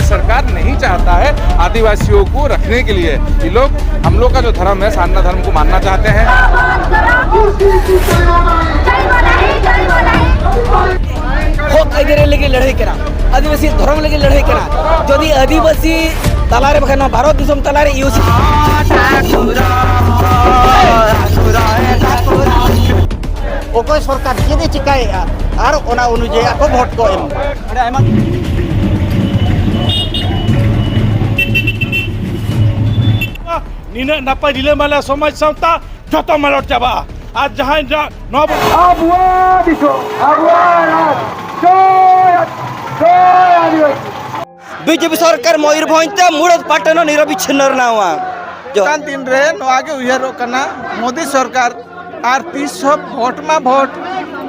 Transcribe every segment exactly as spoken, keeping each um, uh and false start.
सरकार नहीं चाहता है आदिवासियों को रखने के लिए। ये लोग हम लोग का जो धर्म है, सारना धर्म को मानना चाहते हैं। ᱦᱚᱠ ᱟᱹᱭᱫᱟᱹᱨᱤ ᱞᱟᱹᱜᱤᱫ ᱞᱟᱹᱲᱦᱟᱹᱭ ᱠᱟᱱᱟ, ᱟᱹᱫᱤᱵᱟᱹᱥᱤ ᱫᱷᱚᱨᱚᱢ ᱞᱟᱹᱜᱤᱫ ᱞᱟᱹᱲᱦᱟᱹᱭ ᱠᱟᱱᱟ᱾ ᱡᱩᱫᱤ ᱟᱹᱫᱤᱵᱟᱹᱥᱤ ᱛᱟᱞᱟᱨᱮ, ᱵᱟᱠᱷᱟᱱ ᱱᱚᱣᱟ ᱵᱷᱟᱨᱚᱛ ᱫᱤᱥᱚᱢ ᱛᱟᱞᱟᱨᱮ ᱤᱭᱩᱥᱤ ᱚᱠᱚᱭ ᱥᱚᱨᱠᱟᱨ ᱪᱮᱫ ᱮ ᱪᱤᱠᱟᱹᱭᱮᱫᱼᱟ, ᱟᱨ ᱚᱱᱟ ᱚᱱᱩᱡᱟᱭᱤ ᱟᱠᱚ ᱵᱷᱳᱴ ᱠᱚ ᱮᱢ ᱮᱫᱟ᱾ ᱚᱸᱰᱮ ᱟᱭᱢᱟ ᱱᱤᱱᱟᱹᱜ ᱱᱟᱯᱟᱭ ᱨᱤᱞᱟᱹᱢᱟᱞᱟ ᱥᱚᱢᱟᱡᱽ ᱥᱟᱶᱛᱟ ᱡᱚᱛᱚ ᱢᱟᱞᱚᱴ ᱪᱟᱵᱟᱜᱼᱟ᱾ ᱟᱨ ᱡᱟᱦᱟᱸᱭ ᱱᱟ- ᱱᱚᱣᱟ ᱵᱚᱱ ᱟᱵᱚᱣᱟᱜ ᱫᱤᱥᱚᱢ, ᱟᱵᱚᱣᱟᱜ ᱨᱟᱡᱽ, ᱡᱚᱭ, ᱡᱚᱭ ᱟᱹᱫᱤᱵᱟᱹᱥᱤ᱾ ᱵᱤᱡᱮᱯᱤ ᱥᱚᱨᱠᱟᱨ ᱢᱚᱭᱩᱨᱵᱷᱚᱸᱡᱽ ᱛᱮ ᱢᱩᱲᱩᱫ ᱯᱟᱴᱟᱱ ᱱᱤᱨᱚᱵᱤᱪᱷᱤᱱᱱᱚ ᱨᱮᱱᱟᱣᱟ᱾ ᱪᱮᱛᱟᱱ ᱫᱤᱱ ᱨᱮ ᱱᱚᱣᱟ ᱜᱮ ᱩᱭᱦᱟᱹᱨᱚᱜ ᱠᱟᱱᱟ, ᱢᱳᱫᱤ ᱥᱚᱨᱠᱟᱨ ᱟᱨ ᱛᱤᱥ ᱦᱚᱸ ᱵᱷᱳᱴ ᱢᱟ ᱵᱷᱳᱴ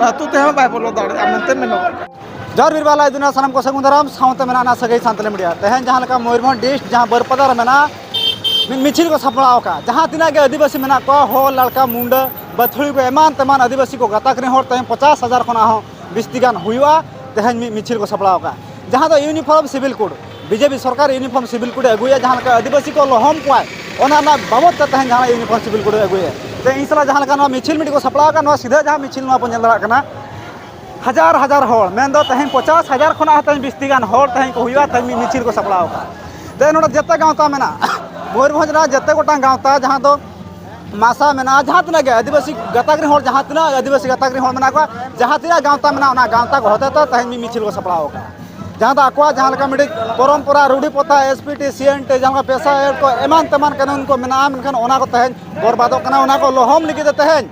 ᱟᱹᱛᱩ ᱛᱮᱦᱚᱸ ᱵᱟᱭ ᱵᱚᱞᱚ ᱫᱟᱲᱮᱭᱟᱜᱼᱟ ᱢᱮᱱᱛᱮ ᱢᱮᱱᱚᱜᱚᱜ ᱠᱟᱱᱟ᱾ ᱡᱚᱦᱟᱨ ᱵᱤᱨᱵᱟᱞᱟ ᱫᱩᱱᱤᱭᱟ ᱥᱟᱱᱟᱢ ᱠᱚ ᱥᱟᱹᱜᱩᱱ ᱫᱟᱨᱟᱢ ᱥᱟᱶᱛᱮ ᱢᱮᱱᱟᱜᱼᱟ ᱥᱟᱹᱜᱟᱹᱭ ᱥᱟᱱᱛᱟᱞᱤ ᱢᱤᱰᱤᱭᱟ᱾ ᱛᱮᱦᱮᱧ ᱡᱟᱦᱟᱸ ᱞᱮᱠᱟ ᱢᱚᱭᱩᱨᱵᱷᱚᱸᱡᱽ ᱰᱤᱥᱴ ᱡᱟᱦᱟᱸ ᱵᱟᱹᱨᱯᱟᱫᱟ ᱨᱮ ᱢᱮᱱᱟᱜᱼᱟ, ᱢᱤᱫ ᱢᱤᱪᱷᱤᱞ ᱠᱚ ᱥᱟᱯᱲᱟᱣ ᱟᱠᱟᱫᱼᱟ᱾ ᱡᱟᱦᱟᱸ ᱛᱤᱱᱟᱹᱜ ᱜᱮ ᱟᱹᱫᱤᱵᱟᱹᱥᱤ ᱢᱮᱱᱟᱜ ᱠᱚᱣᱟ, ᱦᱚᱲ, ᱞᱟᱲᱠᱟ, ᱢᱩᱱᱰᱟᱹ, ᱵᱟᱹᱛᱷᱩᱲᱤ ᱠᱚ ᱮᱢᱟᱱ ᱛᱮᱢᱟᱱ ᱟᱹᱫᱤᱵᱟᱹᱥᱤ ᱠᱚ ᱜᱟᱛᱟᱠ ᱨᱮᱱ ᱦᱚᱲ ᱛᱮᱦᱮᱧ ᱯᱚᱪᱟᱥ ᱦᱟᱡᱟᱨ ᱠᱷᱚᱱᱟᱜ ᱦᱚᱸ ᱵᱤᱥᱛᱤ ᱜᱟᱱ ᱦᱩᱭᱩᱜᱼᱟ᱾ ᱛᱮᱦᱮᱧ ᱢᱤᱫ ᱢᱤᱪᱷᱤᱞ ᱠᱚ ᱥᱟᱯᱲᱟᱣ ᱟᱠᱟᱫᱼᱟ, ᱡᱟᱦᱟᱸ ᱫᱚ ᱤᱭᱩᱱᱤᱯᱷᱚᱨᱢ ᱥᱤᱵᱤᱞ ᱠᱳᱰ, ᱵᱤᱡᱮᱯᱤ ᱥᱚᱨᱠᱟᱨ ᱤᱭᱩᱱᱤᱯᱷᱚᱨᱢ ᱥᱤᱵᱤᱞ ᱠᱳᱰ ᱮ ᱟᱹᱜᱩᱭᱟ, ᱡᱟᱦᱟᱸ ᱞᱮᱠᱟ ᱟᱹᱫᱤᱵᱟᱹᱥᱤ ᱠᱚ ᱞᱚᱦᱚᱢ ᱠᱚᱣᱟᱭ, ᱚᱱᱟ ᱨᱮᱱᱟᱜ ᱵᱟᱵᱚᱫ ᱛᱮ ᱛᱮᱦᱮᱧ ᱡᱟᱦᱟᱸ ᱤᱭᱩᱱᱤᱯᱷᱚᱨᱢ ᱥᱤᱵᱤᱞ ᱠᱳᱰ ᱮ ᱟᱹᱜᱩᱭᱟ᱾ ᱛᱮ ᱤᱧ ᱥᱟᱞᱟᱜ ᱡᱟᱦᱟᱸ ᱞᱮᱠᱟ ᱱᱚᱣᱟ ᱢᱤᱪᱷᱤᱞ ᱢᱤᱫᱴᱤᱡ ᱠᱚ ᱥᱟᱯᱲᱟᱣ ᱟᱠᱟᱫ, ᱱᱚᱣᱟ ᱥᱤᱫᱷᱟᱹ ᱡᱟᱦᱟᱸ ᱢᱤᱪᱷᱤᱞ ᱱᱚᱣᱟ ᱵᱚᱱ ᱧᱮᱞ ᱫᱟᱲᱮᱭᱟᱜ ᱠᱟᱱᱟ, ᱦᱟᱡᱟᱨ ᱦᱟᱡᱟᱨ ᱦᱚᱲ, ᱢᱮᱱᱫᱚ ᱛᱮᱦᱮᱧ ᱯᱚᱪᱟᱥ ᱦᱟᱡᱟᱨ ᱠᱷᱚᱱᱟᱜ ᱦᱚᱸ ᱛᱮᱦᱮᱧ ᱵᱤᱥᱛᱤ ᱜᱟᱱ ᱦᱚᱲ ᱛᱮᱦᱮᱧ ᱠᱚ ᱦᱩᱭᱩᱜᱼᱟ, ᱛᱮᱦᱮᱧ ᱢᱤᱫ ᱢᱤᱪᱷᱤᱞ ᱠᱚ ᱥᱟᱯᱲᱟᱣ ᱟᱠᱟᱫᱼᱟ᱾ ᱛᱮ ᱱᱚᱰᱮ ᱡᱮᱛᱮ ᱜᱟᱶᱛᱟ ᱢᱮᱱᱟᱜᱼᱟ, ᱢᱚᱭᱩᱨᱵᱷᱚᱸᱡᱽ ᱨᱮᱱᱟᱜ ᱡᱮᱛᱮ ᱜᱚᱴᱟᱝ ᱜᱟᱶᱛᱟ, ᱡᱟᱦᱟᱸ ᱫᱚ ᱢᱟᱥᱟ ᱢᱮᱱᱟᱜᱼᱟ, ᱡᱟᱦᱟᱸ ᱛᱤᱱᱟᱹᱜ ᱜᱮ ᱟᱹᱫᱤᱵᱟᱹᱥᱤ ᱜᱟᱛᱟᱠ ᱨᱮᱱ ᱦᱚᱲ, ᱡᱟᱦᱟᱸ ᱛᱤᱱᱟᱹᱜ ᱟᱹᱫᱤᱵᱟᱹᱥᱤ ᱜᱟᱛᱟᱠ ᱨᱮᱱ ᱦᱚᱲ ᱢᱮᱱᱟᱜ ᱠᱚᱣᱟ, ᱡᱟᱦᱟᱸ ᱛᱤᱱᱟᱹᱜ ᱜᱟᱶᱛᱟ ᱢᱮᱱᱟᱜᱼᱟ, ᱚᱱᱟ ᱜᱟᱶᱛᱟ ᱠᱚ ᱦᱚᱛᱮ ᱛᱮ ᱛᱮᱦᱮᱧ ᱢᱤᱫ ᱢᱤᱪᱷᱤᱞ ᱠᱚ ᱥᱟᱯᱲᱟᱣ ᱟᱠᱟᱫᱼᱟ᱾ ᱡᱟᱦᱟᱸ ᱫᱚ ᱟᱠᱚᱣᱟᱜ ᱡᱟᱦᱟᱸ ᱞᱮᱠᱟ ᱢᱤᱫᱴᱤᱡ ᱯᱚᱨᱚᱢᱯᱚᱨᱟ, ᱨᱩᱰᱷᱤ ᱯᱨᱚᱛᱷᱟ, ᱮᱥ ᱯᱤ ᱴᱤ, ᱥᱤ ᱮᱱ ᱴᱤ, ᱡᱟᱦᱟᱸ ᱞᱮᱠᱟ ᱯᱮᱥᱟ ᱮᱰ ᱠᱚ ᱮᱢᱟᱱ ᱛᱮᱢᱟᱱ ᱠᱟᱹᱱᱩᱱ ᱠᱚ ᱢᱮᱱᱟᱜᱼᱟ, ᱢᱮᱱᱠᱷᱟᱱ ᱚᱱᱟ ᱠᱚ ᱛᱮᱦᱮᱧ ᱵᱚᱨᱵᱟᱫᱚᱜ ᱠᱟᱱᱟ᱾ ᱚᱱᱟ ᱠᱚ ᱞᱚᱦᱚᱢ ᱞᱟᱹᱜᱤᱫ ᱛᱮ ᱛᱮᱦᱮᱧ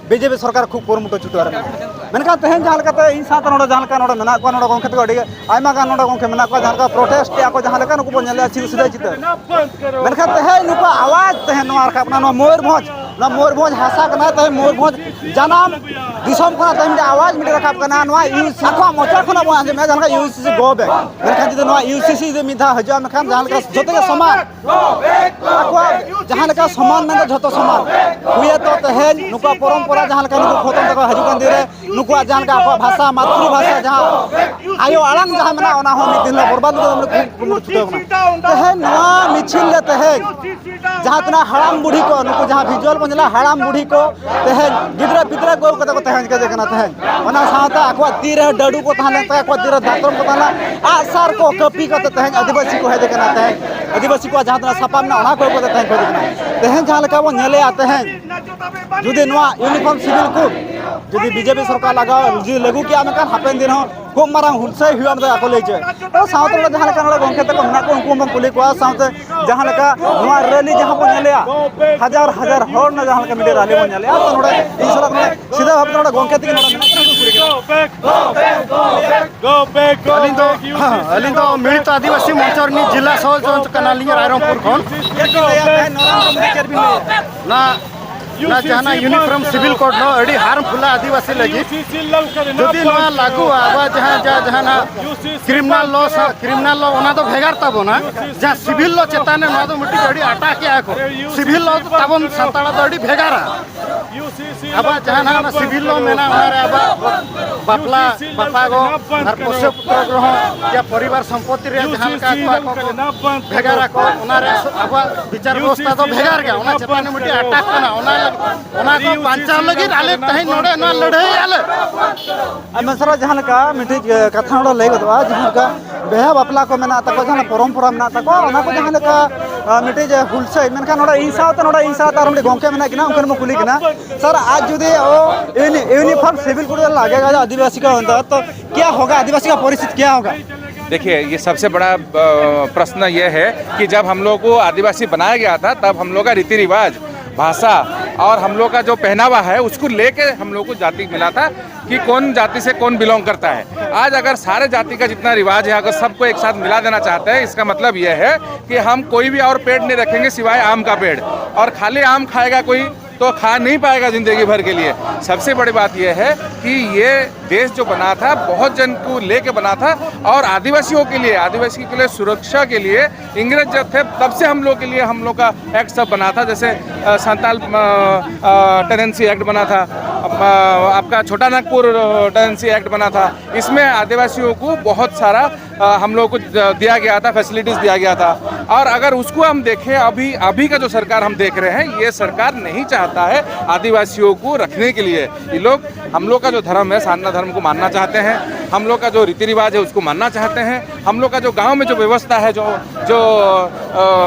ᱵᱤᱡᱮᱯᱤ ᱥᱚᱨᱠᱟᱨ ᱠᱷᱩᱵ ᱠᱩᱨᱩᱢᱩᱴᱩ ᱪᱷᱩᱴᱟᱹᱣ ᱨᱮ ᱢᱮᱱᱟᱜᱼᱟ᱾ ᱢᱮᱱᱠᱷᱟᱱ ᱛᱮᱦᱮᱧ ᱡᱟᱦᱟᱸ ᱞᱮᱠᱟᱛᱮ ᱤᱧ ᱥᱟᱶᱛᱮ ᱱᱚᱰᱮ ᱡᱟᱦᱟᱸ ᱞᱮᱠᱟ ᱱᱚᱰᱮ ᱢᱮᱱᱟᱜ ᱠᱚᱣᱟ, ᱱᱚᱰᱮ ᱜᱚᱢᱠᱮ ᱛᱟᱠᱚ ᱟᱹᱰᱤ ᱟᱭᱢᱟ ᱜᱟᱱ ᱱᱚᱰᱮ ᱜᱚᱢᱠᱮ ᱢᱮᱱᱟᱜ ᱠᱚᱣᱟ, ᱡᱟᱦᱟᱸ ᱞᱮᱠᱟ ᱯᱨᱚᱴᱮᱥᱴ ᱮᱫᱼᱟ ᱠᱚ, ᱡᱟᱦᱟᱸ ᱞᱮᱠᱟ ᱱᱩᱠᱩ ᱵᱚᱱ ᱧᱮᱞᱮᱫᱼᱟ ᱥᱤᱫᱟᱹ ᱥᱤᱫᱟᱹ ᱪᱤᱛᱟᱹᱨ᱾ ᱢᱮᱱᱠᱷᱟᱱ ᱛᱮᱦᱮᱧ ᱱᱩᱠᱩᱣᱟᱜ ᱟᱣᱟᱡᱽ ᱛᱮᱦᱮᱧ ᱱᱚᱣᱟ ᱨᱟᱠᱟᱵ ᱠᱟᱱᱟ, ᱱᱚᱣᱟ ᱢᱚᱭᱩᱨᱵᱷᱚᱸᱡᱽ ᱱᱚᱣᱟ ᱢᱚᱭᱩᱨᱵᱷᱚᱸᱡᱽ ᱦᱟᱥᱟ ᱠᱟᱱᱟ, ᱛᱮᱦᱮᱧ ᱢᱚᱭᱩᱨᱵᱷᱚᱸᱡᱽ ᱡᱟᱱᱟᱢ ᱫᱤᱥᱚᱢ ᱠᱷᱚᱱᱟᱜ ᱛᱮᱦᱮᱧ ᱢᱤᱫᱴᱮᱱ ᱟᱣᱟᱡᱽ ᱢᱤᱫᱴᱮᱱ ᱨᱟᱠᱟᱵ ᱠᱟᱱᱟ᱾ ᱱᱚᱣᱟ ᱤᱭᱩ ᱥᱤ ᱟᱠᱚᱣᱟᱜ ᱢᱚᱪᱟ ᱠᱷᱚᱱᱟᱜ ᱵᱚᱱ ᱟᱸᱡᱚᱢᱮᱫᱼᱟ, ᱡᱟᱦᱟᱸ ᱞᱮᱠᱟ ᱤᱭᱩ ᱥᱤ ᱥᱤ ᱜᱳ ᱵᱮᱠ᱾ ᱢᱮᱱᱠᱷᱟᱱ ᱡᱩᱫᱤ ᱱᱚᱣᱟ ᱤᱭᱩ ᱥᱤ ᱥᱤ ᱡᱩᱫᱤ ᱢᱤᱫ ᱫᱷᱟᱣ ᱦᱤᱡᱩᱜᱼᱟ, ᱢᱮᱱᱠᱷᱟᱱ ᱡᱟᱦᱟᱸ ᱞᱮᱠᱟ ᱡᱚᱛᱚ ᱜᱮ ᱥᱚᱢᱟᱱ, ᱟᱠᱚᱣᱟᱜ ᱡᱟᱦᱟᱸ ᱞᱮᱠᱟ ᱥᱚᱢᱟᱱ ᱢᱮᱱᱫᱚ ᱡᱷᱚᱛᱚ ᱥᱚᱢᱟᱱ᱾ ᱦᱩᱭᱮᱛᱚ ᱛᱮᱦᱮᱧ ᱱᱩᱠᱩᱣᱟᱜ ᱯᱚᱨᱚᱢᱯᱚᱨᱟ ᱡᱟᱦᱟᱸ ᱞᱮᱠᱟ ᱱᱩᱠᱩ ᱠᱚ ᱦᱚᱯᱚᱱ ᱛᱟᱠᱚ ᱦᱤᱡᱩᱜ ᱠᱟᱱ ᱫᱤᱱ ᱨᱮ ᱱᱩᱠᱩᱣᱟᱜ ᱡᱟᱦᱟᱸ ᱞᱮᱠᱟ ᱟᱠᱚᱣᱟᱜ ᱵᱷᱟᱥᱟ, ᱢᱟᱛᱨᱤ ᱵᱷᱟᱥᱟ, ᱡᱟᱦᱟᱸ ᱟᱭᱳ ᱟᱲᱟᱝ ᱡᱟᱦᱟᱸ ᱢᱮᱱᱟᱜᱼᱟ, ᱚᱱᱟ ᱦᱚᱸ ᱢᱤᱫ ᱫᱤᱱ ᱦᱤᱞᱳᱜ ᱵᱚᱨᱵᱟᱫ ᱞᱟᱹᱜᱤᱫ ᱠᱩᱨᱩᱢᱩᱴᱩ ᱪᱷᱩᱴᱟᱹᱣ ᱠᱟᱱᱟ᱾ ᱛᱮᱦᱮᱧ ᱱᱚᱣᱟ ᱢᱤᱪᱷᱤᱞ ᱨᱮ ᱛᱮᱦᱮᱧ ᱡᱟᱦᱟᱸ ᱛᱤᱱᱟᱹᱜ ᱦᱟᱲᱟᱢ ᱵᱩᱲᱦᱤ ᱠᱚ, ᱱᱩᱠᱩ ᱡᱟᱦᱟᱸ ᱵᱷᱤᱡᱩᱣᱟᱞ ᱵᱚᱱ ᱧᱮᱞᱟ, ᱦᱟᱲᱟᱢ ᱵᱩᱲᱦᱤ ᱠᱚ ᱛᱮᱦᱮᱧ ᱜᱤᱫᱽᱨᱟᱹ ᱯᱤᱫᱽᱨᱟᱹ ᱠᱚ ᱟᱹᱜᱩ ᱠᱟᱛᱮ ᱠᱚ ᱛᱟᱦᱮᱸ ᱠᱟᱱᱟ ᱛᱮᱦᱮᱧ᱾ ᱚᱱᱟ ᱥᱟᱶᱛᱮ ᱟᱠᱚᱣᱟᱜ ᱛᱤ ᱨᱮ ᱰᱟᱹᱰᱩ ᱠᱚ ᱛᱟᱦᱮᱸ ᱞᱮᱱ ᱛᱟᱠᱚᱣᱟ, ᱟᱠᱚᱣᱟᱜ ᱛᱤ ᱨᱮ ᱫᱟᱛᱨᱚᱢ ᱠᱚ ᱛᱟᱦᱮᱸ ᱞᱮᱱᱟ, ᱟᱜᱼᱥᱟᱨ ᱠᱚ ᱠᱟᱹᱯᱤ ᱠᱟᱛᱮ ᱛᱮᱦᱮᱧ ᱟᱹᱫᱤᱵᱟᱹᱥᱤ ᱠᱚ ᱦᱮᱡ ᱠᱟᱱᱟ ᱛᱮᱦᱮᱧ᱾ ᱟᱹᱫᱤᱵᱟᱹᱥᱤ ᱠᱚᱣᱟᱜ ᱡᱟᱦᱟᱸ ᱛᱤᱱᱟᱹᱜ ᱥᱟᱯᱟᱵ ᱢᱮᱱᱟᱜᱼᱟ, ᱚᱱᱟ ᱠᱚ ᱟᱹᱜᱩ ᱠᱟᱛᱮ ᱛᱮᱦᱮᱧ ᱠᱚ ᱦᱮᱡ ᱠᱟᱱᱟ᱾ ᱛᱮᱦᱮᱧ ᱡᱟᱦᱟᱸ ᱞᱮᱠᱟ ᱵᱚᱱ ᱧᱮᱞᱮᱜᱼᱟ, ᱛᱮᱦᱮᱧ ᱡᱩᱫᱤ ᱱᱚᱣᱟ ᱤᱭᱩᱱᱤᱯᱷᱚᱨᱢ ᱥᱤᱵᱤᱞ ᱠᱳᱰ ᱡᱩᱫᱤ ᱵᱤᱡᱮᱯᱤ ᱥᱚᱨᱠᱟᱨ ᱞᱟᱜᱟᱣ, ᱡᱩᱫᱤ ᱞᱟᱹᱜᱩ ᱠᱮᱜᱼᱟ, ᱢᱮᱱᱠᱷᱟᱱ ᱦᱟᱯᱮᱱ ᱫᱤᱱ ᱦᱚᱸ ᱠᱷᱩᱵ ᱢᱟᱨᱟᱝ ᱦᱩᱞᱥᱟᱹᱭ ᱦᱩᱭᱩᱜᱼᱟ, ᱢᱮᱱᱛᱮ ᱟᱠᱚ ᱞᱟᱹᱭ ᱦᱚᱪᱚᱭᱮᱫ᱾ ᱛᱚ ᱥᱟᱶᱛᱮ ᱱᱚᱰᱮ ᱡᱟᱦᱟᱸ ᱞᱮᱠᱟ ᱱᱚᱰᱮ ᱜᱚᱢᱠᱮ ᱛᱟᱠᱚ ᱢᱮᱱᱟᱜ ᱠᱚᱣᱟ, ᱩᱱᱠᱩ ᱦᱚᱸᱵᱚᱱ ᱠᱩᱞᱤ ᱠᱚᱣᱟ᱾ ᱥᱟᱶᱛᱮ ᱡᱟᱦᱟᱸ ᱞᱮᱠᱟ ᱱᱚᱣᱟ ᱨᱮᱞᱤ ᱡᱟᱦᱟᱸ ᱵᱚᱱ ᱧᱮᱞᱮᱜᱼᱟ, ᱦᱟᱡᱟᱨ ᱦᱟᱡᱟᱨ ᱦᱚᱲ ᱱᱚᱰᱮ ᱡᱟᱦᱟᱸ ᱞᱮᱠᱟ ᱢᱤᱫᱴᱮᱱ ᱨᱮᱞᱤ ᱵᱚᱱ ᱧᱮᱞᱮᱜᱼᱟ, ᱛᱚ ᱱᱚᱰᱮ ᱤᱧ ᱥᱟᱞᱟᱜ ᱱᱚᱰᱮ ᱥᱤᱫᱷᱟᱹ ᱵᱷᱟᱵᱽ ᱛᱮ ᱱᱚᱰᱮ ᱜᱚᱢᱠᱮ ᱛᱟᱹᱠᱤᱱ ᱱᱚᱰᱮ ᱢᱮᱱᱟᱜ ᱠᱤᱱᱟ, ᱩᱱᱠᱩ ᱠᱩᱞᱤ ᱠᱤᱱᱟ᱾ ᱟᱹᱞᱤᱧ ᱫᱚ, ᱟᱹᱞᱤᱧ ᱫᱚ ᱢᱤᱲᱤᱛ ᱟᱹᱫᱤᱵᱟᱹᱥᱤ ᱢᱚᱧᱪᱚ ᱨᱤᱱᱤᱡ ᱡᱤᱞᱟ ᱥᱚᱦᱚᱡ ᱠᱟᱱᱟᱞᱤᱧ ᱨᱟᱭᱨᱚᱝᱯᱩᱨ ᱠᱷᱚᱱ᱾ ᱪᱮᱫ ᱵᱤᱱ ᱞᱟᱹᱭᱟ ᱛᱮᱦᱮᱧ ᱱᱚᱨᱮᱱᱫᱨᱚ ᱢᱳᱫᱤ ᱪᱮᱫ ᱵᱤᱱ ᱞᱟᱹᱭᱟ? ᱱᱚᱣᱟ ᱚᱱᱟ ᱡᱟᱦᱟᱱᱟᱜ ᱤᱭᱩᱱᱤᱯᱷᱚᱨᱢ ᱥᱤᱵᱤᱞ ᱠᱳᱰ ᱫᱚ ᱟᱹᱰᱤ ᱦᱟᱨᱢᱯᱷᱩᱞᱟ ᱟᱹᱫᱤᱵᱟᱹᱥᱤ ᱞᱟᱹᱜᱤᱫ᱾ ᱡᱩᱫᱤ ᱱᱚᱣᱟ ᱞᱟᱹᱜᱩᱜᱼᱟ, ᱟᱵᱚᱣᱟᱜ ᱡᱟᱦᱟᱸ, ᱡᱟᱦᱟᱸ ᱡᱟᱦᱟᱱᱟᱜ ᱠᱨᱤᱢᱤᱱᱟᱞ ᱞᱚ ᱥᱟ-, ᱠᱨᱤᱢᱤᱱᱟᱞ ᱞᱚ, ᱚᱱᱟ ᱫᱚ ᱵᱷᱮᱜᱟᱨ ᱛᱟᱵᱚᱱᱟ᱾ ᱡᱟᱦᱟᱸ ᱥᱤᱵᱤᱞ ᱞᱚ ᱪᱮᱛᱟᱱ ᱨᱮ ᱱᱚᱣᱟ ᱫᱚ ᱢᱤᱫᱴᱤᱡ ᱟᱹᱰᱤ ᱟᱴᱟᱠ ᱮᱜᱼᱟ ᱠᱚ᱾ ᱥᱤᱵᱤᱞ ᱞᱚ ᱛᱟᱵᱚᱱ ᱥᱟᱱᱛᱟᱲᱟᱜ ᱫᱚ ᱟᱹᱰᱤ ᱵᱷᱮᱜᱟᱨᱟ᱾ ᱟᱵᱚᱣᱟᱜ ᱡᱟᱦᱟᱱᱟᱜ ᱚᱱᱟ ᱥᱤᱵᱤᱞ ᱞᱚ ᱢᱮᱱᱟᱜᱼᱟ, ᱚᱱᱟ ᱨᱮ ᱟᱵᱚᱣᱟᱜ ᱵᱟᱯᱞᱟ, ᱵᱟᱯᱞᱟ ᱠᱚ ᱟᱨ ᱯᱚᱥᱭᱚ ᱯᱩᱛᱨᱚ ᱜᱨᱚᱦᱚᱱ ᱭᱟ ᱯᱚᱨᱤᱵᱟᱨ ᱥᱚᱢᱯᱚᱛᱤ ᱨᱮᱭᱟᱜ ᱡᱟᱦᱟᱸ ᱞᱮᱠᱟ ᱟᱠᱚᱣᱟᱜ ᱠᱚ ᱵᱷᱮᱜᱟᱨ ᱟᱠᱚ, ᱚᱱᱟ ᱨᱮ ᱟᱵᱚᱣᱟᱜ ᱵᱤᱪᱟᱨ ᱵᱮᱵᱚᱥᱛᱷᱟ ᱫᱚ ᱵᱷᱮᱜᱟᱨ ᱜᱮᱭᱟ᱾ ᱚᱱᱟ ᱪᱮᱛᱟᱱ ᱨᱮ ᱢᱤᱫᱴᱤᱡ ᱟᱴᱟᱠ ᱠᱟᱱᱟ, ᱚᱱᱟ ᱞᱟᱹᱜᱤᱫ, ᱚᱱᱟ ᱠᱚ ᱵᱟᱧᱪᱟᱣ ᱞᱟᱹᱜᱤᱫ ᱟᱞᱮ ᱛᱮᱦᱮᱧ ᱱᱚᱰᱮ ᱱᱚᱣᱟ ᱞᱟᱹᱲᱦᱟᱹᱭ ᱟᱞᱮ᱾ ᱟᱨ ᱢᱮᱱᱥᱟᱨᱟ ᱡᱟᱦᱟᱸ ᱞᱮᱠᱟ ᱢᱤᱫᱴᱤᱡ, ᱮ, ᱠᱟᱛᱷᱟ ᱱᱚᱰᱮ ᱞᱟᱹᱭ ᱜᱚᱫᱚᱜᱼᱟ, ᱡᱟᱦᱟᱸ ᱞᱮᱠᱟ ᱵᱤᱦᱟᱹ ᱵᱟᱯᱞᱟ ᱠᱚ ᱢᱮᱱᱟᱜ ᱛᱟᱠᱚᱣᱟ, ᱡᱟᱦᱟᱸ ᱯᱚᱨᱚᱢᱯᱚᱨᱟ ᱢᱮᱱᱟᱜ ᱛᱟᱠᱚᱣᱟ, ᱚᱱᱟ ᱠᱚ ᱡᱟᱦᱟᱸ ᱞᱮᱠᱟ, ᱮ, ᱢᱤᱫᱴᱤᱡ, ᱮ, ᱦᱩᱞᱥᱟᱹᱭ, ᱢᱮᱱᱠᱷᱟᱱ ᱱᱚᱰᱮ ᱤᱧ ᱥᱟᱶᱛᱮ, ᱱᱚᱰᱮ ᱤᱧ ᱥᱟᱶᱛᱮ ᱟᱨ ᱢᱤᱫᱴᱤᱡ ᱜᱚᱢᱠᱮ ᱢᱮᱱᱟᱜ ᱠᱤᱱᱟ, ᱩᱱᱠᱤᱱ ᱵᱚᱱ ᱠᱩᱞᱤ ᱠᱤᱱᱟ᱾ सर, आज यदि वो यूनि-, यूनिफॉर्म सिविल कोड लगेगा जो आदिवासी का होता है, तो क्या होगा, आदिवासी का परिस्थिति क्या होगा? देखिए, ये सबसे बड़ा, अ, प्रश्न ये है कि जब हम लोग को आदिवासी बनाया गया था, तब हम लोग का रीति रिवाज, भाषा और हम लोग का जो पहनावा है, उसको लेके हम लोग को जाति मिला था कि कौन जाति से कौन बिलोंग करता है। आज अगर सारे जाति का जितना रिवाज है, अगर सबको एक साथ मिला देना चाहते हैं, इसका मतलब यह है कि हम कोई भी और पेड़ नहीं रखेंगे सिवाय आम का पेड़, और खाली आम खाएगा कोई, तो खा नहीं पाएगा जिंदगी भर के लिए। सबसे बड़ी बात यह है कि ये देश जो बना था, बहुत जन को लेके बना था, और आदिवासियों के लिए, आदिवासी के लिए सुरक्षा के लिए इंग्रेज जब थे, तब से हम लोग के लिए, हम लोग का एक्ट सब बना था। जैसे अ, संताल टेनेंसी एक्ट बना था, अ, आपका छोटा नागपुर टेनेंसी एक्ट बना था। इसमें आदिवासियों को बहुत सारा अ, हम लोग को द- दिया गया था, फैसिलिटीज दिया गया था। और अगर उसको हम देखें, अभी अभी का जो सरकार हम देख रहे हैं, ये सरकार नहीं चाहता है आदिवासियों को रखने के लिए। ये लोग हम लोग का जो धर्म है, सारना धर्म को मानना चाहते हैं, हम लोग का जो रीति रिवाज है, उसको मानना चाहते हैं, हम लोग का जो गांव में जो व्यवस्था है, जो जो अ,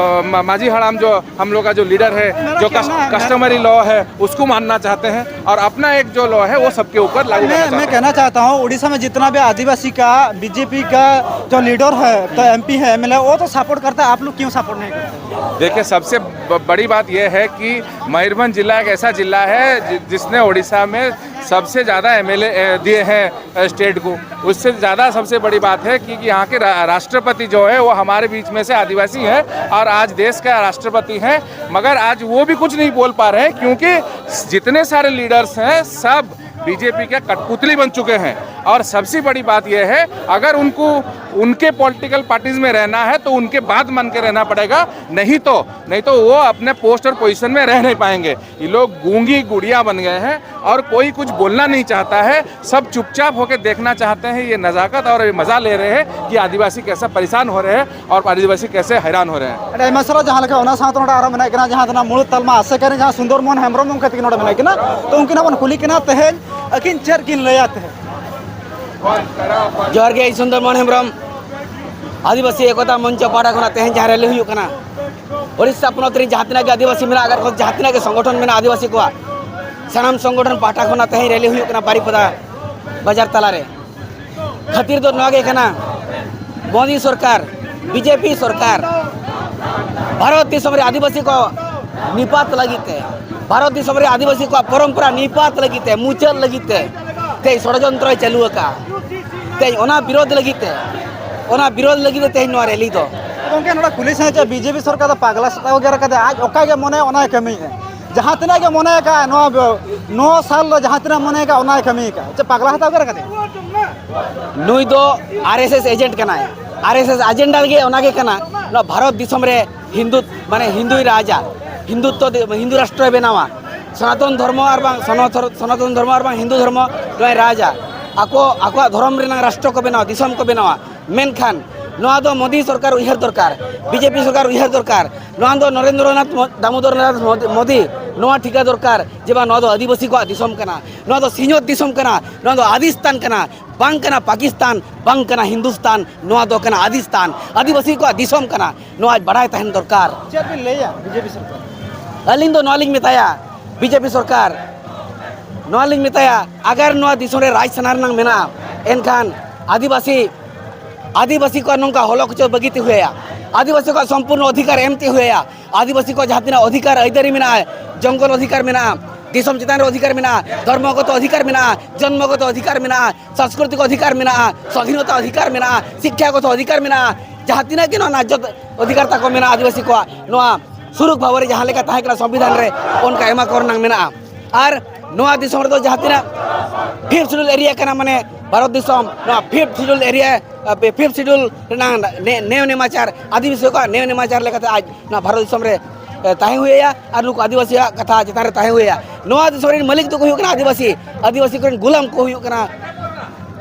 मा- माझी हड़ाम जो हम लोग का जो लीडर है, जो कस्टमरी लॉ है, उसको मानना चाहते हैं, और अपना एक जो लॉ है, वो सबके ऊपर लागू करना मैं मैं चाहते हैं। कहना चाहता हूँ, उड़ीसा में जितना भी आदिवासी का, बीजेपी का जो लीडर है, तो एमपी है, एमएलए, वो तो सपोर्ट करता है, आप लोग क्यों सपोर्ट नहीं करते? देखिए, सबसे ब- बड़ी बात यह है कि मयूरभंज जिला एक ऐसा जिला है जि- जिसने उड़ीसा में सबसे ज़्यादा एमएलए दिए हैं स्टेट को। उससे ज़्यादा सबसे बड़ी बात है कि, कि यहाँ के रा- राष्ट्रपति जो है, वो हमारे बीच में से आदिवासी हैं और आज देश का राष्ट्रपति हैं, मगर आज वो भी कुछ नहीं बोल पा रहे हैं, क्योंकि जितने सारे लीडर्स हैं, सब बीजेपी के कठपुतली बन चुके हैं। और सबसे बड़ी बात यह है, अगर उनको उनके पॉलिटिकल पार्टीज में रहना है, तो उनके बात मान के रहना पड़ेगा, नहीं तो नहीं तो वो अपने पोस्ट और पोजीशन में रह नहीं पाएंगे। ये लोग गूंगी गुड़िया बन गए हैं और कोई कुछ बोलना नहीं चाहता है। सब चुपचाप होकर देखना चाहते हैं ये नज़ाकत, और ये मज़ा ले रहे हैं कि आदिवासी कैसे परेशान हो रहे हैं और आदिवासी कैसे हैरान हो रहे हैं। ᱟᱹᱰᱤ ᱟᱭᱢᱟ ᱥᱟᱨᱦᱟᱣ᱾ ᱡᱟᱦᱟᱸ ᱞᱮᱠᱟ ᱚᱱᱟ ᱥᱟᱶᱛᱮ ᱱᱚᱰᱮ ᱟᱨᱚ ᱢᱮᱱᱟᱜ ᱠᱤᱱᱟ, ᱡᱟᱦᱟᱸ ᱫᱚ ᱱᱟᱜ ᱢᱩᱬᱩᱫ ᱛᱟᱞᱢᱟ ᱟᱥᱮᱠᱟ ᱨᱮᱱ ᱡᱟᱦᱟᱸ ᱥᱩᱱᱫᱚᱨ ᱢᱳᱦᱚᱱ ᱦᱮᱢᱵᱨᱚᱢ ᱜᱚᱢᱠᱮ ᱛᱟᱹᱠᱤᱱ ᱱᱚᱰᱮ ᱢᱮᱱᱟᱜ ᱠᱤᱱᱟ᱾ ᱛᱚ ᱩᱱᱠᱤᱱ ᱦᱟᱸᱜ ᱵᱚᱱ ᱠᱩᱞᱤ ᱠᱤᱱᱟ ᱛᱮᱦᱮᱧ ᱟᱹᱠᱤᱱ ᱪᱮᱫ ᱠᱤᱱ ᱞᱟᱹᱭᱟ ᱛᱮᱦᱮᱧ᱾ ᱡᱚᱦᱟᱨ ᱜᱮ, ᱤᱧ ᱥᱩᱱᱫᱚᱨ ᱢᱳᱦᱚᱱ ᱦᱮᱢᱵᱨᱚᱢ, ᱟᱹᱫᱤᱵᱟᱹᱥᱤ ᱮᱠᱚᱛᱟ ᱢᱚᱧᱪᱚ ᱯᱟᱦᱴᱟ ᱠᱷᱚᱱᱟᱜ ᱛᱮᱦᱮᱧ ᱡᱟᱦᱟᱸ ᱨᱮᱞᱤ ᱦᱩᱭᱩᱜ ᱠᱟᱱᱟ, ᱳᱰᱤᱥᱟ ᱯᱚᱱᱚᱛ ᱨᱮ ᱡᱟᱦᱟᱸ ᱛᱤᱱᱟᱹᱜ ᱜᱮ ᱟᱹᱫᱤᱵᱟᱹᱥᱤ ᱢᱮᱱᱟᱜ ᱟᱠᱟᱫ ᱠᱚ, ᱡᱟᱦᱟᱸ ᱛᱤᱱᱟᱹᱜ ᱜᱮ ᱥᱚᱝᱜᱚᱴᱷᱚᱱ ᱢᱮᱱᱟᱜᱼᱟ ᱟᱹᱫᱤᱵᱟᱹᱥᱤ ᱠᱚᱣᱟᱜ, ᱥᱟᱱᱟᱢ ᱥᱚᱝᱜᱚᱴᱷᱚᱱ ᱯᱟᱦᱴᱟ ᱠᱷᱚᱱᱟᱜ ᱛᱮᱦᱮᱧ ᱨᱮᱞᱤ ᱦᱩᱭᱩᱜ ᱠᱟᱱᱟ ᱵᱟᱨᱤᱯᱟᱫᱟ ᱵᱟᱡᱟᱨ ᱛᱟᱞᱟᱨᱮ᱾ ᱠᱷᱟᱹᱛᱤᱨ ᱫᱚ ᱱᱚᱣᱟ ᱜᱮ ᱠᱟᱱᱟ, ᱢᱳᱫᱤ ᱥᱚᱨᱠᱟᱨ, ᱵᱤᱡᱮᱯᱤ ᱥᱚᱨᱠᱟᱨ ᱵᱷᱟᱨᱚᱛ ᱫᱤᱥᱚᱢ ᱨᱮ ᱟᱹᱫᱤᱵᱟᱹᱥᱤ ᱠᱚ ᱱᱤᱯᱟᱛ ᱞᱟᱹᱜᱤᱫ ᱛᱮ, ᱵᱷᱟᱨᱚᱛ ᱫᱤᱥᱚᱢ ᱨᱮ ᱟᱹᱫᱤᱵᱟᱹᱥᱤ ᱠᱚᱣᱟᱜ ᱯᱚᱨᱚᱢᱯᱚᱨᱟ ᱱᱤᱯᱟᱛ ᱞᱟᱹᱜᱤᱫ ᱛᱮ, ᱢᱩᱪᱟᱹᱫ ᱞᱟᱹᱜᱤᱫ ᱛᱮ ᱛᱮᱦᱮᱧ ᱥᱚᱲᱚᱡᱚᱱᱛᱨᱚᱭ ᱪᱟᱹᱞᱩ ᱟᱠᱟᱫᱼᱟ᱾ ᱛᱮᱦᱮᱧ ᱚᱱᱟ ᱵᱤᱨᱳᱫᱷ ᱞᱟᱹᱜᱤᱫ ᱛᱮ, ᱚᱱᱟ ᱵᱤᱨᱳᱫᱷ ᱞᱟᱹᱜᱤᱫ ᱛᱮ ᱛᱮᱦᱮᱧ ᱱᱚᱣᱟ ᱨᱮᱞᱤ ᱫᱚ᱾ ᱜᱚᱢᱠᱮ, ᱱᱚᱰᱮ ᱠᱩᱞᱤ ᱥᱟᱱᱟᱧ ᱪᱮᱫ ᱵᱤᱡᱮᱯᱤ ᱥᱚᱨᱠᱟᱨ ᱫᱚ ᱯᱟᱜᱽᱞᱟ ᱥᱮᱛᱟ ᱠᱚ ᱜᱮᱨ ᱟᱠᱟᱫᱮᱭᱟ, ᱟᱡ ᱚᱠᱟ ᱜᱮ ᱢᱚᱱᱮ ᱚᱱᱟᱭ ᱠᱟᱹᱢᱤᱭᱮᱫᱼᱟ᱾ ᱡᱟᱦᱟᱸ ᱛᱤᱱᱟᱹᱜ ᱜᱮ ᱢᱚᱱᱮ ᱟᱠᱟᱫ ᱱᱚᱣᱟ ᱵ-, ᱱᱚᱣᱟ ᱥᱟᱞ ᱫᱚ ᱡᱟᱦᱟᱸ ᱛᱤᱱᱟᱹᱜ ᱢᱚᱱᱮ ᱟᱠᱟᱫ ᱚᱱᱟᱭ ᱠᱟᱹᱢᱤ ᱟᱠᱟᱫ᱾ ᱪᱮᱫ ᱯᱟᱜᱽᱞᱟ ᱦᱟᱛᱟᱣ ᱠᱟᱱᱟ ᱠᱟᱹᱴᱤᱡ? ᱱᱩᱭ ᱫᱚ ᱟᱨ ᱮᱥ ᱮᱥ ᱮᱡᱮᱱᱴ ᱠᱟᱱᱟᱭ᱾ ᱟᱨ ᱮᱥ ᱮᱥ ᱮᱡᱮᱱᱰᱟ ᱜᱮ ᱚᱱᱟ ᱜᱮ ᱠᱟᱱᱟ᱾ ᱱᱚᱣᱟ ᱵᱷᱟᱨᱚᱛ ᱫᱤᱥᱚᱢ ᱨᱮ ᱦᱤᱱᱫᱩ, ᱢᱟᱱᱮ ᱦᱤᱱᱫᱩᱭ ᱨᱟᱡᱟ, ᱦᱤᱱᱫᱩᱛᱛᱚ ᱫᱤ-, ᱦᱤᱱᱫᱩ ᱨᱟᱥᱴᱨᱚᱭ ᱵᱮᱱᱟᱣᱟ᱾ ᱥᱚᱱᱟᱛᱚᱱ ᱫᱷᱚᱨᱢᱚ ᱟᱨ ᱵᱟᱝ ᱥᱚᱱᱚᱛᱷᱚᱨ-, ᱥᱚᱱᱟᱛᱚᱱ ᱫᱷᱚᱨᱢᱚ ᱟᱨ ᱵᱟᱝ ᱦᱤᱱᱫᱩ ᱫᱷᱚᱨᱢᱚ ᱱᱚᱣᱟᱭ ᱨᱟᱡᱟ᱾ ᱟᱠᱚ, ᱟᱠᱚᱣᱟᱜ ᱫᱷᱚᱨᱚᱢ ᱨᱮᱱᱟᱜ ᱨᱟᱥᱴᱨᱚ ᱠᱚ ᱵᱮᱱᱟᱣᱟ, ᱫᱤᱥᱚᱢ ᱠᱚ ᱵᱮᱱᱟᱣᱟ᱾ ᱢᱮᱱᱠᱷᱟᱱ ᱱᱚᱣᱟ ᱫᱚ ᱢᱳᱫᱤ ᱥᱚᱨᱠᱟᱨ ᱩᱭᱦᱟᱹᱨ ᱫᱚᱨᱠᱟᱨ, ᱵᱤ ᱡᱮ ᱯᱤ ᱥᱚᱨᱠᱟᱨ ᱩᱭᱦᱟᱹᱨ ᱫᱚᱨᱠᱟᱨ᱾ ᱱᱚᱣᱟ ᱫᱚ ᱱᱚᱨᱮᱱᱫᱨᱚ ᱱᱟᱛᱷ ᱢᱳ-, ᱫᱟᱢᱳᱫᱚᱨ ᱱᱟᱛᱷ ᱢᱳᱫᱤ, ᱢᱳᱫᱤ ᱱᱚᱣᱟ ᱴᱷᱤᱠᱟᱹ ᱫᱚᱨᱠᱟᱨ ᱡᱮ ᱵᱟᱝ, ᱱᱚᱣᱟ ᱫᱚ ᱟᱹᱫᱤᱵᱟᱹᱥᱤ ᱠᱚᱣᱟᱜ ᱫᱤᱥᱚᱢ ᱠᱟᱱᱟ, ᱱᱚᱣᱟ ᱫᱚ ᱥᱤᱧᱚᱛ ᱫᱤᱥᱚᱢ ᱠᱟᱱᱟ, ᱱᱚᱣᱟ ᱫᱚ ᱟᱫᱤᱥᱛᱟᱱ ᱠᱟᱱᱟ, ᱵᱟᱝ ᱠᱟᱱᱟ ᱯᱟᱠᱤᱥᱛᱟᱱ, ᱵᱟᱝ ᱠᱟᱱᱟ ᱦᱤᱱᱫᱩᱥᱛᱟᱱ, ᱱᱚᱣᱟ ᱫᱚ ᱠᱟᱱᱟ ᱟᱫᱤᱥᱛᱟᱱ, ᱟᱹᱫᱤᱵᱟᱹᱥᱤ ᱠᱚᱣᱟᱜ ᱫᱤᱥᱚᱢ ᱠᱟᱱᱟ᱾ ᱱᱚᱣᱟ ᱵᱟᱰᱟᱭ ᱛᱟᱦᱮᱱ ᱫᱚᱨᱠᱟᱨ᱾ ᱪᱮᱫ ᱵᱤᱱ ᱞᱟᱹᱭᱟ ᱵᱤ ᱡᱮ ᱯᱤ ᱥᱚᱨᱠᱟᱨ? ᱟᱹᱞᱤᱧ ᱫᱚ ᱱᱚᱣᱟ ᱞᱤᱧ ᱢᱮᱛᱟᱭᱟ, ᱵᱤ ᱡᱮ ᱯᱤ ᱥᱚᱨᱠᱟᱨ, ᱱᱚᱣᱟ ᱞᱤᱧ ᱢᱮᱛᱟᱭᱟ, ᱟᱜᱟᱨ ᱱᱚᱣᱟ ᱫᱤᱥᱚᱢ ᱨᱮ ᱨᱟᱡᱽ ᱥᱟᱱᱟ ᱨᱮᱱᱟᱜ ᱢᱮᱱᱟᱜᱼᱟ, ᱮᱱᱠᱷᱟᱱ ᱟᱹᱫᱤᱵᱟᱹᱥᱤ, ᱟᱹᱫᱤᱵᱟᱹᱥᱤ ᱠᱚᱣᱟᱜ ᱱᱚᱝᱠᱟ ᱦᱚᱞᱚ ᱠᱚᱪᱚ ᱵᱟᱹᱜᱤ ᱛᱮ ᱦᱩᱭ ᱟᱭᱟ, ᱟᱹᱫᱤᱵᱟᱹᱥᱤ ᱠᱚᱣᱟᱜ ᱥᱚᱢᱯᱩᱨᱱᱚ ᱚᱫᱷᱤᱠᱟᱨ ᱮᱢ ᱛᱮ ᱦᱩᱭ ᱟᱭᱟ, ᱟᱹᱫᱤᱵᱟᱹᱥᱤ ᱠᱚᱣᱟᱜ ᱡᱟᱦᱟᱸ ᱛᱤᱱᱟᱹᱜ ᱚᱫᱷᱤᱠᱟᱨ ᱟᱹᱭᱫᱟᱹᱨᱤ ᱢᱮᱱᱟᱜᱼᱟ, ᱡᱚᱝᱜᱚᱞ ᱚᱫᱷᱤᱠᱟᱨ ᱢᱮᱱᱟᱜᱼᱟ, ᱫᱤᱥᱚᱢ ᱪᱮᱛᱟᱱ ᱨᱮ ᱚᱫᱷᱤᱠᱟᱨ ᱢᱮᱱᱟᱜᱼᱟ, ᱫᱷᱚᱨᱢᱚᱜᱚᱛᱚ ᱚᱫᱷᱤᱠᱟᱨ ᱢᱮᱱᱟᱜᱼᱟ, ᱡᱚᱱᱢᱚᱜᱚᱛᱚ ᱚᱫᱷᱤᱠᱟᱨ ᱢᱮᱱᱟᱜᱼᱟ, ᱥᱟᱝᱥᱠᱨᱤᱛᱤᱠ ᱚᱫᱷᱤᱠᱟᱨ ᱢᱮᱱᱟᱜᱼᱟ, ᱥᱟᱫᱷᱤᱱᱚᱛᱟ ᱚᱫᱷᱤᱠᱟᱨ ᱢᱮᱱᱟᱜᱼᱟ, ᱡᱟᱦᱟᱸ ᱛᱤᱱᱟᱹᱜ ᱜᱮ ᱱᱚᱣᱟ ᱱᱟᱡᱽᱡᱚ ᱚᱫᱷᱤᱠᱟᱨ ᱛᱟᱠᱚ ᱢᱮᱱᱟᱜᱼᱟ ᱟᱹᱫᱤᱵᱟᱹᱥᱤ ᱠᱚᱣᱟᱜ, ᱱᱚᱣᱟ ᱥᱩᱨᱩᱠ ᱵᱷᱟᱵᱮ ᱨᱮ ᱡᱟᱦᱟᱸ ᱞᱮᱠᱟ ᱛᱟᱦᱮᱸ ᱠᱟᱱᱟ ᱥᱚᱝᱵᱤᱫᱷᱟᱱ ᱨᱮ, ᱚᱱᱠᱟ ᱮᱢᱟ ᱠᱚ ᱨᱮᱱᱟᱜ ᱢᱮᱱᱟᱜᱼᱟ᱾ ᱟᱨ ᱱᱚᱣᱟ ᱫᱤᱥᱚᱢ ᱨᱮᱫᱚ ᱡᱟᱦᱟᱸ ᱛᱤᱱᱟᱹᱜ ᱯᱷᱤᱯᱛᱷ ᱥᱤᱰᱩᱞ ᱮᱨᱤᱭᱟ ᱠᱟᱱᱟ, ᱢᱟᱱᱮ ᱵᱷᱟᱨᱚᱛ ᱫᱤᱥᱚᱢ, ᱱᱚᱣᱟ fifth schedule area, fifth schedule ᱨᱮᱱᱟᱜ ᱱᱮ-, ᱱᱮᱭᱚ ᱱᱮᱢᱟᱪᱟᱨ, ᱟᱹᱫᱤᱵᱟᱹᱥᱤ ᱠᱚᱣᱟᱜ ᱱᱮᱭᱚ ᱱᱮᱢᱟᱪᱟᱨ ᱞᱮᱠᱟᱛᱮ ᱟᱡ ᱱᱚᱣᱟ ᱵᱷᱟᱨᱚᱛ ᱫᱤᱥᱚᱢ ᱨᱮ, ᱮ, ᱛᱟᱦᱮᱸ ᱦᱩᱭ ᱟᱭᱟ᱾ ᱟᱨ ᱱᱩᱠᱩ ᱟᱹᱫᱤᱵᱟᱹᱥᱤᱭᱟᱜ ᱠᱟᱛᱷᱟ ᱪᱮᱛᱟᱱ ᱨᱮ ᱛᱟᱦᱮᱸ ᱦᱩᱭ ᱟᱭᱟ᱾ ᱱᱚᱣᱟ ᱫᱤᱥᱚᱢ ᱨᱮᱱ ᱢᱟᱹᱞᱤᱠ ᱫᱚᱠᱚ ᱦᱩᱭᱩᱜ ᱠᱟᱱᱟ ᱟᱹᱫᱤᱵᱟᱹᱥᱤ, ᱟᱹᱫᱤᱵᱟᱹᱥᱤ ᱠᱚᱨᱮᱱ ᱜᱩᱞᱟᱢ ᱠᱚ ᱦᱩᱭᱩᱜ ᱠᱟᱱᱟ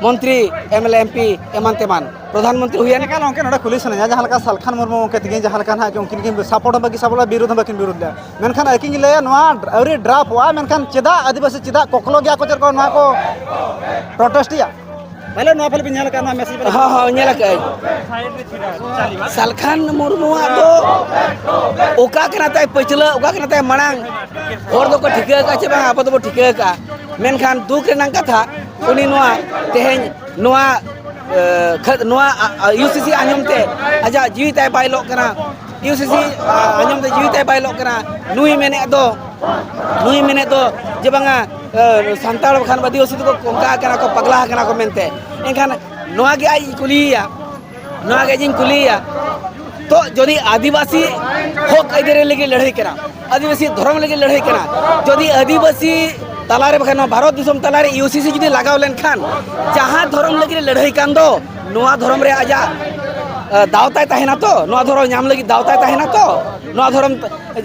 ᱢᱚᱱᱛᱨᱤ, M L A, M P, ᱮᱢᱟᱱ ᱛᱮᱢᱟᱱ, ᱯᱨᱚᱫᱷᱟᱱ ᱢᱚᱱᱛᱨᱤ ᱦᱩᱭᱮᱱ᱾ ᱮᱠᱟᱞ ᱜᱚᱢᱠᱮ, ᱱᱚᱰᱮ ᱠᱩᱞᱤ ᱥᱟᱱᱟᱧᱟ, ᱡᱟᱦᱟᱸ ᱞᱮᱠᱟ ᱥᱟᱞᱠᱷᱟᱱ ᱢᱩᱨᱢᱩ ᱜᱚᱢᱠᱮ ᱛᱤᱠᱤᱱ ᱡᱟᱦᱟᱸ ᱞᱮᱠᱟ ᱱᱟᱦᱟᱜ ᱩᱱᱠᱤᱱ ᱠᱤᱱ ᱥᱟᱯᱳᱨᱴ ᱦᱚᱸ ᱵᱟᱹᱠᱤᱱ ᱥᱟᱯᱳᱨᱴᱟ, ᱵᱤᱨᱳᱫᱷ ᱦᱚᱸ ᱵᱟᱹᱠᱤᱱ ᱵᱤᱨᱳᱫᱷ ᱞᱮᱫᱟ, ᱢᱮᱱᱠᱷᱟᱱ ᱟᱹᱠᱤᱱ ᱠᱤᱱ ᱞᱟᱹᱭᱟ ᱱᱚᱣᱟ ᱟᱹᱣᱨᱤ ᱰᱨᱟᱯᱚᱜᱼᱟ, ᱢᱮᱱᱠᱷᱟᱱ ᱪᱮᱫᱟᱜ ᱟᱹᱫᱤᱵᱟᱹᱥᱤ ᱪᱮᱫᱟᱜ ᱠᱚᱠᱞᱚ ᱜᱮᱭᱟ ᱠᱚ, ᱪᱮᱫ ᱠᱚ ᱱᱚᱣᱟ ᱠᱚ ᱯᱨᱚᱴᱮᱥᱴ ᱮᱭᱟ? ᱯᱟᱞᱮ ᱱᱚᱣᱟ ᱯᱟᱞᱮ ᱵᱤᱱ ᱧᱮᱞ ᱟᱠᱟᱫ ᱱᱚᱣᱟ ᱢᱮᱥᱮᱡᱽ ᱯᱟᱞᱮ? ᱦᱚᱸ, ᱦᱚᱸ, ᱧᱮᱞ ᱟᱠᱟᱫ ᱟᱹᱧ᱾ ᱥᱟᱞᱠᱷᱟᱱ ᱢᱩᱨᱢᱩᱣᱟᱜ ᱫᱚ ᱚᱠᱟ ᱠᱟᱱᱟ ᱛᱟᱭ ᱯᱟᱹᱪᱷᱞᱟᱹ, ᱚᱠᱟ ᱠᱟᱱᱟ ᱛᱟᱭ ᱢᱟᱲᱟᱝ, ᱦᱚᱲ ᱫᱚᱠᱚ ᱴᱷᱤᱠᱟᱹ ᱟᱠᱟᱫ ᱪᱮ ᱵᱟᱝ, ᱟᱵᱚ ᱫᱚᱵᱚ ᱴᱷᱤᱠᱟᱹ ᱟᱠᱟᱫ᱾ ᱢᱮᱱᱠᱷᱟᱱ ᱫᱩᱠ ᱨᱮᱱᱟᱜ ᱠᱟᱛᱷᱟ, ᱩᱱᱤ ᱱᱚᱣᱟ ᱛᱮᱦᱮᱧ ᱱᱚᱣᱟ, ᱮ, ᱠᱷᱟᱹ-, ᱱᱚᱣᱟ, ᱟ, ᱟ, ᱤᱭᱩ ᱥᱤ ᱥᱤ ᱟᱸᱡᱚᱢ ᱛᱮ ᱟᱡᱟᱜ ᱡᱤᱣᱤ ᱛᱟᱭ ᱵᱟᱭ ᱞᱚᱜ ᱠᱟᱱᱟ᱾ ᱤᱭᱩ ᱥᱤ ᱥᱤ, ᱟ, ᱟᱸᱡᱚᱢ ᱛᱮ ᱡᱤᱣᱤ ᱛᱟᱭ ᱵᱟᱭ ᱞᱚᱜ ᱠᱟᱱᱟ᱾ ᱱᱩᱭ ᱢᱮᱱᱮᱫ ᱫᱚ, ᱱᱩᱭ ᱢᱮᱱᱮᱫ ᱫᱚ ᱡᱮ ᱵᱟᱝᱟ, ᱮ, ᱥᱟᱱᱛᱟᱲ ᱵᱟᱠᱷᱟᱱ ᱟᱹᱫᱤᱵᱟᱹᱥᱤ ᱫᱚᱠᱚ ᱚᱱᱠᱟ ᱟᱠᱟᱱᱟ ᱠᱚ, ᱯᱟᱜᱽᱞᱟ ᱟᱠᱟᱱᱟ ᱠᱚ ᱢᱮᱱᱛᱮ᱾ ᱮᱱᱠᱷᱟᱱ ᱱᱚᱣᱟ ᱜᱮ ᱟᱡ ᱤᱧ ᱠᱩᱞᱤᱭᱮᱭᱟ, ᱱᱚᱣᱟ ᱜᱮ ᱤᱧ ᱠᱩᱞᱤᱭᱮᱭᱟ, ᱛᱚ ᱡᱩᱫᱤ ᱟᱹᱫᱤᱵᱟᱹᱥᱤ ᱦᱚᱠ ᱟᱹᱭᱫᱟᱹᱨᱤ ᱞᱟᱹᱜᱤᱫ ᱞᱟᱹᱲᱦᱟᱹᱭ ᱠᱟᱱᱟ, ᱟᱹᱫᱤᱵᱟᱹᱥᱤ ᱫᱷᱚᱨᱚᱢ ᱞᱟᱹᱜᱤᱫ ᱞᱟᱹᱲᱦᱟᱹᱭ ᱠᱟᱱᱟ᱾ ᱡᱩᱫᱤ ᱟᱹᱫᱤᱵᱟᱹᱥᱤ ᱛᱟᱞᱟᱨᱮ, ᱵᱟᱠᱷᱟᱱ ᱱᱚᱣᱟ ᱵᱷᱟᱨᱚᱛ ᱫᱤᱥᱚᱢ ᱛᱟᱞᱟᱨᱮ ᱤᱭᱩ ᱥᱤ ᱥᱤ ᱡᱩᱫᱤ ᱞᱟᱜᱟᱣ ᱞᱮᱱᱠᱷᱟᱱ, ᱡᱟᱦᱟᱸ ᱫᱷᱚᱨᱚᱢ ᱞᱟᱹᱜᱤᱫ ᱮ ᱞᱟᱹᱲᱦᱟᱹᱭ ᱠᱟᱱ ᱫᱚ, ᱱᱚᱣᱟ ᱫᱷᱚᱨᱚᱢ ᱨᱮ ᱟᱡᱟᱜ, ᱮ, ᱫᱟᱣ ᱛᱟᱭ ᱛᱟᱦᱮᱱᱟ ᱛᱚ? ᱱᱚᱣᱟ ᱫᱷᱚᱨᱚᱢ ᱧᱟᱢ ᱞᱟᱹᱜᱤᱫ ᱫᱟᱣ ᱛᱟᱭ ᱛᱟᱦᱮᱱᱟ ᱛᱚ? ᱱᱚᱣᱟ ᱫᱷᱚᱨᱚᱢ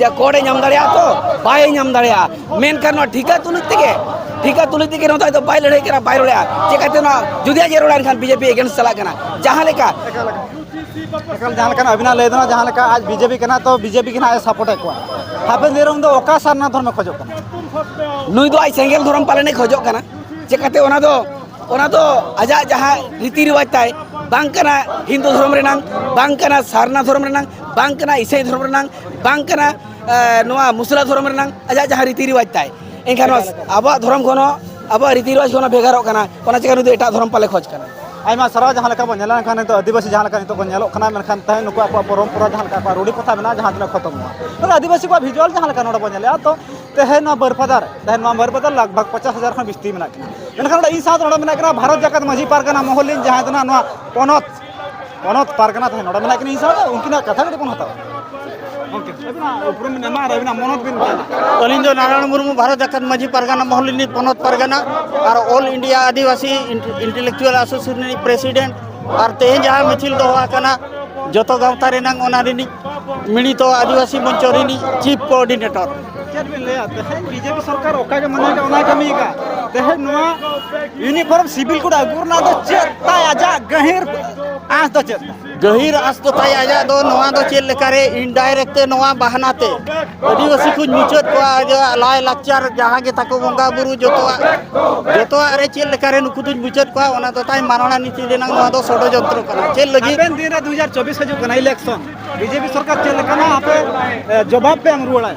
ᱡᱮ ᱠᱳᱰ ᱮ ᱧᱟᱢ ᱫᱟᱲᱮᱭᱟᱜᱼᱟ ᱛᱚ? ᱵᱟᱭ ᱧᱟᱢ ᱫᱟᱲᱮᱭᱟᱜᱼᱟ᱾ ᱢᱮᱱᱠᱷᱟᱱ ᱱᱚᱣᱟ ᱴᱷᱤᱠᱟ ᱛᱩᱞᱩᱡ ᱛᱮᱜᱮ, ᱴᱷᱤᱠᱟ ᱛᱩᱞᱩᱡ ᱛᱮᱜᱮ ᱱᱚᱣᱟ ᱫᱚ ᱵᱟᱭ ᱞᱟᱹᱲᱦᱟᱹᱭ ᱠᱟᱱᱟ, ᱵᱟᱭ ᱨᱚᱲᱮᱜᱼᱟ᱾ ᱪᱮᱠᱟᱛᱮ ᱱᱚᱣᱟ ᱡᱩᱫᱤ ᱟᱡ ᱮ ᱨᱚᱲᱟ, ᱮᱱᱠᱷᱟᱱ ᱵᱤ ᱡᱮ ᱯᱤ against ᱪᱟᱞᱟᱜ ᱠᱟᱱᱟ᱾ ᱡᱟᱦᱟᱸ ᱞᱮᱠᱟ ᱮᱠᱟᱞ, ᱡᱟᱦᱟᱸ ᱞᱮᱠᱟᱱᱟᱜ ᱟᱹᱵᱤᱱᱟᱜ ᱞᱟᱹᱭ ᱫᱚ ᱱᱟᱜ, ᱡᱟᱦᱟᱸ ᱞᱮᱠᱟ ᱟᱡ ᱵᱤ ᱡᱮ ᱯᱤ ᱠᱟᱱᱟ, ᱛᱚ ᱵᱤ ᱡᱮ ᱯᱤ ᱜᱮ ᱱᱟᱜ ᱮ ᱥᱟᱯᱳᱨᱴ ᱮᱫ ᱠᱚᱣᱟ᱾ ᱦᱟᱯᱮᱱ ᱫᱤᱱ ᱨᱮ ᱩᱱᱤ ᱫᱚ ᱚᱠᱟ ᱥᱟᱨᱱᱟ ᱫᱷᱚᱨᱚᱢᱮ ᱠᱷᱚᱡᱚᱜ ᱠᱟᱱᱟ? ᱱᱩᱭ ᱫᱚ ᱟᱡ ᱥᱮᱸᱜᱮᱞ ᱫᱷᱚᱨᱚᱢ ᱯᱟᱞᱮᱱᱮ ᱠᱷᱚᱡᱚᱜ ᱠᱟᱱᱟ᱾ ᱪᱮᱠᱟᱛᱮ ᱚᱱᱟ ᱫᱚ, ᱚᱱᱟ ᱫᱚ ᱟᱡᱟᱜ ᱡᱟᱦᱟᱸ ᱨᱤᱛᱤ ᱨᱮᱣᱟᱡᱽ ᱛᱟᱭ, ᱵᱟᱝ ᱠᱟᱱᱟ ᱦᱤᱱᱫᱩ ᱫᱷᱚᱨᱚᱢ ᱨᱮᱱᱟᱝ, ᱵᱟᱝ ᱠᱟᱱᱟ ᱥᱟᱨᱱᱟ ᱫᱷᱚᱨᱚᱢ ᱨᱮᱱᱟᱝ, ᱵᱟᱝ ᱠᱟᱱᱟ ᱤᱥᱟᱹᱭ ᱫᱷᱚᱨᱚᱢ ᱨᱮᱱᱟᱝ, ᱵᱟᱝ ᱠᱟᱱᱟ, ᱮ, ᱱᱚᱣᱟ ᱢᱩᱥᱞᱟ ᱫᱷᱚᱨᱚᱢ ᱨᱮᱱᱟᱝ, ᱟᱡᱟᱜ ᱡᱟᱦᱟᱸ ᱨᱤᱛᱤ ᱨᱮᱣᱟᱡᱽ ᱛᱟᱭ᱾ ᱮᱱᱠᱷᱟᱱ ᱱᱚᱣᱟ ᱮᱠᱟᱞ, ᱮᱠᱟᱞ᱾ ᱟᱵᱚᱣᱟᱜ ᱫᱷᱚᱨᱚᱢ ᱠᱷᱚᱱ ᱦᱚᱸ, ᱟᱵᱚᱣᱟᱜ ᱨᱤᱛᱤ ᱨᱮᱣᱟᱡᱽ ᱠᱷᱚᱱ ᱦᱚᱸ ᱵᱷᱮᱜᱟᱨᱚᱜ ᱠᱟᱱᱟ᱾ ᱚᱱᱟ ᱪᱤᱠᱟᱹ ᱱᱩᱭ ᱫᱚ ᱮᱴᱟᱜ ᱫᱷᱚᱨᱚᱢ ᱯᱟᱞᱮ ᱠᱷᱚᱡᱽ ᱠᱟᱱᱟ᱾ ᱟᱭᱢᱟ ᱥᱟᱨᱦᱟᱣ᱾ ᱡᱟᱦᱟᱸ ᱞᱮᱠᱟ ᱵᱚᱱ ᱧᱮᱞᱟ, ᱮᱱᱠᱷᱟᱱ ᱱᱤᱛᱚᱜ ᱟᱹᱫᱤᱵᱟᱹᱥᱤ ᱡᱟᱦᱟᱸ ᱞᱮᱠᱟ ᱱᱤᱛᱚᱜ ᱠᱚ ᱧᱮᱞᱚᱜ ᱠᱟᱱᱟ, ᱢᱮᱱᱠᱷᱟᱱ ᱛᱮᱦᱮᱧ ᱱᱩᱠᱩᱣᱟᱜ ᱟᱠᱚᱣᱟᱜ ᱯᱚᱨᱚᱢᱯᱚᱨᱟ ᱡᱟᱦᱟᱸ ᱞᱮᱠᱟ, ᱟᱠᱚᱣᱟᱜ ᱨᱩᱲᱤ ᱯᱨᱚᱛᱷᱟ ᱢᱮᱱᱟᱜᱼᱟ, ᱡᱟᱦᱟᱸ ᱛᱤᱱᱟᱹᱜ ᱠᱷᱚᱛᱚᱢᱚᱜᱼᱟ᱾ ᱛᱚᱵᱮ ᱟᱹᱫᱤᱵᱟᱹᱥᱤ ᱠᱚᱣᱟᱜ ᱵᱷᱤᱡᱩᱣᱟᱞ ᱡᱟᱦᱟᱸ ᱞᱮᱠᱟ ᱱᱚᱰᱮ ᱵᱚᱱ ᱧᱮᱞᱮᱜᱼᱟ, ᱛᱚ ᱛᱮᱦᱮᱧ ᱱᱚᱣᱟ ᱵᱟᱹᱨᱯᱟᱫᱟ ᱨᱮ, ᱛᱮᱦᱮᱧ ᱱᱚᱣᱟ ᱵᱟᱹᱨᱯᱟᱫᱟ ᱞᱟᱜᱽ ᱵᱷᱟᱜᱽ ᱯᱚᱪᱟᱥ ᱦᱟᱡᱟᱨ ᱠᱷᱚᱱ ᱵᱤᱥᱛᱤ ᱢᱮᱱᱟᱜ ᱠᱤᱱᱟ᱾ ᱢᱮᱱᱠᱷᱟᱱ ᱱᱚᱰᱮ ᱤᱧ ᱥᱟᱶᱛᱮ ᱱᱚᱰᱮ ᱢᱮᱱᱟᱜ ᱠᱤᱱᱟ ᱵᱷᱟᱨᱚᱛ ᱡᱟᱠᱟᱛ ᱢᱟᱹᱡᱷᱤ ᱯᱟᱨᱜᱟᱱᱟ ᱢᱚᱦᱚᱞ ᱨᱤᱱ, ᱡᱟᱦᱟᱸᱭ ᱫᱚ ᱱᱟᱜ ᱱᱚᱣᱟ ᱯᱚᱱᱚᱛ, ᱯᱚᱱᱚᱛ ᱯᱟᱨᱜᱟᱱᱟ ᱛᱮᱦᱮᱧ ᱱᱚᱰᱮ ᱢᱮᱱᱟᱜ ᱠᱤᱱᱟ ᱤᱧ ᱥᱟᱶᱛᱮ, ᱩᱱᱠᱤᱱᱟᱜ ᱠᱟᱛᱷᱟ ᱠᱟᱹᱴᱤᱡ ᱵᱚᱱ ᱦᱟᱛᱟᱣᱟ᱾ ᱜᱚᱢᱠᱮ, ᱟᱹᱵᱤᱱᱟᱜ ᱩᱯᱨᱩᱢ ᱵᱤᱱ ᱮᱢᱟ ᱟᱨ ᱟᱹᱵᱤᱱᱟᱜ ᱢᱚᱱᱚᱛ ᱵᱤᱱ ᱢᱮᱱᱟ᱾ ᱟᱹᱞᱤᱧ ᱫᱚ ᱱᱟᱨᱟᱭᱚᱬ ᱢᱩᱨᱢᱩ, ᱵᱷᱟᱨᱚᱛ ᱡᱟᱠᱟᱛ ᱢᱟᱹᱡᱷᱤ ᱯᱟᱨᱜᱟᱱᱟ ᱢᱚᱦᱚᱞ ᱨᱤᱱᱤᱡ ᱯᱚᱱᱚᱛ ᱯᱟᱨᱜᱟᱱᱟ ᱟᱨ All India ᱟᱹᱫᱤᱵᱟᱹᱥᱤ Intellectual Association ᱨᱤᱱᱤᱡ president᱾ ᱟᱨ ᱛᱮᱦᱮᱧ ᱡᱟᱦᱟᱸ ᱢᱤᱪᱷᱤᱞ ᱫᱚᱦᱚ ᱟᱠᱟᱱᱟ, ᱡᱚᱛᱚ ᱜᱟᱶᱛᱟ ᱨᱮᱱᱟᱝ ᱚᱱᱟ ᱨᱤᱱᱤᱡ ᱢᱤᱲᱤᱛᱚ ᱟᱹᱫᱤᱵᱟᱹᱥᱤ ᱢᱚᱧᱪᱚ ᱨᱤᱱᱤᱡ chief coordinator᱾ ᱪᱮᱫ ᱵᱤᱱ ᱞᱟᱹᱭᱟ, ᱛᱮᱦᱮᱧ ᱵᱤ ᱡᱮ ᱯᱤ ᱥᱚᱨᱠᱟᱨ ᱚᱠᱟ ᱜᱮ ᱢᱟᱱᱮ ᱜᱮ ᱚᱱᱟᱭ ᱠᱟᱹᱢᱤ ᱠᱟᱜ, ᱛᱮᱦᱮᱧ ᱱᱚᱣᱟ uniform civil code ᱟᱹᱜᱩ ᱨᱮᱱᱟᱜ ᱫᱚ ᱪᱮᱫ ᱛᱟᱭ ᱟᱡᱟᱜ ᱜᱟᱹᱦᱤᱨ ᱟᱸᱥ ᱫᱚ ᱪᱮᱫ? ᱜᱟᱹᱦᱤᱨ ᱟᱸᱥ ᱫᱚ ᱛᱟᱭ ᱟᱡᱟᱜ ᱫᱚ ᱱᱚᱣᱟ ᱫᱚ ᱪᱮᱫ ᱞᱮᱠᱟᱨᱮ indirect ᱛᱮ ᱱᱚᱣᱟ ᱵᱟᱦᱟᱱᱟ ᱛᱮ ᱟᱹᱫᱤᱵᱟᱹᱥᱤ ᱠᱚᱧ ᱢᱩᱪᱟᱹᱫ ᱠᱚᱣᱟ, ᱟᱡᱟᱜ ᱞᱟᱭ ᱞᱟᱠᱪᱟᱨ ᱡᱟᱦᱟᱸ ᱜᱮ ᱛᱟᱠᱚ ᱵᱚᱸᱜᱟ ᱵᱩᱨᱩ ᱡᱚᱛᱚᱣᱟᱜ, ᱡᱚᱛᱚᱣᱟᱜ ᱨᱮ ᱪᱮᱫ ᱞᱮᱠᱟᱨᱮ ᱱᱩᱠᱩ ᱫᱚᱧ ᱢᱩᱪᱟᱹᱫ ᱠᱚᱣᱟ, ᱚᱱᱟ ᱫᱚ ᱛᱟᱭ ᱢᱟᱨᱟᱲᱟ ᱱᱤᱛᱤ ᱨᱮᱱᱟᱜ ᱱᱚᱣᱟ ᱫᱚ ᱥᱚᱰᱚᱡᱚᱱᱛᱨᱚ ᱠᱟᱱᱟ᱾ ᱪᱮᱫ ᱞᱟᱹᱜᱤᱫ? ᱦᱟᱯᱮᱱ ᱫᱤᱱ ᱨᱮ ᱫᱩ ᱦᱟᱡᱟᱨ ᱪᱚᱵᱵᱤᱥ ᱦᱤᱡᱩᱜ ᱠᱟᱱᱟ election, ᱵᱤ ᱡᱮ ᱯᱤ ᱥᱚᱨᱠᱟᱨ ᱪᱮᱫ ᱞᱮᱠᱟᱱᱟᱜ ᱟᱯᱮ, ᱮ, ᱡᱚᱵᱟᱵ ᱯᱮ ᱮᱢ ᱨᱩᱣᱟᱹᱲᱟ?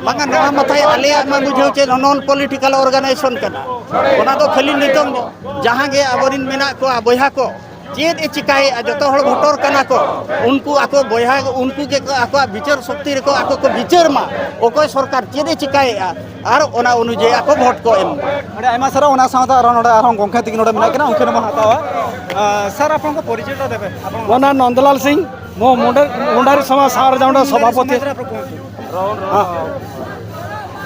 ᱵᱟᱝᱟ, ᱱᱚᱣᱟ ᱢᱟᱛᱷᱟᱭ ᱟᱞᱮᱭᱟᱜ ᱢᱟ ᱵᱩᱡᱷᱟᱹᱣ ᱪᱮᱫ non political organization ᱠᱟᱱᱟ᱾ ᱚᱱᱟ ᱫᱚ ᱠᱷᱟᱹᱞᱤ ᱱᱤᱛᱚᱝ ᱡᱟᱦᱟᱸ ᱜᱮ ᱟᱵᱚᱨᱮᱱ ᱢᱮᱱᱟᱜ ᱠᱚᱣᱟ ᱵᱚᱭᱦᱟ ᱠᱚ, ᱪᱮᱫ ᱮ ᱪᱤᱠᱟᱹᱭᱮᱫᱼᱟ, ᱡᱚᱛᱚ ᱦᱚᱲ ᱵᱷᱳᱴᱚᱨ ᱠᱟᱱᱟ ᱠᱚ, ᱩᱱᱠᱩ ᱟᱠᱚ ᱵᱚᱭᱦᱟ, ᱩᱱᱠᱩ ᱜᱮ ᱠᱚ ᱟᱠᱚᱣᱟᱜ ᱵᱤᱪᱟᱹᱨ ᱥᱚᱠᱛᱤ ᱨᱮᱠᱚ ᱟᱠᱚ ᱠᱚ ᱵᱤᱪᱟᱹᱨ ᱢᱟ, ᱚᱠᱚᱭ ᱥᱚᱨᱠᱟᱨ ᱪᱮᱫ ᱮ ᱪᱤᱠᱟᱹᱭᱮᱫᱼᱟ, ᱟᱨ ᱚᱱᱟ ᱚᱱᱩᱡᱟᱭᱤ ᱟᱠᱚ ᱵᱷᱳᱴ ᱠᱚ ᱮᱢ ᱢᱟ᱾ ᱟᱹᱰᱤ ᱟᱭᱢᱟ ᱥᱟᱨᱦᱟᱣ᱾ ᱚᱱᱟ ᱥᱟᱶᱛᱮ ᱟᱨᱦᱚᱸ ᱱᱚᱰᱮ ᱟᱨᱦᱚᱸ ᱜᱚᱢᱠᱮ ᱛᱟᱹᱠᱤᱱ ᱱᱚᱰᱮ ᱢᱮᱱᱟᱜ ᱠᱤᱱᱟ, ᱩᱱᱠᱤᱱ ᱦᱚᱸ ᱵᱚᱱ ᱦᱟᱛᱟᱣᱟ᱾ ᱟᱸ, ᱥᱟᱨ, ᱟᱯᱮ ᱠᱚ ᱯᱚᱨᱤᱪᱚᱭ ᱫᱚ ᱫᱮᱵᱮ, ᱟᱯᱮ ᱦᱚᱸ᱾ ᱢᱚᱱᱟ ᱱᱚᱱᱫᱚᱞᱟᱞ ᱥᱤᱝ, ᱢᱚ ᱢᱩᱰᱟᱨᱤ ᱥᱚᱢᱟᱡᱽ ᱥᱟᱶᱟᱨ ᱡᱟᱣᱰᱟ ᱥᱚᱵᱷᱟᱯᱚᱛᱤ᱾ ᱥᱚᱢᱟᱡᱽ ᱨᱮ ᱟᱯᱮ ᱠᱚ हाँ।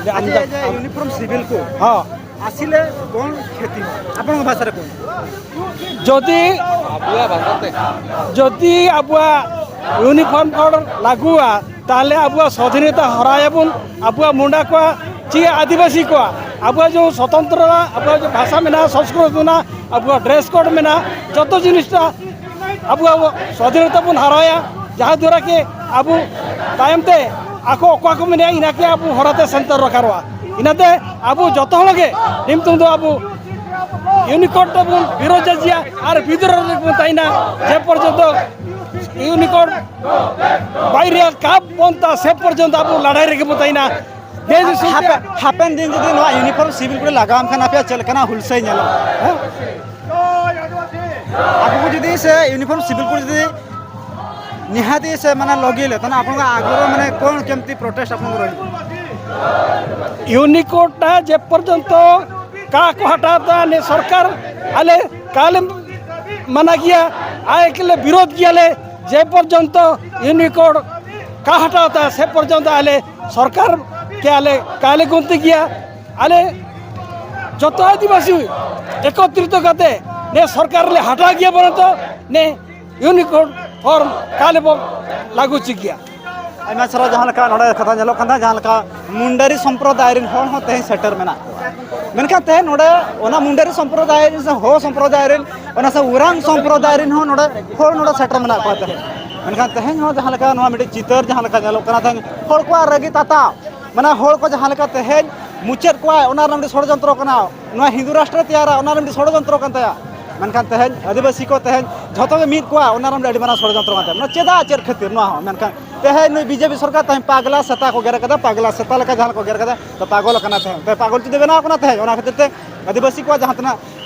अच्छा, ये जो यूनिफॉर्म सिविल कोड, हाँ। ଆସିଲେ କ'ଣ କ୍ଷତି ହେବ? ଆପଣଙ୍କ ଭାଷାରେ କୁହନ୍ତୁ। ଯଦି, ଯଦି ᱟᱵᱚᱣᱟᱜ ᱤᱭᱩᱱᱤᱯᱷᱚᱨᱢ ᱠᱳᱰ ᱞᱟᱹᱜᱩᱜᱼᱟ, ᱛᱟᱦᱚᱞᱮ ᱟᱵᱚᱣᱟᱜ ᱥᱣᱟᱫᱷᱤᱱᱚᱛᱟ ᱦᱟᱨᱟᱭᱟᱵᱚᱱ᱾ ᱟᱵᱚᱣᱟᱜ ᱢᱩᱱᱰᱟ ᱠᱚᱣᱟᱜ ᱪᱮ ᱟᱹᱫᱤᱵᱟᱹᱥᱤ ᱠᱚᱣᱟᱜ ᱟᱵᱚᱣᱟᱜ ᱡᱮ ᱥᱚᱛᱚᱱᱛᱨᱚ, ᱟᱵᱚᱣᱟᱜ ᱡᱮ ᱵᱷᱟᱥᱟ ᱢᱮᱱᱟᱜᱼᱟ, ᱥᱚᱝᱥᱠᱨᱤᱛ ᱢᱮᱱᱟᱜᱼᱟ, ᱟᱵᱚᱣᱟᱜ ᱰᱨᱮᱥ ᱠᱳᱰ ᱢᱮᱱᱟᱜᱼᱟ, ᱡᱚᱛᱚ ᱡᱤᱱᱤᱥᱴᱟ ᱟᱵᱚᱣᱟᱜ ᱥᱣᱟᱫᱷᱤᱱᱚᱛᱟ ᱵᱚᱱ ᱦᱟᱨᱟᱭᱟ, ᱡᱟᱦᱟᱸ ᱫᱣᱟᱨᱟ ᱠᱤ ᱟᱵᱚ ᱛᱟᱭᱚᱢ ᱛᱮ ᱟᱠᱚ ᱚᱠᱟ ᱠᱚ ᱢᱮᱱᱟ, ᱤᱱᱟᱹ ᱜᱮ ᱟᱵᱚ ᱦᱚᱨᱟᱛᱮ ᱥᱮᱱ ᱫᱚᱨᱠᱟᱨᱚᱜᱼᱟ᱾ ᱤᱱᱟᱹᱛᱮ ᱟᱵᱚ ᱡᱚᱛᱚ ᱦᱚᱲ ᱜᱮ ᱱᱤᱛᱚᱝ ᱫᱚ ᱟᱵᱚ ᱤᱭᱩᱱᱤᱠᱳᱰ ᱛᱮᱵᱚᱱ ᱵᱤᱨᱳᱫᱷ ᱡᱟᱹᱡᱤᱭᱟ ᱟᱨ ᱵᱤᱫᱨᱳᱦ ᱨᱮᱵᱚᱱ ᱛᱟᱦᱮᱱᱟ, ᱡᱮ ᱯᱚᱨᱡᱚᱱᱛᱚ ᱤᱭᱩᱱᱤᱠᱳᱰ ᱵᱟᱭ ᱨᱮᱭᱟᱜ ᱠᱟᱯ ᱵᱚᱱᱛᱟ, ᱥᱮ ᱯᱚᱨᱡᱚᱱᱛᱚ ᱟᱵᱚ ᱞᱟᱲᱟᱭ ᱨᱮᱜᱮ ᱵᱚᱱ ᱛᱟᱦᱮᱱᱟ᱾ ᱫᱮᱥ ᱫᱤᱥᱚᱢ ᱛᱮ ᱦᱟᱯᱮ-, ᱦᱟᱯᱮᱱ ᱫᱤᱱ ᱡᱩᱫᱤ ᱱᱚᱣᱟ ᱤᱭᱩᱱᱤᱯᱷᱚᱨᱢ ᱥᱤᱵᱤᱞ ᱠᱳᱰ ᱞᱟᱜᱟᱣᱟᱢ ᱠᱷᱟᱱ ᱟᱯᱮᱭᱟᱜ ᱪᱮᱫ ᱞᱮᱠᱟᱱᱟᱜ ᱦᱩᱞᱥᱟᱹᱭ ᱧᱮᱞᱚᱜᱼᱟ? ᱦᱮᱸ? ᱟᱵᱚ ᱠᱚ ᱡᱩᱫᱤ ᱥᱮ ᱤᱭᱩᱱᱤᱯᱷᱚᱨᱢ ᱥᱤᱵᱤᱞ ᱠᱳᱰ ᱡᱩᱫᱤ ᱱᱤᱦᱟᱹᱛᱤ ᱥᱮ ᱢᱟᱱᱮ ᱞᱚᱜᱤ ᱞᱮ, ᱛᱟᱦᱚᱞᱮ ᱟᱯᱱᱟᱨᱟᱜ ᱟᱜᱽᱨᱚᱦ ᱢᱟᱱᱮ ᱠᱚᱱ ᱠᱮᱢᱛᱤ ᱯᱨᱚᱴᱮᱥᱴ ᱟᱯᱱᱟᱨ ᱨᱚᱦᱤ? ᱤᱭᱩᱱᱤᱠᱳᱰ ᱴᱟ ᱡᱮ ᱯᱚᱨᱡᱚᱱᱛᱚ ᱠᱟ ᱠᱚ ᱦᱟᱴᱟᱣ ᱛᱟ ᱱᱮ ᱥᱚᱨᱠᱟᱨ ᱟᱞᱮ ᱠᱟᱞᱮ ᱢᱟᱱᱟ ᱜᱮᱭᱟ, ᱟᱭ ᱠᱮᱞᱮ ᱵᱤᱨᱳᱫᱷ ᱜᱮᱭᱟᱞᱮ᱾ ᱡᱮ ᱯᱚᱨᱡᱚᱱᱛᱚ ᱤᱭᱩᱱᱤᱠᱳᱰ ᱠᱟ ᱦᱟᱴᱟᱣ ᱛᱟ ᱥᱮ ᱯᱚᱨᱡᱚᱱᱛᱚ ᱟᱞᱮ ᱥᱚᱨᱠᱟᱨ ᱠᱮ ᱟᱞᱮ ᱠᱟᱞᱮ ᱜᱩᱱᱛᱤ ᱜᱮᱭᱟ᱾ ᱟᱞᱮ ᱡᱚᱛᱚ ᱟᱹᱫᱤᱵᱟᱹᱥᱤ ᱮᱠᱚᱛᱨᱤᱛᱚ ᱠᱟᱛᱮ ᱱᱮ ᱥᱚᱨᱠᱟᱨ ᱞᱮ ᱦᱟᱴᱟᱣ ᱜᱮᱭᱟ, ᱵᱚᱨᱚᱱᱛᱚ ᱱᱮ ᱤᱭᱩᱱᱤᱠᱳᱰ ᱯᱷᱚᱨᱢ ᱠᱟᱞᱮ ᱵᱚ ᱞᱟᱹᱜᱩ ᱪᱮᱫ ᱜᱮᱭᱟ᱾ ᱟᱭᱢᱟ ᱥᱟᱨᱦᱟᱣ᱾ ᱡᱟᱦᱟᱸ ᱞᱮᱠᱟ ᱱᱚᱰᱮ ᱠᱟᱛᱷᱟ ᱧᱮᱞᱚᱜ ᱠᱟᱱᱟ, ᱡᱟᱦᱟᱸ ᱞᱮᱠᱟ ᱢᱩᱱᱰᱟᱨᱤ ᱥᱚᱢᱯᱨᱚᱫᱟᱭ ᱨᱮᱱ ᱦᱚᱲ ᱦᱚᱸ ᱛᱮᱦᱮᱧ ᱥᱮᱴᱮᱨ ᱢᱮᱱᱟᱜ ᱠᱚᱣᱟ, ᱢᱮᱱᱠᱷᱟᱱ ᱛᱮᱦᱮᱧ ᱱᱚᱰᱮ ᱚᱱᱟ ᱢᱩᱱᱰᱟᱨᱤ ᱥᱚᱢᱯᱨᱚᱫᱟᱭ ᱨᱮᱱ ᱥᱮ ᱦᱳ ᱥᱚᱢᱯᱨᱚᱫᱟᱭ ᱨᱮᱱ, ᱚᱱᱟ ᱥᱮ ᱳᱨᱟᱝ ᱥᱚᱢᱯᱨᱚᱫᱟᱭ ᱨᱮᱱ ᱦᱚᱸ ᱱᱚᱰᱮ ᱦᱚᱲ ᱱᱚᱰᱮ ᱥᱮᱴᱮᱨ ᱢᱮᱱᱟᱜ ᱠᱚᱣᱟ ᱛᱮᱦᱮᱧ᱾ ᱢᱮᱱᱠᱷᱟᱱ ᱛᱮᱦᱮᱧ ᱦᱚᱸ ᱡᱟᱦᱟᱸ ᱞᱮᱠᱟ ᱱᱚᱣᱟ ᱢᱤᱫᱴᱤᱡ ᱪᱤᱛᱟᱹᱨ ᱡᱟᱦᱟᱸ ᱞᱮᱠᱟ ᱧᱮᱞᱚᱜ ᱠᱟᱱᱟ, ᱛᱮᱦᱮᱧ ᱦᱚᱲ ᱠᱚᱣᱟᱜ ᱨᱟᱹᱜᱤ ᱛᱟᱛᱟ, ᱢᱟᱱᱮ ᱦᱚᱲ ᱠᱚ ᱡᱟᱦᱟᱸ ᱞᱮᱠᱟ ᱛᱮᱦᱮᱧ ᱢᱩᱪᱟᱹᱫ ᱠᱚᱣᱟ, ᱚᱱᱟ ᱨᱮᱱᱟᱜ ᱢᱤᱫᱴᱤᱡ ᱥᱚᱲᱡᱚᱱᱛᱨᱚ ᱠᱟᱱᱟ᱾ ᱱᱚᱣᱟ ᱦᱤᱱᱫᱩ ᱨᱟᱥᱴᱨᱮ ᱛᱮᱭᱟᱨᱟ, ᱚᱱᱟ ᱨᱮᱱᱟᱜ ᱢᱤᱫᱴᱤᱡ ᱥᱚᱲᱡᱚᱱᱛᱨᱚ ᱠᱟᱱ ᱛᱟᱭᱟ᱾ ᱢᱮᱱᱠᱷᱟᱱ ᱛᱮᱦᱮᱧ ᱟᱹᱫᱤᱵᱟᱹᱥᱤ ᱠᱚ ᱛᱮᱦᱮᱧ ᱡᱷᱚᱛᱚ ᱜᱮ ᱢᱤᱫ ᱠᱚᱣᱟ, ᱚᱱᱟ ᱨᱮᱱᱟᱜ ᱢᱤᱫᱴᱤᱡ ᱟᱹᱰᱤ ᱢᱟᱨᱟᱝ ᱥᱚᱲᱡᱚᱱᱛᱨᱚ ᱠᱟᱱ ᱛᱟᱭᱟ᱾ ᱢᱟᱱᱮ ᱪᱮᱫᱟᱜ, ᱪᱮᱫ ᱠᱷᱟᱹᱛᱤᱨ ᱱᱚᱣᱟ ᱦᱚᱸ? ᱢᱮᱱᱠᱷᱟᱱ ᱛᱮᱦᱮᱧ ᱱᱩᱭ ᱵᱤᱡᱮᱯᱤ ᱥᱚᱨᱠᱟᱨ ᱛᱮᱦᱮᱧ ᱯᱟᱜᱽᱞᱟ ᱥᱮᱛᱟ ᱠᱚ ᱜᱮᱨ ᱠᱟᱫᱟ, ᱯᱟᱜᱽᱞᱟ ᱥᱮᱛᱟ ᱞᱮᱠᱟ ᱡᱟᱦᱟᱸ ᱠᱚ ᱜᱮᱨ ᱠᱟᱫᱟ, ᱛᱚ ᱯᱟᱜᱚᱞ ᱠᱟᱱᱟ ᱛᱮᱦᱮᱧ, ᱛᱚ ᱯᱟᱜᱚᱞ ᱡᱩᱫᱤ ᱵᱮᱱᱟᱣ ᱠᱟᱱᱟ ᱛᱮᱦᱮᱧ, ᱚᱱᱟ ᱠᱷᱟᱹᱛᱤᱨ ᱛᱮ ᱟᱹᱫᱤᱵᱟᱹᱥᱤ ᱠᱚᱣᱟᱜ ᱡᱟᱦᱟᱸ ᱛᱤᱱᱟᱹᱜ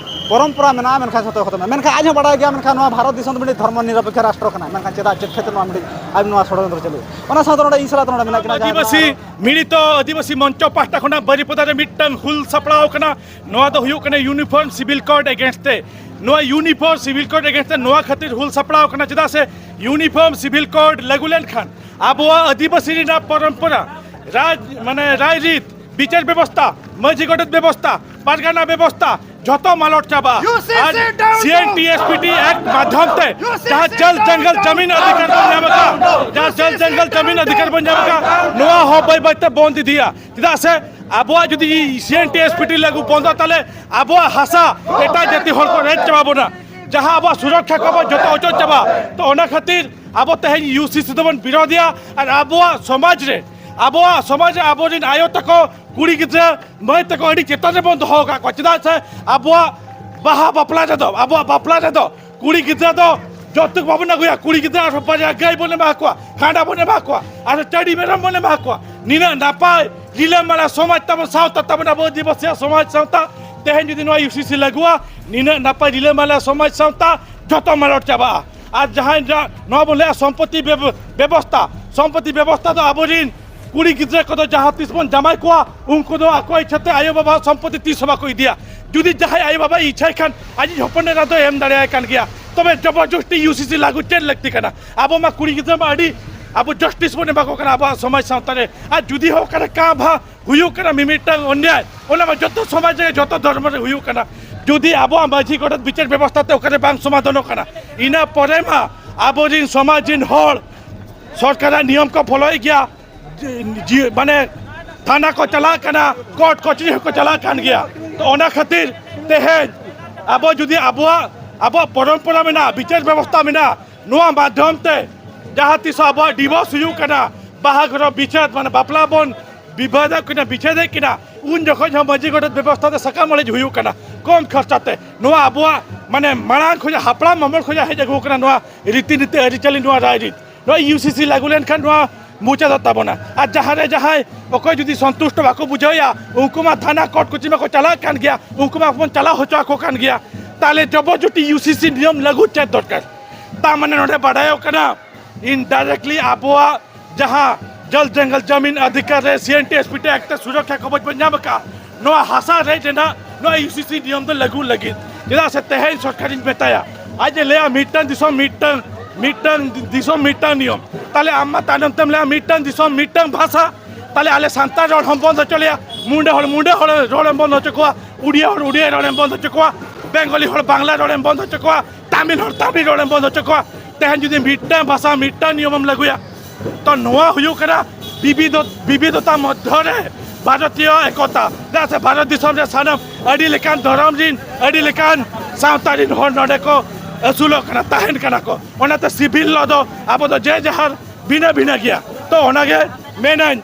ᱯᱚᱨᱚᱢᱯᱚᱨᱟ ᱢᱮᱱᱟᱜᱼᱟ, ᱢᱮᱱᱠᱷᱟᱱ ᱡᱷᱚᱛᱚ ᱠᱷᱚᱛᱚᱢ ᱢᱮᱱᱟᱜᱼᱟ᱾ ᱢᱮᱱᱠᱷᱟᱱ ᱟᱡ ᱦᱚᱸ ᱵᱟᱲᱟᱭ ᱜᱮᱭᱟ, ᱢᱮᱱᱠᱷᱟᱱ ᱱᱚᱣᱟ ᱵᱷᱟᱨᱚᱛ ᱫᱤᱥᱚᱢ ᱫᱚ ᱢᱤᱫᱴᱤᱡ ᱫᱷᱚᱨᱢᱚ ᱱᱤᱨᱚᱯᱮᱠᱠᱷᱚ ᱨᱟᱥᱴᱨᱚ ᱠᱟᱱᱟ, ᱢᱮᱱᱠᱷᱟᱱ ᱪᱮᱫᱟᱜ, ᱪᱮᱫ ᱠᱷᱟᱹᱛᱤᱨ ᱱᱚᱣᱟ ᱢᱤᱫᱴᱤᱡ ᱟᱡ ᱱᱚᱣᱟ ᱥᱚᱲᱚᱡᱚᱱᱛᱨᱚ ᱪᱟᱹᱞᱩᱭᱟ? ᱚᱱᱟ ᱥᱟᱶᱛᱮ ᱱᱚᱰᱮ ᱤᱧ ᱥᱟᱞᱟᱜ ᱱᱚᱰᱮ ᱢᱮᱱᱟᱜ ᱠᱤᱱᱟ ᱡᱟᱦᱟᱸᱭ ᱟᱹᱫᱤᱵᱟᱹᱥᱤ ᱱᱚᱣᱟ ᱢᱤᱲᱤᱛᱚ ᱟᱹᱫᱤᱵᱟᱹᱥᱤ ᱢᱚᱧᱪᱚ ᱯᱟᱦᱴᱟ ᱠᱷᱚᱱᱟᱜ ᱵᱟᱹᱨᱤᱯᱚᱫᱟ ᱨᱮ ᱢᱤᱫᱴᱟᱝ ᱦᱩᱞ ᱥᱟᱯᱲᱟᱣ ᱠᱟᱱᱟ᱾ ᱱᱚᱣᱟ ᱫᱚ ᱦᱩᱭᱩᱜ ᱠᱟᱱᱟ ᱤᱭᱩᱱᱤᱯᱷᱚᱨᱢ ᱥᱤᱵᱤᱞ ᱠᱳᱰ ᱮᱜᱮᱱᱥᱴ ᱛᱮ᱾ ᱱᱚᱣᱟ ᱤᱭᱩᱱᱤᱯᱷᱚᱨᱢ ᱥᱤᱵᱤᱞ ᱠᱳᱰ ᱮᱜᱮᱱᱥᱴ ᱛᱮ ᱱᱚᱣᱟ ᱠᱷᱟᱹᱛᱤᱨ ᱦᱩᱞ ᱥᱟᱯᱲᱟᱣ ᱠᱟᱱᱟ, ᱪᱮᱫᱟᱜ ᱥᱮ ᱤᱭᱩᱱᱤᱯᱷᱚᱨᱢ ᱥᱤᱵᱤᱞ ᱠᱳᱰ ᱞᱟᱹᱜᱩ ᱞᱮᱱᱠᱷᱟᱱ ᱟᱵᱚᱣᱟᱜ ᱟᱹᱫᱤᱵᱟᱹᱥᱤ ᱨᱮᱱᱟᱜ ᱯᱚᱨᱚᱢᱯᱚᱨᱟ, ᱨᱟᱡᱽ, ᱢᱟᱱᱮ, ᱨᱟᱭᱨᱤᱛ, ᱵᱤᱪᱟᱹᱨ ᱵᱮᱵᱚᱥᱛᱟ, ᱢᱟᱹᱡᱷᱤ ᱜᱚᱰᱮᱛ ᱵᱮᱵᱚᱥᱛᱟ, ᱯᱟᱨᱜᱟᱱᱟ ᱵᱮᱵᱚᱥᱛᱟ, ᱡᱷᱚᱛᱚ ᱢᱟᱞᱚᱴ ᱪᱟᱵᱟᱜᱼᱟ᱾ ᱟᱨ C N T S P T act ᱢᱟᱫᱽᱫᱷᱚᱢ ᱛᱮ ᱡᱟᱦᱟᱸ ᱡᱚᱞ ᱡᱚᱝᱜᱚᱞ ᱡᱟᱢᱤᱱ ᱚᱫᱷᱤᱠᱟᱨ ᱵᱚᱱ ᱧᱟᱢ ᱟᱠᱟᱫ, ᱡᱟᱦᱟᱸ ᱡᱚᱞ ᱡᱚᱝᱜᱚᱞ ᱡᱟᱢᱤᱱ ᱚᱫᱷᱤᱠᱟᱨ ᱵᱚᱱ ᱧᱟᱢ ᱟᱠᱟᱫ, ᱱᱚᱣᱟ ᱦᱚᱸ ᱵᱟᱹᱭ ᱵᱟᱹᱭ ᱛᱮ ᱵᱚᱱᱫ ᱤᱫᱤᱜᱼᱟ᱾ ᱪᱮᱫᱟᱜ ᱥᱮ ᱟᱵᱚᱣᱟᱜ ᱡᱩᱫᱤ ᱥᱤ N T S P T ᱞᱟᱹᱜᱩ ᱵᱚᱱᱫᱚᱜᱼᱟ, ᱛᱟᱦᱞᱮ ᱟᱵᱚᱣᱟᱜ ᱦᱟᱥᱟ ᱮᱴᱟᱜ ᱡᱟᱹᱛᱤ ᱦᱚᱲ ᱠᱚ ᱨᱮᱡ ᱪᱟᱵᱟ ᱵᱚᱱᱟ, ᱡᱟᱦᱟᱸ ᱟᱵᱚᱣᱟᱜ ᱥᱩᱨᱚᱠᱠᱷᱟ ᱠᱚᱵᱚᱱ ᱡᱚᱛᱚ ᱚᱪᱚᱜ ᱪᱟᱵᱟ᱾ ᱛᱚ, ᱚᱱᱟ ᱠᱷᱟᱹᱛᱤᱨ ᱟᱵᱚ ᱛᱮᱦᱮᱧ ᱤᱭᱩ ᱥᱤ ᱥᱤ ᱫᱚᱵᱚᱱ ᱵᱤᱨᱳᱫᱷᱤᱭᱟ᱾ ᱟᱨ ᱟᱵᱚᱣᱟᱜ ᱥᱚᱢᱟᱡᱽ ᱨᱮ, ᱟᱵᱚᱣᱟᱜ ᱥᱚᱢᱟᱡᱽ ᱨᱮ ᱟᱵᱚᱨᱮᱱ ᱟᱭᱳ ᱛᱟᱠᱚ, ᱠᱩᱲᱤ ᱜᱤᱫᱽᱨᱟᱹ, ᱢᱟᱹᱭ ᱛᱟᱠᱚ ᱟᱹᱰᱤ ᱪᱮᱛᱟᱱ ᱨᱮᱵᱚᱱ ᱫᱚᱦᱚ ᱟᱠᱟᱫ ᱠᱚᱣᱟ᱾ ᱪᱮᱫᱟᱜ ᱥᱮ ᱟᱵᱚᱣᱟᱜ ᱵᱟᱦᱟ ᱵᱟᱯᱞᱟ ᱨᱮᱫᱚ, ᱟᱵᱚᱣᱟᱜ ᱵᱟᱯᱞᱟ ᱨᱮᱫᱚ ᱠᱩᱲᱤ ᱜᱤᱫᱽᱨᱟᱹ ᱫᱚ ᱡᱚᱛᱩᱠ ᱵᱟᱵᱚᱱ ᱟᱹᱜᱩᱭᱟ᱾ ᱠᱩᱲᱤ ᱜᱤᱫᱽᱨᱟᱹ ᱟᱨᱦᱚᱸ ᱵᱟᱨᱭᱟ ᱜᱟᱹᱭ ᱵᱚᱱ ᱮᱢᱟ ᱠᱚᱣᱟ, ᱠᱟᱸᱰᱟ ᱵᱚᱱ ᱮᱢᱟ ᱠᱚᱣᱟ, ᱟᱨ ᱪᱟᱹᱰᱤ ᱢᱮᱨᱚᱢ ᱵᱚᱱ ᱮᱢᱟ ᱠᱚᱣᱟ᱾ ᱱᱤᱱᱟᱹᱜ ᱱᱟᱯᱟᱭ ᱨᱤᱞᱟᱹᱢᱟᱞᱟ ᱥᱚᱢᱟᱡᱽ ᱛᱟᱵᱚᱱ, ᱥᱟᱶᱛᱟ ᱛᱟᱵᱚᱱ, ᱟᱵᱚ ᱟᱹᱫᱤᱵᱟᱹᱥᱤᱭᱟᱜ ᱥᱚᱢᱟᱡᱽ ᱥᱟᱶᱛᱟ, ᱛᱮᱦᱮᱧ ᱡᱩᱫᱤ ᱱᱚᱣᱟ ᱤᱭᱩ ᱥᱤ ᱥᱤ ᱞᱟᱹᱜᱩᱜᱼᱟ, ᱱᱤᱱᱟᱹᱜ ᱱᱟᱯᱟᱭ ᱨᱤᱞᱟᱹᱢᱟᱞᱟ ᱥᱚᱢᱟᱡᱽ ᱥᱟᱶᱛᱟ ᱡᱚᱛᱚ ᱢᱟᱞᱚᱴ ᱪᱟᱵᱟᱜᱼᱟ᱾ ᱟᱨ ᱡᱟᱦᱟᱸᱭ ᱡᱟ-, ᱱᱚᱣᱟ ᱵᱚᱱ ᱞᱟᱹᱭᱟ ᱥᱚᱢᱯᱚᱛᱤ ᱵᱮᱵ-, ᱵᱮᱵᱚᱥᱛᱟ, ᱥᱚᱢᱯᱚᱛᱤ ᱵᱮᱵᱚᱥᱛᱟ ᱫᱚ ᱟᱵᱚᱨᱤᱱ ᱠᱩᱲᱤ ᱜᱤᱫᱽᱨᱟᱹ ᱠᱚᱫᱚ ᱡᱟᱦᱟᱸ ᱛᱤᱥ ᱵᱚᱱ ᱡᱟᱢᱟᱭ ᱠᱚᱣᱟ, ᱩᱱᱠᱩ ᱫᱚ ᱟᱠᱚ ᱤᱪᱪᱷᱟᱛᱮ ᱟᱭᱳ ᱵᱟᱵᱟ ᱥᱚᱢᱯᱚᱛᱤ ᱛᱤᱥ ᱦᱚᱸ ᱵᱟᱠᱚ ᱤᱫᱤᱭᱟ᱾ ᱡᱩᱫᱤ ᱡᱟᱦᱟᱸᱭ ᱟᱭᱳ ᱵᱟᱵᱟ ᱤᱪᱪᱷᱟᱭ ᱠᱷᱟᱱ, ᱟᱡᱤᱡ ᱦᱚᱯᱚᱱ ᱮᱨᱟ ᱫᱚ ᱮᱢ ᱫᱟᱲᱮᱭᱟᱭ ᱠᱟᱱ ᱜᱮᱭᱟ᱾ ᱛᱚᱵᱮ ᱡᱚᱵᱚᱨᱡᱚᱥᱴᱤ ᱤᱭᱩ ᱥᱤ ᱥᱤ ᱞᱟᱹᱜᱩ ᱪᱮᱫ ᱞᱟᱹᱠᱛᱤ ᱠᱟᱱᱟ? ᱟᱵᱚ ᱢᱟ ᱠᱩᱲᱤ ᱜᱤᱫᱽᱨᱟᱹ ᱢᱟ ᱟᱹᱰᱤ ᱟᱵᱚ ᱡᱟᱥᱴᱤᱥ ᱵᱚᱱ ᱮᱢᱟ ᱠᱚ ᱠᱟᱱᱟ ᱟᱵᱚᱣᱟᱜ ᱥᱚᱢᱟᱡᱽ ᱥᱟᱶᱛᱟ ᱨᱮ᱾ ᱟᱨ ᱡᱩᱫᱤ ᱦᱚᱸ ᱚᱠᱟᱨᱮ ᱠᱟᱸ ᱵᱷᱟ ᱦᱩᱭᱩᱜ ᱠᱟᱱᱟ ᱢᱤᱢᱤᱫᱴᱟᱝ ᱚᱱᱭᱟᱭ, ᱚᱱᱟ ᱢᱟ ᱡᱚᱛᱚ ᱥᱚᱢᱟᱡᱽ ᱨᱮ, ᱡᱚᱛᱚ ᱫᱷᱚᱨᱢᱚ ᱨᱮ ᱦᱩᱭᱩᱜ ᱠᱟᱱᱟ᱾ ᱡᱩᱫᱤ ᱟᱵᱚᱣᱟᱜ ᱢᱟᱹᱡᱷᱤ ᱜᱚᱰᱮᱛ ᱵᱤᱪᱟᱹᱨ ᱵᱮᱵᱚᱥᱛᱷᱟ ᱛᱮ ᱚᱠᱟᱨᱮ ᱵᱟᱝ ᱥᱚᱢᱟᱫᱷᱟᱱᱚᱜ ᱠᱟᱱᱟ, ᱤᱱᱟᱹ ᱯᱚᱨᱮ ᱢᱟ ᱟᱵᱚᱨᱤᱱ ᱥᱚᱢᱟᱡᱽ ᱨᱤᱱ ᱦᱚᱲ ᱥᱚᱨᱠᱟᱨᱟᱜ ᱱᱤᱭᱚᱢ ᱠᱚ ᱯᱷᱚᱞᱚᱭᱮᱫ ᱜᱮᱭᱟ, ᱡᱤ-, ᱡᱤ-, ᱢᱟᱱᱮ ᱛᱷᱟᱱᱟ ᱠᱚ ᱪᱟᱞᱟᱜ ᱠᱟᱱᱟ, ᱠᱳᱨᱴ ᱠᱚᱪᱟᱹᱨᱤ ᱦᱚᱸᱠᱚ ᱪᱟᱞᱟᱜ ᱠᱟᱱ ᱜᱮᱭᱟ᱾ ᱛᱚ, ᱚᱱᱟ ᱠᱷᱟᱹᱛᱤᱨ ᱛᱮᱦᱮᱧ ᱟᱵᱚ ᱡᱩᱫᱤ ᱟᱵᱚᱣᱟᱜ, ᱟᱵᱚᱣᱟᱜ ᱯᱚᱨᱚᱢᱯᱚᱨᱟ ᱢᱮᱱᱟᱜᱼᱟ, ᱵᱤᱪᱟᱹᱨ ᱵᱮᱵᱚᱥᱛᱷᱟ ᱢᱮᱱᱟᱜᱼᱟ, ᱱᱚᱣᱟ ᱢᱟᱫᱽᱫᱷᱚᱢ ᱛᱮ ᱡᱟᱦᱟᱸ ᱛᱤᱥ ᱟᱵᱚᱣᱟᱜ ᱰᱤᱵᱷᱳᱨᱥ ᱦᱩᱭᱩᱜ ᱠᱟᱱᱟ, ᱵᱟᱦᱟ ᱜᱷᱚᱨᱚ ᱵᱤᱪᱷᱮᱫ, ᱢᱟᱱᱮ ᱵᱟᱯᱞᱟ ᱵᱚᱱ ᱵᱤᱵᱷᱮᱫᱮᱫ ᱠᱤᱱᱟ, ᱵᱤᱪᱷᱮᱫᱮᱫ ᱠᱤᱱᱟ, ᱩᱱ ᱡᱚᱠᱷᱚᱡ ᱦᱚᱸ ᱢᱟᱹᱡᱷᱤ ᱜᱚᱰᱮᱛ ᱵᱮᱵᱚᱥᱛᱷᱟ ᱛᱮ ᱥᱟᱠᱟᱢ ᱚᱲᱮᱡ ᱦᱩᱭᱩᱜ ᱠᱟᱱᱟ ᱠᱚᱢ ᱠᱷᱚᱨᱪᱟ ᱛᱮ᱾ ᱱᱚᱣᱟ ᱟᱵᱚᱣᱟᱜ, ᱢᱟᱱᱮ, ᱢᱟᱲᱟᱝ ᱠᱷᱚᱱᱟᱜ, ᱦᱟᱯᱲᱟᱢ ᱟᱢᱚᱞ ᱠᱷᱚᱱᱟᱜ ᱦᱮᱡ ᱟᱹᱜᱩ ᱠᱟᱱᱟ ᱱᱚᱣᱟ ᱨᱤᱛᱤ ᱱᱤᱛᱤ ᱟᱹᱨᱤᱪᱟᱹᱞᱤ, ᱱᱚᱣᱟ ᱨᱟᱭᱨᱤᱛ᱾ ᱱᱚᱣᱟ ᱤᱭᱩ ᱥᱤ ᱥᱤ ᱞᱟᱹᱜᱩ ᱞᱮᱱᱠᱷᱟᱱ ᱱᱚᱣᱟ ᱢᱩᱪᱟᱹᱫᱚᱜ ᱛᱟᱵᱚᱱᱟ᱾ ᱟᱨ ᱡᱟᱦᱟᱸ ᱨᱮ ᱡᱟᱦᱟᱸᱭ ᱚᱠᱚᱭ ᱡᱩᱫᱤ ᱥᱚᱱᱛᱩᱥᱴᱚ ᱵᱟᱠᱚ ᱵᱩᱡᱷᱟᱹᱣᱮᱜᱼᱟ, ᱩᱱᱠᱩ ᱢᱟ ᱛᱷᱟᱱᱟ ᱠᱳᱨᱴ ᱠᱚᱪᱟᱹᱨᱤ ᱢᱟᱠᱚ ᱪᱟᱞᱟᱜ ᱠᱟᱱ ᱜᱮᱭᱟ, ᱩᱱᱠᱩ ᱢᱟ ᱵᱚᱱ ᱪᱟᱞᱟᱣ ᱦᱚᱪᱚ ᱟᱠᱚ ᱠᱟᱱ ᱜᱮᱭᱟ᱾ ᱛᱟᱦᱞᱮ ᱡᱚᱵᱚᱨᱡᱚᱥᱴᱤ ᱤᱭᱩ ᱥᱤ ᱥᱤ ᱱᱤᱭᱚᱢ ᱞᱟᱹᱜᱩ ᱪᱮᱫ ᱫᱚᱨᱠᱟᱨ? ᱛᱟ ᱢᱟᱱᱮ ᱱᱚᱰᱮ ᱵᱟᱰᱟᱭᱚᱜ ᱠᱟᱱᱟ, indirectly ᱟᱵᱚᱣᱟᱜ ᱡᱟᱦᱟᱸ ᱡᱚᱞ ᱡᱚᱝᱜᱚᱞ ᱡᱟᱢᱤᱱ ᱚᱫᱷᱤᱠᱟᱨ ᱨᱮ C N T S P T act ᱛᱮ ᱥᱩᱨᱚᱠᱠᱷᱟ ᱠᱚᱵᱚᱡ ᱵᱚᱱ ᱧᱟᱢ ᱟᱠᱟᱫᱼᱟ, ᱱᱚᱣᱟ ᱦᱟᱥᱟ ᱨᱮᱡ ᱨᱮᱱᱟᱜ ᱱᱚᱣᱟ ᱤᱭᱩ ᱥᱤ ᱥᱤ ᱱᱤᱭᱚᱢ ᱫᱚ ᱞᱟᱹᱜᱩ ᱞᱟᱹᱜᱤᱫ᱾ ᱪᱮᱫᱟᱜ ᱥᱮ ᱛᱮᱦᱮᱧ ᱥᱚᱨᱠᱟᱨᱤᱧ ᱢᱮᱛᱟᱭᱟ, ᱟᱡ ᱮ ᱞᱟᱹᱭᱟ ᱢᱤᱫᱴᱟᱝ ᱫᱤᱥᱚᱢ ᱢᱤᱫᱴᱟᱝ, ᱢᱤᱫᱴᱟᱝ ᱫᱤᱥᱚᱢ ᱢᱤᱫᱴᱟᱝ ᱱᱤᱭᱚᱢ᱾ ᱛᱟᱦᱞᱮ ᱟᱢ ᱢᱟ ᱛᱟᱭᱱᱚᱢ ᱛᱮᱢ ᱞᱟᱹᱭᱟ ᱢᱤᱫᱴᱟᱝ ᱫᱤᱥᱚᱢ, ᱢᱤᱫᱴᱟᱝ ᱵᱷᱟᱥᱟ᱾ ᱛᱟᱦᱞᱮ ᱟᱞᱮ ᱥᱟᱱᱛᱟᱲ ᱨᱚᱲ ᱦᱚᱸᱢ ᱵᱚᱱᱫ ᱦᱚᱪᱚ ᱞᱮᱭᱟ, ᱢᱩᱱᱰᱟᱹ ᱦᱚᱲ ᱢᱩᱱᱰᱟᱹ ᱦᱚᱲ ᱨᱚᱲ ᱮᱢ ᱵᱚᱱᱫ ᱦᱚᱪᱚ ᱠᱚᱣᱟ, ᱩᱲᱤᱭᱟ ᱦᱚᱲ ᱩᱲᱤᱭᱟ ᱨᱚᱲ ᱮᱢ ᱵᱚᱱᱫ ᱦᱚᱪᱚ ᱠᱚᱣᱟ, ᱵᱮᱝᱜᱚᱞᱤ ᱦᱚᱲ ᱵᱟᱝᱞᱟ ᱨᱚᱲ ᱮᱢ ᱵᱚᱱᱫ ᱦᱚᱪᱚ ᱠᱚᱣᱟ, ᱛᱟᱢᱤᱞ ᱦᱚᱲ ᱛᱟᱢᱤᱞ ᱨᱚᱲ ᱮᱢ ᱵᱚᱱᱫ ᱦᱚᱪᱚ ᱠᱚᱣᱟ᱾ ᱛᱮᱦᱮᱧ ᱡᱩᱫᱤ ᱢᱤᱫᱴᱟᱝ ᱵᱷᱟᱥᱟ, ᱢᱤᱫᱴᱟᱝ ᱱᱤᱭᱚᱢ ᱮᱢ ᱞᱟᱹᱜᱩᱭᱟ, ᱛᱚ ᱱᱚᱣᱟ ᱦᱩᱭᱩᱜ ᱠᱟᱱᱟ ᱵᱤᱵᱤᱫᱚ-, ᱵᱤᱵᱤᱫᱚᱛᱟ ᱢᱚᱫᱽᱫᱷᱚ ᱨᱮ ᱵᱷᱟᱨᱚᱛᱤᱭᱚ ᱮᱠᱚᱛᱟ᱾ ᱪᱮᱫᱟᱜ ᱥᱮ ᱵᱷᱟᱨᱚᱛ ᱫᱤᱥᱚᱢ ᱨᱮ ᱥᱟᱱᱟᱢ ᱟᱹᱰᱤ ᱞᱮᱠᱟᱱ ᱫᱷᱚᱨᱚᱢ ᱨᱤᱱ, ᱟᱹᱰᱤ ᱞᱮᱠᱟᱱ ᱥᱟᱶᱛᱟ ᱨᱤᱱ ᱦᱚᱲ ᱱᱚᱰᱮ ᱠᱚ ᱟᱹᱥᱩᱞᱚᱜ ᱠᱟᱱᱟ, ᱛᱟᱦᱮᱱ ᱠᱟᱱᱟ ᱠᱚ᱾ ᱚᱱᱟᱛᱮ civil law ᱫᱚ ᱟᱵᱚ ᱫᱚ ᱡᱮ ᱡᱟᱦᱟᱨ ᱵᱷᱤᱱᱟᱹ ᱵᱷᱤᱱᱟᱹ ᱜᱮᱭᱟ᱾ ᱛᱚ ᱚᱱᱟᱜᱮ ᱢᱮᱱᱟᱹᱧ,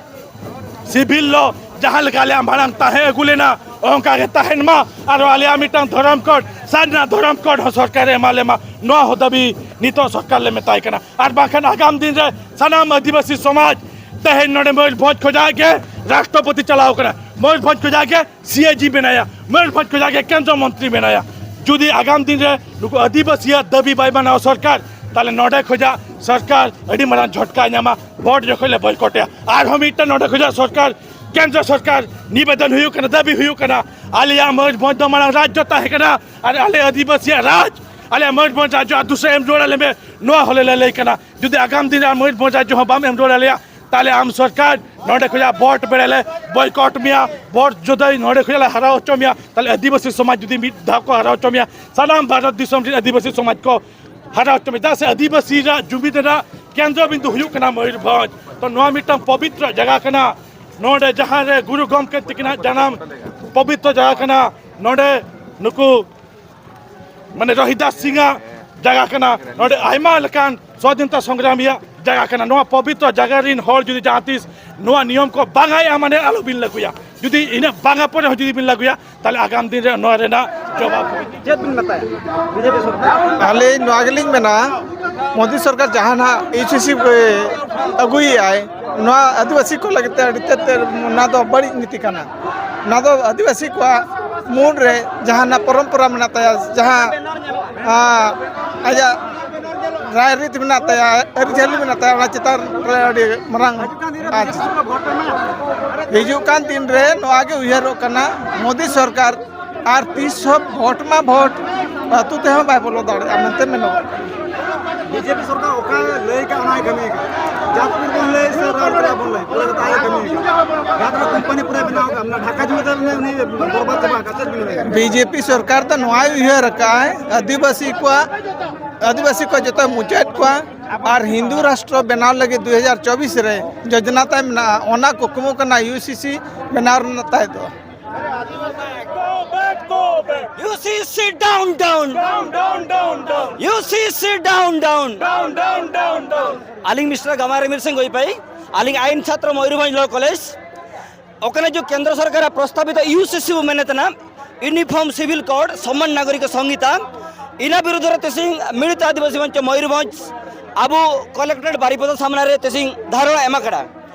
civil law ᱡᱟᱦᱟᱸ ᱞᱮᱠᱟ ᱟᱞᱮᱭᱟᱜ ᱢᱟᱲᱟᱝ ᱛᱟᱦᱮᱸ ᱟᱹᱜᱩ ᱞᱮᱱᱟ, ᱚᱱᱠᱟ ᱜᱮ ᱛᱟᱦᱮᱱ ᱢᱟ᱾ ᱟᱨ ᱟᱞᱮᱭᱟᱜ ᱢᱤᱫᱴᱟᱝ ᱫᱷᱚᱨᱚᱢ code, ᱥᱟᱨᱱᱟ ᱫᱷᱚᱨᱚᱢ code ᱦᱚᱸ ᱥᱚᱨᱠᱟᱨᱮ ᱮᱢᱟ ᱞᱮ ᱢᱟ, ᱱᱚᱣᱟ ᱦᱚᱸ ᱫᱟᱹᱵᱤ ᱱᱤᱛᱚᱜ ᱥᱚᱨᱠᱟᱨ ᱞᱮ ᱢᱮᱛᱟᱭ ᱠᱟᱱᱟ᱾ ᱟᱨ ᱵᱟᱝᱠᱷᱟᱱ ᱟᱜᱟᱢ ᱫᱤᱱ ᱨᱮ ᱥᱟᱱᱟᱢ ᱟᱹᱫᱤᱵᱟᱹᱥᱤ ᱥᱚᱢᱟᱡᱽ, ᱛᱮᱦᱮᱧ ᱱᱚᱰᱮ ᱢᱚᱭᱩᱨᱵᱷᱚᱸᱡᱽ ᱠᱷᱚᱱᱟᱜ ᱜᱮ ᱨᱟᱥᱴᱨᱚᱯᱚᱛᱤ ᱪᱟᱞᱟᱣ ᱠᱟᱱᱟ, ᱢᱚᱭᱩᱨᱵᱷᱚᱸᱡᱽ ᱠᱷᱚᱱᱟᱜ ᱜᱮ CAG ᱢᱮᱱᱟᱭᱟ, ᱢᱚᱭᱩᱨᱵᱷᱚᱸᱡᱽ ᱠᱷᱚᱱᱟᱜ ᱜᱮ ᱠᱮᱱᱫᱨᱚ ᱢᱚᱱᱛᱨᱤ ᱢᱮᱱᱟᱭᱟ᱾ ᱡᱩᱫᱤ ᱟᱜᱟᱢ ᱫᱤᱱ ᱨᱮ ᱱᱩᱠᱩ ᱟᱹᱫᱤᱵᱟᱹᱥᱤᱭᱟᱜ ᱫᱟᱹᱵᱤ ᱵᱟᱭ ᱢᱟᱱᱟᱣᱟ ᱥᱚᱨᱠᱟᱨ, ᱛᱟᱦᱞᱮ ᱱᱚᱰᱮ ᱠᱷᱚᱱᱟᱜ ᱥᱚᱨᱠᱟᱨ ᱟᱹᱰᱤ ᱢᱟᱨᱟᱝ ᱡᱷᱚᱴᱠᱟᱭ ᱧᱟᱢᱟ, ᱵᱷᱳᱴ ᱡᱚᱠᱷᱚᱱ ᱞᱮ ᱵᱚᱭᱠᱚᱴᱮᱜᱼᱟ᱾ ᱟᱨᱦᱚᱸ ᱢᱤᱫᱴᱟᱝ ᱱᱚᱰᱮ ᱠᱷᱚᱱᱟᱜ ᱥᱚᱨᱠᱟᱨ, ᱠᱮᱱᱫᱨᱚ ᱥᱚᱨᱠᱟᱨ ᱱᱤᱵᱮᱫᱚᱱ ᱦᱩᱭᱩᱜ ᱠᱟᱱᱟ, ᱫᱟᱹᱵᱤ ᱦᱩᱭᱩᱜ ᱠᱟᱱᱟ, ᱟᱞᱮᱭᱟᱜ ᱢᱚᱭᱩᱨᱵᱷᱚᱸᱡᱽ ᱫᱚ ᱢᱟᱲᱟᱝ ᱨᱟᱡᱽᱡᱚ ᱛᱟᱦᱮᱸ ᱠᱟᱱᱟ, ᱟᱨ ᱟᱞᱮ ᱟᱹᱫᱤᱵᱟᱹᱥᱤᱭᱟᱜ ᱨᱟᱡᱽ, ᱟᱞᱮᱭᱟᱜ ᱢᱚᱭᱩᱨᱵᱷᱚᱸᱡᱽ ᱨᱟᱡᱽᱡᱚ ᱟᱨ ᱫᱩᱥᱨᱟ ᱮᱢ ᱨᱩᱣᱟᱹᱲ ᱟᱞᱮ ᱢᱮ, ᱱᱚᱣᱟ ᱦᱚᱸᱞᱮ ᱞᱟᱹᱞᱟᱹᱭ ᱠᱟᱱᱟ᱾ ᱡᱩᱫᱤ ᱟᱜᱟᱢ ᱫᱤᱱ ᱨᱮ ᱟᱨ ᱢᱚᱭᱩᱨᱵᱷᱚᱸᱡᱽ ᱨᱟᱡᱽᱡᱚ ᱦᱚᱸ ᱵᱟᱢ ᱮᱢ ᱨᱩᱣᱟᱹᱲ ᱟᱞᱮᱭᱟ, ᱛᱟᱦᱞᱮ ᱟᱢ ᱥᱚᱨᱠᱟᱨ ᱱᱚᱰᱮ ᱠᱷᱚᱱᱟᱜ ᱵᱷᱳᱴ ᱵᱮᱲᱟ ᱞᱮ ᱵᱚᱭᱠᱚᱴ ᱢᱮᱭᱟ, ᱵᱷᱳᱴ ᱡᱩᱫᱤ ᱱᱚᱰᱮ ᱠᱷᱚᱱᱟᱜ ᱞᱮ ᱦᱟᱨᱟᱣ ᱦᱚᱪᱚ ᱢᱮᱭᱟ, ᱛᱟᱦᱞᱮ ᱟᱹᱫᱤᱵᱟᱹᱥᱤ ᱥᱚᱢᱟᱡᱽ ᱡᱩᱫᱤ ᱢᱤᱫ ᱫᱷᱟᱣ ᱠᱚ ᱦᱟᱨᱟᱣ ᱦᱚᱪᱚ ᱢᱮᱭᱟ, ᱥᱟᱱᱟᱢ ᱵᱷᱟᱨᱚᱛ ᱫᱤᱥᱚᱢ ᱨᱮᱱ ᱟᱹᱫᱤᱵᱟᱹᱥᱤ ᱥᱚᱢᱟᱡᱽ ᱠᱚ ᱦᱟᱨᱟᱣ ᱦᱚᱪᱚ ᱢᱮᱭᱟ᱾ ᱪᱮᱫᱟᱜ ᱥᱮ ᱟᱹᱫᱤᱵᱟᱹᱥᱤ ᱨᱮᱱᱟᱜ ᱡᱩᱢᱤᱫ ᱨᱮᱱᱟᱜ ᱠᱮᱱᱫᱨᱚ ᱵᱤᱱᱫᱩ ᱦᱩᱭᱩᱜ ᱠᱟᱱᱟ ᱢᱚᱭᱩᱨᱵᱷᱚᱸᱡᱽ᱾ ᱛᱚ ᱱᱚᱣᱟ ᱢᱤᱫᱴᱟᱝ ᱯᱚᱵᱤᱛᱨᱚ ᱡᱟᱭᱜᱟ ᱠᱟᱱᱟ, ᱱᱚᱰᱮ ᱡᱟᱦᱟᱸ ᱨᱮ ᱜᱩᱨᱩ ᱜᱚᱢᱠᱮ ᱛᱤᱠᱤᱱᱟᱜ ᱡᱟᱱᱟᱢ ᱯᱚᱵᱤᱛᱨᱚ ᱡᱟᱭᱜᱟ ᱠᱟᱱᱟ, ᱱᱚᱰᱮ ᱱᱩᱠᱩ ᱢᱟᱱᱮ ᱨᱳᱦᱤᱫᱟᱥ ᱥᱤᱝ ᱟᱜ ᱡᱟᱭᱜᱟ ᱠᱟᱱᱟ, ᱱᱚᱰᱮ ᱟᱭᱢᱟ ᱞᱮᱠᱟᱱ ᱥᱣᱟᱫᱷᱤᱱᱚᱛᱟ ᱥᱚᱝᱜᱨᱟᱢᱤᱭᱟᱜ ᱡᱟᱭᱜᱟ ᱠᱟᱱᱟ᱾ ᱱᱚᱣᱟ ᱯᱚᱵᱤᱛᱨᱚ ᱡᱟᱭᱜᱟ ᱨᱤᱱ ᱦᱚᱲ ᱡᱩᱫᱤ ᱡᱟᱦᱟᱸ ᱛᱤᱥ ᱱᱚᱣᱟ ᱱᱤᱭᱚᱢ ᱠᱚ ᱵᱟᱝ ᱟᱭᱟ, ᱢᱟᱱᱮ ᱟᱞᱚ ᱵᱤᱱ ᱞᱟᱹᱜᱩᱭᱟ᱾ ᱡᱩᱫᱤ ᱤᱱᱟᱹᱜ ᱵᱟᱝᱟ ᱯᱚᱨᱮ ᱦᱚᱸ ᱡᱩᱫᱤ ᱵᱤᱱ ᱞᱟᱹᱜᱩᱭᱟ, ᱛᱟᱦᱞᱮ ᱟᱜᱟᱢ ᱫᱤᱱ ᱨᱮ ᱱᱚᱣᱟ ᱨᱮᱱᱟᱜ ᱡᱚᱵᱟᱵ ᱪᱮᱫ ᱵᱤᱱ ᱢᱮᱛᱟᱭᱟ ᱵᱤᱡᱮᱯᱤ ᱥᱚᱨᱠᱟᱨ? ᱟᱹᱞᱤᱧ ᱱᱚᱣᱟ ᱜᱮᱞᱤᱧ ᱢᱮᱱᱟ, ᱢᱳᱫᱤ ᱥᱚᱨᱠᱟᱨ ᱡᱟᱦᱟᱸ ᱱᱟᱦᱟᱜ ᱤᱭᱩᱥᱤᱥᱤ ᱟᱹᱜᱩᱭᱮᱫᱟᱭ, ᱱᱚᱣᱟ ᱟᱹᱫᱤᱵᱟᱹᱥᱤ ᱠᱚ ᱞᱟᱹᱜᱤᱫ ᱛᱮ ᱟᱹᱰᱤ ᱛᱮᱫ ᱚᱱᱟ ᱫᱚ ᱵᱟᱹᱲᱤᱡ ᱱᱤᱛᱤ ᱠᱟᱱᱟ᱾ ᱚᱱᱟ ᱫᱚ ᱟᱹᱫᱤᱵᱟᱹᱥᱤ ᱠᱚᱣᱟᱜ ᱢᱩᱫᱽ ᱨᱮ ᱡᱟᱦᱟᱱᱟᱜ ᱯᱚᱨᱚᱢᱯᱚᱨᱟ ᱢᱮᱱᱟᱜ ᱛᱟᱭᱟ, ᱡᱟᱦᱟᱸ, ᱟᱸ, ᱟᱡᱟᱜ ᱨᱟᱭᱨᱤᱛ ᱢᱮᱱᱟᱜ ᱛᱟᱭᱟ, ᱟᱹᱨᱤᱪᱟᱹᱞᱤ ᱢᱮᱱᱟᱜ ᱛᱟᱭᱟ, ᱚᱱᱟ ᱪᱮᱛᱟᱱ ᱨᱮ ᱟᱹᱰᱤ ᱢᱟᱨᱟᱝ ᱟᱸᱡᱷᱟᱴ᱾ ᱦᱤᱡᱩᱜ ᱠᱟᱱ ᱫᱤᱱ ᱨᱮ ᱱᱚᱣᱟ ᱜᱮ ᱩᱭᱦᱟᱹᱨᱚᱜ ᱠᱟᱱᱟ, ᱢᱳᱫᱤ ᱥᱚᱨᱠᱟᱨ ᱟᱨ ᱛᱤᱥ ᱦᱚᱸ ᱵᱷᱳᱴ ᱢᱟ ᱵᱷᱳᱴ ᱟᱹᱛᱩ ᱛᱮᱦᱚᱸ ᱵᱟᱭ ᱵᱚᱞᱚ ᱫᱟᱲᱮᱭᱟᱜᱼᱟ ᱢᱮᱱᱛᱮ ᱢᱮᱱᱚᱜᱚᱜ ᱠᱟᱱᱟ᱾ ᱵᱤᱡᱮᱯᱤ ᱥᱚᱨᱠᱟᱨ ᱚᱠᱟ ᱞᱟᱹᱭ ᱠᱟᱜ ᱚᱱᱟᱭ ᱠᱟᱹᱢᱤ ᱠᱟᱜ᱾ ᱡᱟᱛᱯᱩᱨ ᱵᱚᱱ ᱞᱟᱹᱭ ᱥᱮ ᱨᱟᱣᱩᱨᱠᱮᱞᱟ ᱵᱚᱱ ᱞᱟᱹᱭ, ᱯᱩᱨᱟᱹ ᱠᱟᱛᱷᱟ ᱜᱮ ᱠᱟᱹᱢᱤ ᱠᱟᱱᱟ᱾ ᱡᱟᱦᱟᱸ ᱛᱤᱱᱟᱹᱜ ᱠᱳᱢᱯᱟᱱᱤ ᱯᱩᱨᱟᱹ ᱵᱮᱱᱟᱣ ᱠᱟᱜ, ᱢᱟᱱᱮ ᱰᱷᱟᱠᱟ ᱡᱩᱢᱤᱫᱟᱨ ᱨᱮ ᱩᱱᱤ ᱵᱚᱨᱵᱟᱫ ᱪᱟᱵᱟ ᱟᱠᱟᱫ, ᱪᱮᱫ ᱵᱤᱱ ᱞᱟᱹᱭᱟ? ᱵᱤᱡᱮᱯᱤ ᱥᱚᱨᱠᱟᱨ ᱫᱚ ᱱᱚᱣᱟᱭ ᱩᱭᱦᱟᱹᱨ ᱟᱠᱟᱫᱼᱟᱭ, ᱟᱹᱫᱤᱵᱟᱹᱥᱤ ᱠᱚᱣᱟᱜ, ᱟᱹᱫᱤᱵᱟᱹᱥᱤ ᱠᱚ ᱡᱚᱛᱚ ᱢᱩᱪᱟᱹᱫ ᱠᱚᱣᱟ ᱟᱨ ᱦᱤᱱᱫᱩ ᱨᱟᱥᱴᱨᱚ ᱵᱮᱱᱟᱣ ᱞᱟᱹᱜᱤᱫ ᱫᱩ ᱦᱟᱡᱟᱨ ᱪᱚᱵᱵᱤᱥ ᱨᱮ ᱡᱳᱡᱚᱱᱟ ᱛᱟᱭ ᱢᱮᱱᱟᱜᱼᱟ᱾ ᱚᱱᱟ ᱠᱩᱠᱢᱩ ᱠᱟᱱᱟ ᱤᱭᱩ ᱥᱤ ᱥᱤ ᱵᱮᱱᱟᱣ ᱨᱮᱱᱟᱜ ᱛᱟᱭ ᱫᱚ᱾ Go back, go back. U C C down, down. Down, down, down, down. U C C down, down. Down, down, down, down. ᱟᱹᱞᱤᱧ ᱢᱤᱥᱴᱟᱨ ᱜᱟᱢᱟᱨ ᱨᱤᱢᱤᱞ ᱥᱤᱝ ᱜᱚᱭᱯᱟᱭ, ᱟᱹᱞᱤᱧ ᱟᱭᱤᱱ ᱪᱷᱟᱛᱨᱚ ᱢᱚᱭᱩᱨᱵᱷᱚᱸᱡᱽ ᱞᱚ ᱠᱚᱞᱮᱡᱽ᱾ ᱚᱠᱟᱱᱟᱜ ᱡᱚ ᱠᱮᱱᱫᱨᱚ ᱥᱚᱨᱠᱟᱨᱟᱜ ᱯᱨᱚᱥᱛᱟᱵᱤᱛ ᱤᱭᱩ ᱥᱤ ᱥᱤ ᱵᱚ ᱢᱮᱱᱮᱫ ᱛᱟᱦᱮᱱᱟ, ᱤᱭᱩᱱᱤᱯᱷᱚᱨᱢ ᱥᱤᱵᱷᱤᱞ ᱠᱳᱰ, ᱥᱚᱢᱟᱱ ᱱᱟᱜᱚᱨᱤᱠ ᱥᱚᱝᱦᱤᱛᱟ, ᱤᱱᱟᱹ ᱵᱤᱨᱩᱫᱷ ᱨᱮ ᱛᱮᱥᱤᱝ ᱢᱤᱲᱤᱛ ᱟᱹᱫᱤᱵᱟᱹᱥᱤ ᱢᱚᱧᱪᱚ ᱢᱚᱭᱩᱨᱵᱷᱚᱸᱡᱽ ᱟᱵᱚ ᱠᱚᱞᱮᱠᱴᱚᱨᱮᱴ ᱵᱟᱨᱤᱯᱚᱫᱟ ᱥᱟᱢᱱᱟ ᱨᱮ ᱛᱮᱥᱤᱝ ᱫᱷᱟᱨᱚᱱᱟ ᱮᱢ ᱟᱠᱟᱫᱟ᱾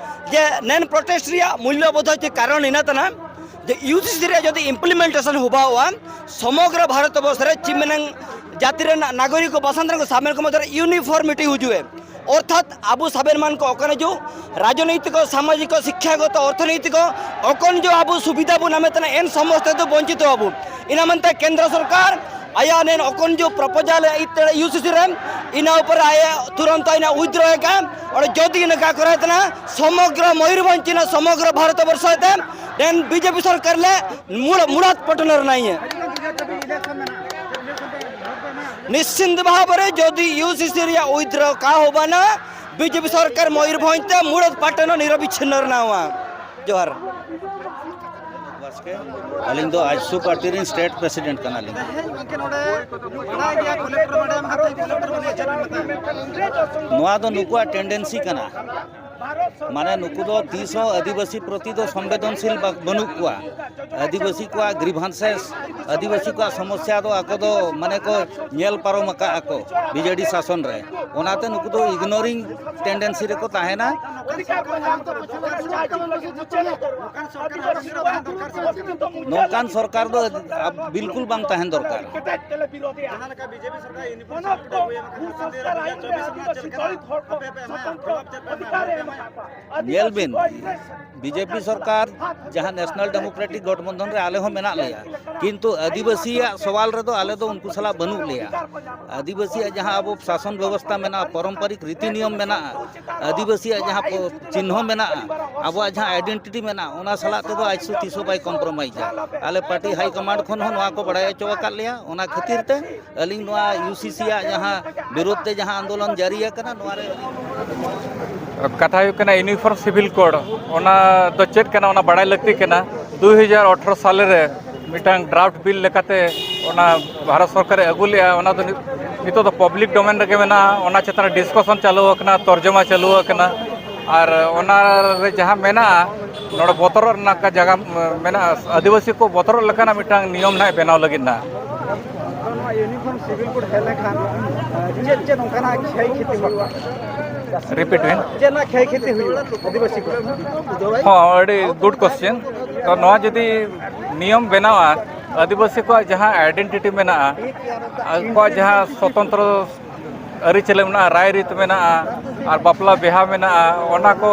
ᱡᱮ ᱱᱮᱱ ᱯᱨᱚᱴᱮᱥᱴ ᱨᱮᱭᱟᱜ ᱢᱩᱞᱞᱚ ᱵᱳᱫᱷ ᱪᱮ ᱠᱟᱨᱚᱱ ᱤᱱᱟᱹ ᱛᱟᱦᱮᱱᱟ ᱡᱮ ᱤᱭᱩ ᱥᱤ ᱥᱤ ᱨᱮᱭᱟᱜ ᱡᱩᱫᱤ ᱤᱢᱯᱞᱤᱢᱮᱱᱴᱮᱥᱚᱱ ᱦᱩᱵᱟᱣᱟ, ᱥᱚᱢᱚᱜᱨᱚ ᱵᱷᱟᱨᱚᱛ ᱵᱚᱨᱥᱚ ᱨᱮ ᱪᱤᱢᱮᱱᱟᱝ ᱡᱟᱹᱛᱤ ᱨᱮᱱ ᱱᱟᱜᱚᱨᱤᱠ ᱠᱚ ᱵᱟᱥᱟᱱ ᱨᱮᱱ ᱠᱚ ᱥᱟᱢᱮᱞ ᱠᱚ ᱢᱚᱫᱽᱫᱷᱮ ᱨᱮ ᱤᱭᱩᱱᱤᱯᱷᱚᱨᱢᱤᱴᱤ ᱦᱤᱡᱩᱜᱼᱟ᱾ ᱚᱨᱛᱷᱟᱛ ᱟᱵᱚ ᱥᱟᱵᱮᱱ ᱢᱟᱱ ᱠᱚ ᱚᱠᱟᱱ ᱦᱤᱡᱩᱜ ᱨᱟᱡᱽᱱᱤᱛᱤᱠ, ᱥᱟᱢᱟᱡᱤᱠ, ᱥᱤᱠᱠᱷᱟᱜᱚᱛ, ᱚᱨᱛᱷᱚᱱᱤᱛᱤᱠ ᱚᱠᱚᱱ ᱡᱚ ᱟᱵᱚ ᱥᱩᱵᱤᱫᱷᱟ ᱵᱚ ᱱᱟᱢᱮ ᱛᱟᱦᱮᱱᱟ, ᱮᱱ ᱥᱚᱢᱚᱥᱛᱟ ᱫᱚ ᱵᱚᱧᱪᱤᱛ ᱟᱵᱚ᱾ ᱤᱱᱟᱹ ᱢᱮᱱᱛᱮ ᱠᱮᱱᱫᱨᱚ ᱥᱚᱨᱠᱟᱨ ᱟᱭᱟᱜ ᱱᱮᱱ ᱚᱠᱚᱱ ᱡᱚ ᱯᱨᱚᱯᱳᱡᱟᱞ ᱤᱛᱟᱹ ᱤᱭᱩ ᱥᱤ ᱥᱤ ᱨᱮ, ᱤᱱᱟᱹ ᱩᱯᱚᱨ ᱟᱭᱟᱜ ᱛᱩᱨᱚᱱᱛ ᱤᱱᱟᱹ ᱩᱭᱤᱛᱷᱰᱨᱚ ᱮ ᱠᱟᱱ᱾ ᱚᱸᱰᱮ ᱡᱚᱫᱤ ᱤᱱᱟᱹ ᱠᱟ ᱠᱚᱨᱟᱣ ᱛᱟᱦᱮᱱᱟ, ᱥᱚᱢᱚᱜᱨᱚ ᱢᱚᱭᱩᱨᱵᱷᱚᱸᱡᱽ ᱪᱤᱱᱟᱹ ᱥᱚᱢᱚᱜᱨᱚ ᱵᱷᱟᱨᱚᱛ ᱵᱚᱨᱥᱚ ᱛᱮ ᱱᱮᱱ ᱵᱤᱡᱮᱯᱤ ᱥᱚᱨᱠᱟᱨ ᱞᱮ ᱢᱩᱲ-, ᱢᱩᱲᱟᱫ ᱯᱚᱴᱱᱚᱨ ᱱᱟᱭᱮ᱾ ᱱᱤᱥᱪᱤᱱᱛ ᱵᱷᱟᱵᱽ ᱨᱮ ᱡᱚᱫᱤ ᱤᱭᱩ ᱥᱤ ᱥᱤ ᱨᱮᱭᱟᱜ ᱩᱭᱤᱛᱷᱰᱨᱚ ᱠᱟ ᱦᱚᱵᱟᱱᱟ, ᱵᱤᱡᱮᱯᱤ ᱥᱚᱨᱠᱟᱨ ᱢᱚᱭᱩᱨᱵᱷᱚᱸᱡᱽ ᱛᱮ ᱢᱩᱲᱟᱫ ᱯᱟᱴᱱᱚ ᱱᱤᱨᱚᱵᱤᱪᱷᱤᱱᱱᱚ ᱨᱮᱱᱟᱣᱟ᱾ ᱡᱚᱦᱟᱨ᱾ ᱵᱟᱥᱠᱮ, ᱟᱹᱞᱤᱧ ᱫᱚ ᱟᱡᱥᱩ ᱯᱟᱨᱴᱤ ᱨᱮᱱ ᱥᱴᱮᱴ ᱯᱨᱮᱥᱤᱰᱮᱱᱴ ᱠᱟᱱᱟᱞᱤᱧ᱾ ᱛᱮᱦᱮᱧ ᱜᱚᱢᱠᱮ ᱱᱚᱰᱮ ᱵᱟᱲᱟᱭ ᱜᱮᱭᱟ ᱠᱚᱞᱮᱠᱴᱚᱨ ᱢᱮᱰᱟᱢ ᱠᱟᱛᱮ ᱠᱚᱞᱮᱠᱴᱚᱨ ᱵᱚᱞᱮ ᱪᱮᱫ ᱵᱮᱱ ᱢᱮᱛᱟᱭᱟ? ᱱᱚᱣᱟ ᱫᱚ ᱱᱩᱠᱩᱣᱟᱜ ᱴᱮᱱᱰᱮᱱᱥᱤ ᱠᱟᱱᱟ᱾ ᱢᱟᱱᱮ ᱱᱩᱠᱩ ᱫᱚ ᱛᱤᱥ ᱦᱚᱸ ᱟᱹᱫᱤᱵᱟᱹᱥᱤ ᱯᱨᱚᱛᱤ ᱫᱚ ᱥᱚᱢᱵᱮᱫᱚᱱᱥᱤᱞ ᱵᱟ-, ᱵᱟᱹᱱᱩᱜ ᱠᱚᱣᱟ᱾ ᱟᱹᱫᱤᱵᱟᱹᱥᱤ ᱠᱚᱣᱟᱜ ᱜᱨᱤᱵᱷᱟᱱᱥᱮᱥ, ᱟᱹᱫᱤᱵᱟᱹᱥᱤ ᱠᱚᱣᱟᱜ ᱥᱚᱢᱚᱥᱥᱟ ᱫᱚ ᱟᱠᱚ ᱫᱚ ᱢᱟᱱᱮ ᱠᱚ ᱧᱮᱞ ᱯᱟᱨᱚᱢ ᱟᱠᱟᱫ ᱟᱠᱚ ᱵᱤᱡᱮᱰᱤ ᱥᱟᱥᱚᱱ ᱨᱮ᱾ ᱚᱱᱟᱛᱮ ᱱᱩᱠᱩ ᱫᱚ ᱤᱜᱱᱳᱨᱤᱝ ᱴᱮᱱᱰᱮᱱᱥᱤ ᱨᱮᱠᱚ ᱛᱟᱦᱮᱱᱟ᱾ ᱱᱚᱝᱠᱟᱱ ᱥᱚᱨᱠᱟᱨ ᱵᱟᱝ ᱛᱟᱦᱮᱱ ᱫᱚᱨᱠᱟᱨ᱾ ᱱᱚᱝᱠᱟᱱ ᱥᱚᱨᱠᱟᱨ ᱫᱚ ᱵᱤᱞᱠᱩᱞ ᱵᱟᱝ ᱛᱟᱦᱮᱱ ᱫᱚᱨᱠᱟᱨ᱾ ᱡᱟᱦᱟᱸ ᱞᱮᱠᱟ ᱵᱤᱡᱮᱯᱤ ᱥᱚᱨᱠᱟᱨ ᱤᱭᱩᱱᱤᱯᱷᱚᱨᱢ ᱥᱟᱨᱴᱤᱯᱷᱤᱠᱮᱴ ᱦᱩᱭ ᱟᱠᱟᱱᱟ, ᱥᱟᱱᱛᱟᱲ ᱨᱮ ᱪᱚᱵᱵᱤᱥ ᱨᱮᱱᱟᱜ ᱪᱮᱫ ᱞᱮᱠᱟ ᱟᱯᱮ ᱯᱮ ᱮᱢᱟ, ᱯᱨᱚᱵᱷᱟᱵᱽ ᱪᱮᱫ ᱯᱮ ᱮᱢᱟ? ᱧᱮᱞ ᱵᱤᱱ, ᱵᱤᱡᱮᱯᱤ ᱥᱚᱨᱠᱟᱨ ᱡᱟᱦᱟᱸ ᱱᱮᱥᱱᱟᱞ ᱰᱮᱢᱳᱠᱨᱮᱴᱤᱠ ᱜᱚᱴᱷᱵᱚᱱᱫᱷᱚᱱ ᱨᱮ ᱟᱞᱮ ᱦᱚᱸ ᱢᱮᱱᱟᱜ ᱞᱮᱭᱟ, ᱠᱤᱱᱛᱩ ᱟᱹᱫᱤᱵᱟᱹᱥᱤᱭᱟᱜ ᱥᱚᱣᱟᱞ ᱨᱮᱫᱚ ᱟᱞᱮ ᱫᱚ ᱩᱱᱠᱩ ᱥᱟᱞᱟᱜ ᱵᱟᱹᱱᱩᱜ ᱞᱮᱭᱟ᱾ ᱟᱹᱫᱤᱵᱟᱹᱥᱤᱭᱟᱜ ᱡᱟᱦᱟᱸ ᱟᱵᱚ ᱥᱟᱥᱚᱱ ᱵᱮᱵᱚᱥᱛᱟ ᱢᱮᱱᱟᱜᱼᱟ, ᱯᱟᱨᱚᱢᱯᱚᱨᱤᱠ ᱨᱤᱛᱤ ᱱᱤᱭᱚᱢ ᱢᱮᱱᱟᱜᱼᱟ, ᱟᱹᱫᱤᱵᱟᱹᱥᱤᱭᱟᱜ ᱡᱟᱦᱟᱸ ᱯᱚ-, ᱪᱤᱱᱦᱟᱹ ᱢᱮᱱᱟᱜᱼᱟ, ᱟᱵᱚᱣᱟᱜ ᱡᱟᱦᱟᱸ ᱟᱭᱰᱮᱱᱴᱤᱴᱤ ᱢᱮᱱᱟᱜᱼᱟ, ᱚᱱᱟ ᱥᱟᱞᱟᱜ ᱛᱮᱫᱚ ᱟᱡᱥᱩ ᱛᱤᱥ ᱦᱚᱸ ᱵᱟᱭ ᱠᱚᱢᱯᱨᱳᱢᱟᱭᱤᱡᱟ᱾ ᱟᱞᱮ ᱯᱟᱨᱴᱤ ᱦᱟᱭ ᱠᱚᱢᱟᱱᱰ ᱠᱷᱚᱱ ᱦᱚᱸ ᱱᱚᱣᱟ ᱠᱚ ᱵᱟᱲᱟᱭ ᱦᱚᱪᱚ ᱟᱠᱟᱫ ᱞᱮᱭᱟ᱾ ᱚᱱᱟ ᱠᱷᱟᱹᱛᱤᱨ ᱛᱮ ᱟᱹᱞᱤᱧ ᱱᱚᱣᱟ ᱭᱩ ᱥᱤ ᱥᱤ ᱟᱜ ᱡᱟᱦᱟᱸ ᱵᱤᱨᱩᱫᱷ ᱛᱮ ᱡᱟᱦᱟᱸ ᱟᱱᱫᱳᱞᱚᱱ ᱡᱟᱹᱨᱤ ᱟᱠᱟᱱᱟ, ᱱᱚᱣᱟ ᱨᱮ ᱠᱟᱛᱷᱟ ᱦᱩᱭᱩᱜ ᱠᱟᱱᱟ, ᱤᱭᱩᱱᱤᱯᱷᱚᱨᱢ ᱥᱤᱵᱷᱤᱞ ᱠᱳᱰ, ᱚᱱᱟ ᱫᱚ ᱪᱮᱫ ᱠᱟᱱᱟ, ᱚᱱᱟ ᱵᱟᱲᱟᱭ ᱞᱟᱹᱠᱛᱤ ᱠᱟᱱᱟ᱾ ᱫᱩ ᱦᱟᱡᱟᱨ ᱟᱴᱷᱨᱚ ᱥᱟᱞ ᱨᱮ ᱢᱤᱫᱴᱟᱝ ᱰᱨᱟᱯᱴ ᱵᱤᱞ ᱞᱮᱠᱟᱛᱮ ᱚᱱᱟ ᱵᱷᱟᱨᱚᱛ ᱥᱚᱨᱠᱟᱨᱮ ᱟᱹᱜᱩ ᱞᱮᱜᱼᱟ᱾ ᱚᱱᱟ ᱫᱚ ᱱᱤᱛ-, ᱱᱤᱛᱚᱜ ᱫᱚ ᱯᱟᱵᱽᱞᱤᱠ ᱰᱳᱢᱮᱱ ᱨᱮᱜᱮ ᱢᱮᱱᱟᱜᱼᱟ᱾ ᱚᱱᱟ ᱪᱮᱛᱟᱱ ᱨᱮ ᱰᱤᱥᱠᱟᱥᱚᱱ ᱪᱟᱹᱞᱩ ᱟᱠᱟᱱᱟ, ᱛᱚᱨᱡᱚᱢᱟ ᱪᱟᱹᱞᱩ ᱟᱠᱟᱱᱟ᱾ ᱟᱨ ᱚᱱᱟ ᱨᱮ ᱡᱟᱦᱟᱸ ᱢᱮᱱᱟᱜᱼᱟ, ᱱᱚᱰᱮ ᱵᱚᱛᱚᱨᱚᱜ ᱨᱮᱱᱟᱜ ᱡᱟᱭᱜᱟ ᱢᱮᱱᱟᱜᱼᱟ᱾ ᱟᱹᱫᱤᱵᱟᱹᱥᱤ ᱠᱚ ᱵᱚᱛᱚᱨᱚᱜ ᱞᱮᱠᱟᱱᱟᱜ ᱢᱤᱫᱴᱟᱝ ᱱᱤᱭᱚᱢ ᱱᱟᱦᱟᱜ ᱵᱮᱱᱟᱣ ᱞᱟᱹᱜᱤᱫ ᱱᱟᱦᱟᱜ᱾ ᱱᱚᱣᱟ ᱤᱭᱩᱱᱤᱯᱷᱚᱨᱢ ᱥᱤᱵᱷᱤᱞ ᱠᱳᱰ ᱦᱮᱡ ᱞᱮᱱᱠᱷᱟᱱ ᱪᱮᱫ ᱪᱮᱫ ᱚᱱᱠᱟᱱᱟᱜ ᱠᱷᱮᱭ ᱠᱷᱮᱛᱤ ᱦᱩᱭᱩᱜᱼᱟ? ᱨᱤᱯᱤᱴ ᱵᱤᱱ᱾ ᱪᱮᱫ ᱨᱮᱱᱟᱜ ᱠᱷᱮᱭ ᱠᱷᱮᱛᱤ ᱦᱩᱭᱩᱜᱼᱟ ᱟᱹᱫᱤᱵᱟᱹᱥᱤ ᱠᱚ? ᱦᱚᱸ, ᱟᱹᱰᱤ ᱜᱩᱰ ᱠᱚᱥᱪᱮᱱ᱾ ᱛᱚ ᱱᱚᱣᱟ ᱡᱩᱫᱤ ᱱᱤᱭᱚᱢ ᱵᱮᱱᱟᱣᱟ, ᱟᱹᱫᱤᱵᱟᱹᱥᱤ ᱠᱚᱣᱟᱜ ᱡᱟᱦᱟᱸ ᱟᱭᱰᱮᱱᱴᱤᱴᱤ ᱢᱮᱱᱟᱜᱼᱟ, ᱟᱠᱚᱣᱟᱜ ᱡᱟᱦᱟᱸ ᱥᱚᱛᱚᱱᱛᱨᱚ ᱟᱹᱨᱤᱪᱟᱹᱞᱤ ᱢᱮᱱᱟᱜᱼᱟ, ᱨᱟᱭᱨᱤᱛ ᱢᱮᱱᱟᱜᱼᱟ, ᱟᱨ ᱵᱟᱯᱞᱟ ᱵᱤᱦᱟ ᱢᱮᱱᱟᱜᱼᱟ, ᱚᱱᱟ ᱠᱚ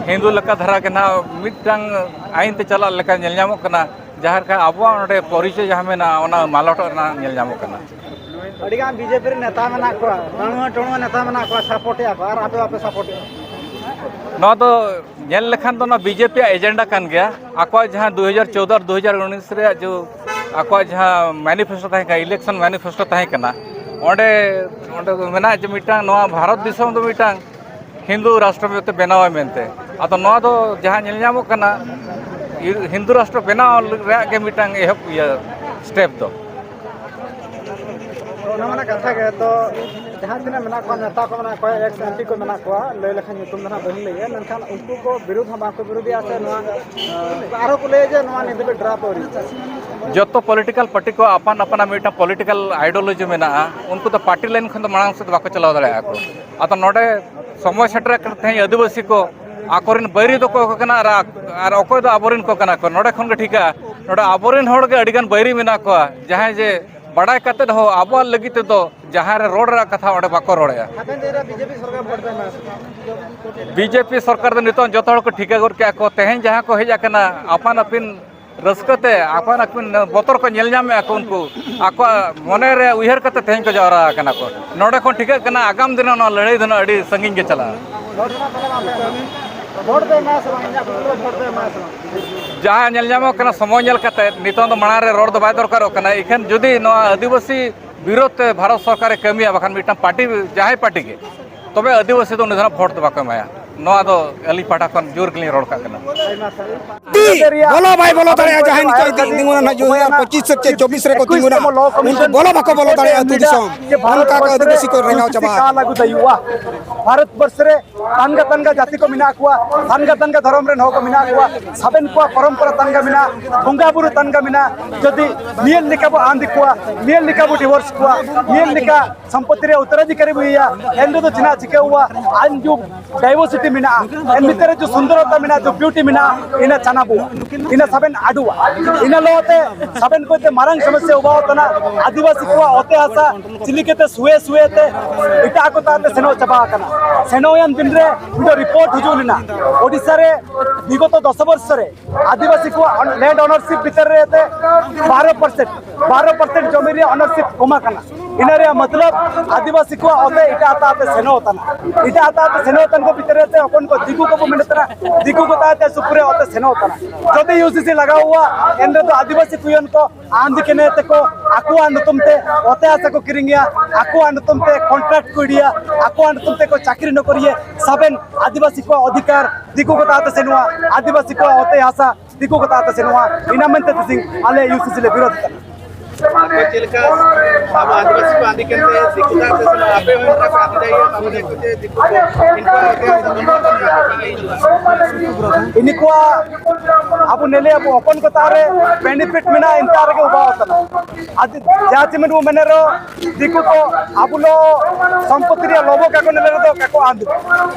ᱦᱤᱱᱫᱩ ᱞᱮᱠᱟ ᱫᱷᱟᱨᱟ ᱜᱮ ᱱᱟᱦᱟᱜ ᱢᱤᱫᱴᱟᱝ ᱟᱭᱤᱱ ᱛᱮ ᱪᱟᱞᱟᱜ ᱞᱮᱠᱟ ᱧᱮᱞ ᱧᱟᱢᱚᱜ ᱠᱟᱱᱟ᱾ ᱡᱟᱦᱟᱸ ᱞᱮᱠᱟ ᱟᱵᱚᱣᱟᱜ ᱱᱚᱰᱮ ᱯᱚᱨᱤᱪᱚᱭ ᱡᱟᱦᱟᱸ ᱢᱮᱱᱟᱜᱼᱟ, ᱚᱱᱟ ᱢᱟᱞᱚᱴᱚᱜ ᱨᱮᱱᱟᱜ ᱧᱮᱞ ᱧᱟᱢᱚᱜ ᱠᱟᱱᱟ᱾ ᱟᱹᱰᱤᱜᱟᱱ ᱵᱤᱡᱮᱯᱤ ᱨᱮᱱ ᱱᱮᱛᱟ ᱢᱮᱱᱟᱜ ᱠᱚᱣᱟ, ᱴᱟᱹᱬᱩᱣᱟᱹ ᱴᱟᱹᱬᱩᱣᱟᱹ ᱱᱮᱛᱟ ᱢᱮᱱᱟᱜ ᱠᱚᱣᱟ, ᱥᱟᱯᱳᱨᱴᱮᱜᱼᱟ ᱠᱚ, ᱟᱨ ᱟᱯᱮ ᱵᱟᱯᱮ ᱥᱟᱯᱳᱨᱴᱮᱜᱼᱟ? ᱱᱚᱣᱟ ᱫᱚ ᱧᱮᱞ ᱞᱮᱠᱷᱟᱱ ᱫᱚ ᱱᱚᱣᱟ ᱵᱤᱡᱮᱯᱤᱭᱟᱜ ᱮᱡᱮᱱᱰᱟ ᱠᱟᱱ ᱜᱮᱭᱟ᱾ ᱟᱠᱚᱣᱟᱜ ᱡᱟᱦᱟᱸ ᱫᱩ ᱦᱟᱡᱟᱨ ᱪᱳᱣᱫᱟ ᱟᱨ ᱫᱩ ᱦᱟᱡᱟᱨ ᱩᱱᱤᱥ ᱨᱮᱭᱟᱜ ᱡᱮ ᱟᱠᱚᱣᱟᱜ ᱡᱟᱦᱟᱸ ᱢᱮᱱᱤᱯᱷᱮᱥᱴᱳ ᱛᱟᱦᱮᱸ ᱠᱟᱱᱟ, ᱤᱞᱮᱠᱥᱚᱱ ᱢᱮᱱᱤᱯᱷᱮᱥᱴᱳ ᱛᱟᱦᱮᱸ ᱠᱟᱱᱟ, ᱚᱸᱰᱮ ᱚᱸᱰᱮ ᱫᱚ ᱢᱮᱱᱟᱜᱼᱟ ᱡᱮ ᱢᱤᱫᱴᱟᱝ ᱱᱚᱣᱟ ᱵᱷᱟᱨᱚᱛ ᱫᱤᱥᱚᱢ ᱫᱚ ᱢᱤᱫᱴᱟᱝ ᱦᱤᱱᱫᱩ ᱨᱟᱥᱴᱨᱚ ᱢᱮᱱᱛᱮ ᱵᱮᱱᱟᱣᱟᱭ ᱢᱮᱱᱛᱮ᱾ ᱟᱫᱚ ᱱᱚᱣᱟ ᱫᱚ ᱡᱟᱦᱟᱸ ᱧᱮᱞ ᱧᱟᱢᱚᱜ ᱠᱟᱱᱟ, ᱦᱤᱱᱫᱩ ᱨᱟᱥᱴᱨᱚ ᱵᱮᱱᱟᱣ ᱨᱮᱭᱟᱜ ᱜᱮ ᱢᱤᱫᱴᱟᱝ ᱮᱦᱚᱵ ᱤᱭᱟᱹ ᱥᱴᱮᱯ ᱫᱚ᱾ ᱛᱚ ᱚᱱᱟ ᱢᱟᱱᱮ ᱠᱟᱛᱷᱟ ᱜᱮ, ᱛᱚ ᱡᱟᱦᱟᱸ ᱛᱤᱱᱟᱹᱜ ᱢᱮᱱᱟᱜ ᱠᱚᱣᱟ ᱱᱮᱛᱟ ᱠᱚ ᱢᱮᱱᱟᱜ ᱠᱚᱣᱟ, ᱮᱠᱥ ᱮᱢ ᱯᱤ ᱠᱚ ᱢᱮᱱᱟᱜ ᱠᱚᱣᱟ, ᱞᱟᱹᱭ ᱞᱮᱠᱷᱟᱱ ᱧᱩᱛᱩᱢ ᱫᱚ ᱱᱟᱦᱟᱜ ᱵᱟᱹᱧ ᱞᱟᱹᱭᱟ, ᱢᱮᱱᱠᱷᱟᱱ ᱩᱱᱠᱩ ᱠᱚ ᱵᱤᱨᱩᱫᱷ ᱦᱚᱸ ᱵᱟᱝᱠᱚ ᱵᱤᱨᱩᱫᱷᱮᱜᱼᱟ ᱥᱮ ᱱᱚᱣᱟ ᱟᱨᱦᱚᱸ ᱠᱚ ᱞᱟᱹᱭᱟ ᱡᱮ ᱱᱚᱣᱟ ᱱᱤᱛ ᱫᱷᱟᱹᱵᱤᱡ ᱰᱨᱟᱯ ᱟᱹᱣᱨᱤ᱾ ᱡᱚᱛᱚ ᱯᱚᱞᱤᱴᱤᱠᱟᱞ ᱯᱟᱨᱴᱤ ᱠᱚ ᱟᱯᱟᱱ ᱟᱯᱟᱱᱟᱜ ᱢᱤᱫᱴᱟᱝ ᱯᱚᱞᱤᱴᱤᱠᱟᱞ ᱟᱭᱰᱤᱭᱳᱞᱚᱡᱤ ᱢᱮᱱᱟᱜᱼᱟ, ᱩᱱᱠᱩ ᱫᱚ ᱯᱟᱨᱴᱤ ᱞᱟᱭᱤᱱ ᱠᱷᱚᱱ ᱫᱚ ᱢᱟᱲᱟᱝ ᱥᱮᱫ ᱵᱟᱠᱚ ᱪᱟᱞᱟᱣ ᱫᱟᱲᱮᱭᱟᱜᱼᱟ ᱠᱚ᱾ ᱟᱫᱚ ᱱᱚᱰᱮ ᱥᱚᱢᱚᱭ ᱥᱮᱴᱮᱨ ᱟᱠᱟᱱᱟ, ᱛᱮᱦᱮᱧ ᱟᱹᱫᱤᱵᱟᱹᱥᱤ ᱠᱚ ᱟᱠᱚᱨᱮᱱ ᱵᱟᱹᱭᱨᱤ ᱫᱚ ᱚᱠᱚᱭ ᱠᱚ ᱠᱟᱱᱟ ᱟᱨ ᱟᱠ-, ᱟᱨ ᱚᱠᱚᱭ ᱫᱚ ᱟᱵᱚᱨᱮᱱ ᱠᱚ ᱠᱟᱱᱟ ᱠᱚ, ᱱᱚᱰᱮ ᱠᱷᱚᱱ ᱜᱮ ᱴᱷᱤᱠᱟ᱾ ᱱᱚᱰᱮ ᱟᱵᱚᱨᱮᱱ ᱦᱚᱲ ᱜᱮ ᱟᱹᱰᱤᱜᱟᱱ ᱵᱟᱹᱭᱨᱤ ᱢᱮᱱᱟᱜ ᱠᱚᱣᱟ, ᱡᱟᱦᱟᱸᱭ ᱡᱮ ᱵᱟᱲᱟᱭ ᱠᱟᱛᱮᱫ ᱦᱚᱸ ᱟᱵᱚᱣᱟᱜ ᱞᱟᱹᱜᱤᱫ ᱛᱮᱫᱚ ᱡᱟᱦᱟᱸ ᱨᱮ ᱨᱚᱲ ᱨᱮᱱᱟᱜ ᱠᱟᱛᱷᱟ ᱚᱸᱰᱮ ᱵᱟᱠᱚ ᱨᱚᱲᱮᱜᱼᱟ᱾ ᱦᱟᱯᱮᱱ ᱫᱤᱱ ᱨᱮ ᱵᱤᱡᱮᱯᱤ ᱥᱚᱨᱠᱟᱨ ᱵᱷᱳᱴ ᱯᱮ ᱮᱢᱟ ᱥᱮ ᱵᱟᱝ? ᱵᱤᱡᱮᱯᱤ ᱥᱚᱨᱠᱟᱨ ᱫᱚ ᱱᱤᱛᱚᱝ ᱡᱚᱛᱚ ᱦᱚᱲ ᱠᱚ ᱴᱷᱤᱠᱟᱹ ᱜᱚᱫ ᱠᱮᱜᱼᱟ ᱠᱚ, ᱛᱮᱦᱮᱧ ᱡᱟᱦᱟᱸ ᱠᱚ ᱦᱮᱡ ᱟᱠᱟᱱᱟ ᱟᱯᱟᱱ ᱟᱹᱯᱤᱱ ᱨᱟᱹᱥᱠᱟᱹ ᱛᱮ, ᱟᱯᱟᱱ ᱟᱹᱯᱤᱱ ᱵᱚᱛᱚᱨ ᱠᱚ ᱧᱮᱞ ᱧᱟᱢᱮᱜᱼᱟ ᱠᱚ, ᱩᱱᱠᱩ ᱟᱠᱚᱣᱟᱜ ᱢᱚᱱᱮ ᱨᱮ ᱩᱭᱦᱟᱹᱨ ᱠᱟᱛᱮ ᱛᱮᱦᱮᱧ ᱠᱚ ᱡᱟᱣᱨᱟ ᱟᱠᱟᱱᱟ ᱠᱚ᱾ ᱱᱚᱰᱮ ᱠᱷᱚᱱ ᱴᱷᱤᱠᱟᱹᱜ ᱠᱟᱱᱟ ᱟᱜᱟᱢ ᱫᱤᱱ ᱨᱮ ᱱᱚᱣᱟ ᱞᱟᱹᱲᱦᱟᱹᱭ ᱫᱚ ᱱᱟᱜ ᱟᱹᱰᱤ ᱥᱟᱺᱜᱤᱧ ᱜᱮ ᱪᱟᱞᱟᱜᱼᱟ᱾ ᱵᱷᱳᱴ ᱫᱚ ᱮᱢᱟ ᱥᱮ ᱵᱟᱝ? ᱤᱧᱟᱹᱜ ᱠᱩᱠᱞᱤ ᱫᱚ ᱵᱷᱳᱴ ᱫᱚ ᱮᱢᱟ ᱥᱮ ᱵᱟᱝ? ᱡᱟᱦᱟᱸ ᱧᱮᱞ ᱧᱟᱢᱚᱜ ᱠᱟᱱᱟ, ᱥᱚᱢᱚᱭ ᱧᱮᱞ ᱠᱟᱛᱮ ᱱᱤᱛᱚᱝ ᱫᱚ ᱢᱟᱲᱟᱝ ᱨᱮ ᱨᱚᱲ ᱫᱚ ᱵᱟᱭ ᱫᱚᱨᱠᱟᱨᱚᱜ ᱠᱟᱱᱟ᱾ ᱤᱠᱷᱟᱹᱱ ᱡᱩᱫᱤ ᱱᱚᱣᱟ ᱟᱹᱫᱤᱵᱟᱹᱥᱤ ᱵᱤᱨᱳᱫᱷ ᱛᱮ ᱵᱷᱟᱨᱚᱛ ᱥᱚᱨᱠᱟᱨᱮ ᱠᱟᱹᱢᱤᱭᱟ, ᱵᱟᱠᱷᱟᱱ ᱢᱤᱫᱴᱟᱝ ᱯᱟᱨᱴᱤ, ᱡᱟᱦᱟᱸᱭ ᱯᱟᱨᱴᱤ ᱜᱮ, ᱛᱚᱵᱮ ᱟᱹᱫᱤᱵᱟᱹᱥᱤ ᱫᱚ ᱩᱱᱤ ᱫᱚ ᱱᱟᱜ ᱵᱷᱳᱴ ᱫᱚ ᱵᱟᱠᱚ ᱮᱢᱟᱭᱟ᱾ ᱱᱚᱣᱟ ᱫᱚ ᱟᱹᱞᱤᱧ ᱯᱟᱦᱴᱟ ᱠᱷᱚᱱ ᱡᱳᱨ ᱜᱮᱞᱤᱧ ᱨᱚᱲ ᱠᱟᱜ ᱠᱟᱱᱟ᱾ ᱵᱚᱞᱚ ᱵᱟᱭ ᱵᱚᱞᱚ ᱫᱟᱲᱮᱭᱟᱜᱼᱟ, ᱡᱟᱦᱟᱸᱭ ᱱᱤᱛᱚᱜ ᱛᱤᱸᱜᱩᱱᱟ ᱱᱟᱜ ᱡᱩᱫᱤ ᱟᱨ ᱯᱚᱸᱪᱤᱥ ᱥᱮ ᱪᱮᱫ ᱪᱚᱵᱵᱤᱥ ᱨᱮᱠᱚ ᱛᱤᱸᱜᱩᱱᱟ, ᱩᱱᱠᱩ ᱵᱚᱞᱚ ᱵᱟᱠᱚ ᱵᱚᱞᱚ ᱫᱟᱲᱮᱭᱟᱜᱼᱟ ᱟᱹᱛᱩ ᱫᱤᱥᱚᱢ᱾ ᱚᱱᱠᱟ ᱠᱚ ᱟᱹᱫᱤᱵᱟᱹᱥᱤ ᱠᱚ ᱨᱮᱸᱜᱟᱣ ᱪᱟᱵᱟ ᱟᱠᱟᱱᱟ᱾ ᱵᱷᱟᱨᱚᱛ ᱵᱚᱨᱥᱚ ᱨᱮ ᱛᱟᱱᱜᱟ ᱛᱟᱱᱜᱟ ᱡᱟᱹᱛᱤ ᱠᱚ ᱢᱮᱱᱟᱜ ᱠᱚᱣᱟ, ᱛᱟᱱᱜᱟ ᱛᱟᱱᱜᱟ ᱫᱷᱚᱨᱚᱢ ᱨᱮᱱ ᱦᱚᱲ ᱠᱚ ᱢᱮᱱᱟᱜ ᱠᱚᱣᱟ, ᱥᱟᱵᱮᱱ ᱠᱚᱣᱟᱜ ᱯᱚᱨᱚᱢᱯᱚᱨᱟ ᱛᱟᱱᱜᱟ ᱢᱮᱱᱟᱜᱼᱟ, ᱵᱚᱸᱜᱟ ᱵᱩᱨᱩ ᱛᱟᱱᱜᱟ ᱢᱮᱱᱟᱜᱼᱟ᱾ ᱡᱩᱫᱤ ᱱᱤᱭᱟᱹ ᱞᱮᱠᱟ ᱵᱚ ᱟᱸᱫᱤ ᱠᱚᱣᱟ, ᱱᱤᱭᱟᱹ ᱞᱮᱠᱟ ᱵᱚ ᱰᱤᱵᱷᱳᱨᱥ ᱠᱚᱣᱟ, ᱱᱤᱭᱟᱹ ᱞᱮᱠᱟ ᱥᱚᱢᱯᱚᱛᱤ ᱨᱮ ᱩᱛᱛᱚᱨᱟᱫᱷᱤᱠᱟᱨᱤ ᱵᱚ ᱤᱭᱟᱹᱭᱟ, ᱮᱱ ᱨᱮᱫᱚ ᱪᱮᱫᱟᱜ ᱪᱤᱠᱟᱹᱣᱟ? ᱟᱭᱤᱱ ᱡᱩᱜᱽ ᱰᱟᱭᱵᱷᱟᱨᱥᱤᱴᱤ ᱢᱮᱱᱟᱜᱼᱟ, ᱮᱱ ᱵᱷᱤᱛᱤᱨ ᱨᱮ ᱡᱮ ᱥᱩᱱᱫᱚᱨᱚᱛᱟ ᱢᱮᱱᱟᱜᱼᱟ, ᱡᱮ ᱵᱤᱭᱩᱴᱤ ᱢᱮᱱᱟᱜᱼᱟ, ᱤᱱᱟᱹ ᱪᱟᱱᱟᱵᱚᱜᱼᱟ, ᱤᱱᱟᱹ ᱥᱟᱵᱮᱱ ᱟᱰᱩᱣᱟ᱾ ᱤᱱᱟᱹ ᱞᱚᱦᱚᱛᱮ ᱥᱟᱵᱮᱱ ᱠᱚᱛᱮ ᱢᱟᱨᱟᱝ ᱥᱚᱢᱚᱥᱭᱟ ᱩᱵᱷᱟᱣ ᱠᱟᱱᱟ᱾ ᱟᱹᱫᱤᱵᱟᱹᱥᱤ ᱠᱚᱣᱟᱜ ᱚᱛᱮ ᱦᱟᱥᱟ ᱪᱤᱞᱤ ᱠᱟᱛᱮ ᱥᱩᱭᱮ ᱥᱩᱭᱮ ᱛᱮ ᱮᱴᱟᱜ ᱠᱚ ᱛᱟᱞᱟᱛᱮ ᱥᱮᱱᱚᱜ ᱪᱟᱵᱟ ᱟᱠᱟᱱᱟ᱾ ᱥᱮᱱᱚᱜ ᱮᱱ ᱫᱤᱱ ᱨᱮ ᱢᱤᱫᱴᱮᱱ ᱨᱤᱯᱳᱨᱴ ᱦᱤᱡᱩᱜ ᱞᱮᱱᱟ, ᱳᱰᱤᱥᱟ ᱨᱮ ᱵᱤᱜᱚᱛᱚ ᱫᱚᱥ ᱵᱚᱨᱥᱚ ᱨᱮ ᱟᱹᱫᱤᱵᱟᱹᱥᱤ ᱠᱚᱣᱟᱜ ᱞᱮᱱᱰ ᱳᱱᱟᱨᱥᱤᱯ ᱵᱷᱤᱛᱟᱹᱨ ᱨᱮ ᱮᱛᱮ ᱵᱟᱨᱚ ᱯᱟᱨᱥᱮᱱᱴ, ᱵᱟᱨᱚ ᱯᱟᱨᱥᱮᱱᱴ ᱡᱚᱢᱤ ᱨᱮᱭᱟᱜ ᱳᱱᱟᱨᱥᱤᱯ ᱠᱚᱢᱟ ᱠᱟᱱᱟ᱾ ᱤᱱᱟᱹ ᱨᱮᱭᱟᱜ ᱢᱚᱛᱞᱚᱵ ᱟᱹᱫᱤᱵᱟᱹᱥᱤ ᱠᱚᱣᱟᱜ ᱚᱛᱮ ᱮᱴᱟᱜ ᱦᱟᱛᱟᱣ ᱛᱮ ᱥᱮᱱᱚᱜ ᱠᱟᱱᱟ᱾ ᱮᱴᱟᱜ ᱦᱟᱛᱟᱣ ᱛᱮ ᱥᱮᱱᱚᱜ ᱠᱟᱱ ᱠᱚ ᱵᱷᱤᱛᱟᱹᱨ ᱨᱮ ᱮᱛᱮ ᱚᱠᱚᱭ ᱠᱚ ᱫᱤᱠᱩ ᱠᱚᱵᱚ ᱢᱮᱱᱮᱫ ᱠᱟᱱᱟ, ᱫᱤᱠᱩ ᱠᱚ ᱛᱟᱞᱟᱛᱮ ᱥᱩᱯᱩᱨ ᱨᱮ ᱚᱛᱮ ᱥᱮᱱᱚᱜ ᱠᱟᱱᱟ᱾ ᱡᱩᱫᱤ ᱭᱩ ᱥᱤ ᱥᱤ ᱞᱟᱜᱟᱣ ᱦᱩᱭᱩᱜᱼᱟ, ᱮᱱ ᱨᱮᱫᱚ ᱟᱹᱫᱤᱵᱟᱹᱥᱤ ᱠᱩᱭᱚᱱ ᱠᱚ ᱟᱸᱫᱤ ᱠᱮᱱᱮ ᱛᱮᱠᱚ ᱟᱠᱚᱣᱟᱜ ᱧᱩᱛᱩᱢ ᱛᱮ ᱚᱛᱮ ᱦᱟᱥᱟ ᱠᱚ ᱠᱤᱨᱤᱧ ᱜᱮᱭᱟ, ᱟᱠᱚᱣᱟᱜ ᱧᱩᱛᱩᱢ ᱛᱮ ᱠᱚᱱᱴᱨᱟᱠᱴ ᱠᱚ ᱤᱫᱤᱭᱟ, ᱟᱠᱚᱣᱟᱜ ᱧᱩᱛᱩᱢ ᱛᱮᱠᱚ ᱪᱟᱹᱠᱨᱤ ᱱᱚᱠᱨᱤᱭᱟ᱾ ᱥᱟᱵᱮᱱ ᱟᱹᱫᱤᱵᱟᱹᱥᱤ ᱠᱚᱣᱟᱜ ᱚᱫᱷᱤᱠᱟᱨ ᱫᱤᱠᱩ ᱠᱚ ᱛᱟᱞᱟᱛᱮ ᱥᱮᱱᱚᱜᱼᱟ, ᱟᱹᱫᱤᱵᱟᱹᱥᱤ ᱠᱚᱣᱟᱜ ᱚᱛᱮ ᱦᱟᱥᱟ ᱫᱤᱠᱩ ᱠᱚ ᱛᱟᱞᱟᱛᱮ ᱥᱮᱱᱚᱜᱼᱟ᱾ ᱤᱱᱟᱹ ᱢᱮᱱᱛᱮ ᱛᱮᱥᱤᱝ ᱟᱞᱮ ᱭᱩ ᱥᱤ ᱥᱤ ᱞᱮ ᱵᱤᱨᱳᱫᱷ ᱠᱟᱱᱟ᱾ ᱟᱯᱮ ᱪᱮᱫ ᱞᱮᱠᱟ ᱟᱵᱚ ᱟᱹᱫᱤᱵᱟᱹᱥᱤ ᱠᱚ ᱟᱸᱫᱤ ᱠᱟᱱᱛᱮ ᱫᱤᱠᱩ ᱛᱟᱞᱟᱛᱮ ᱥᱮᱱᱚᱜᱼᱟ, ᱟᱯᱮ ᱦᱚᱸ ᱚᱱᱠᱟ ᱯᱮ ᱟᱸᱫᱤ ᱫᱟᱲᱮᱭᱟᱜᱼᱟ, ᱟᱵᱚ ᱫᱤᱠᱩ ᱛᱮ ᱫᱤᱠᱩ ᱠᱚ ᱤᱱᱠᱩ ᱟᱨ ᱟᱯᱮ ᱦᱚᱸ ᱤᱱᱠᱩᱣᱟᱜ ᱟᱵᱚ ᱱᱮᱞᱮ ᱟᱵᱚ ᱦᱚᱯᱚᱱ ᱠᱚ ᱛᱟᱦᱮᱸ ᱨᱮ ᱵᱮᱱᱤᱯᱷᱤᱴ ᱢᱮᱱᱟᱜᱼᱟ, ᱤᱱᱠᱟ ᱨᱮᱜᱮ ᱩᱵᱷᱟᱣ ᱟᱠᱟᱱᱟ᱾ ᱟᱨ ᱡᱟᱦᱟᱸ ᱪᱮ ᱢᱮᱱ ᱵᱚ ᱢᱮᱱᱮ ᱨᱮᱦᱚᱸ ᱫᱤᱠᱩ ᱠᱚ ᱟᱵᱚ ᱞᱚ ᱥᱚᱢᱯᱚᱛᱤ ᱨᱮᱭᱟᱜ ᱞᱚᱵᱚ ᱠᱟᱠᱚ ᱱᱮᱞᱮ ᱨᱮᱫᱚ ᱠᱟᱠᱚ ᱟᱸᱫ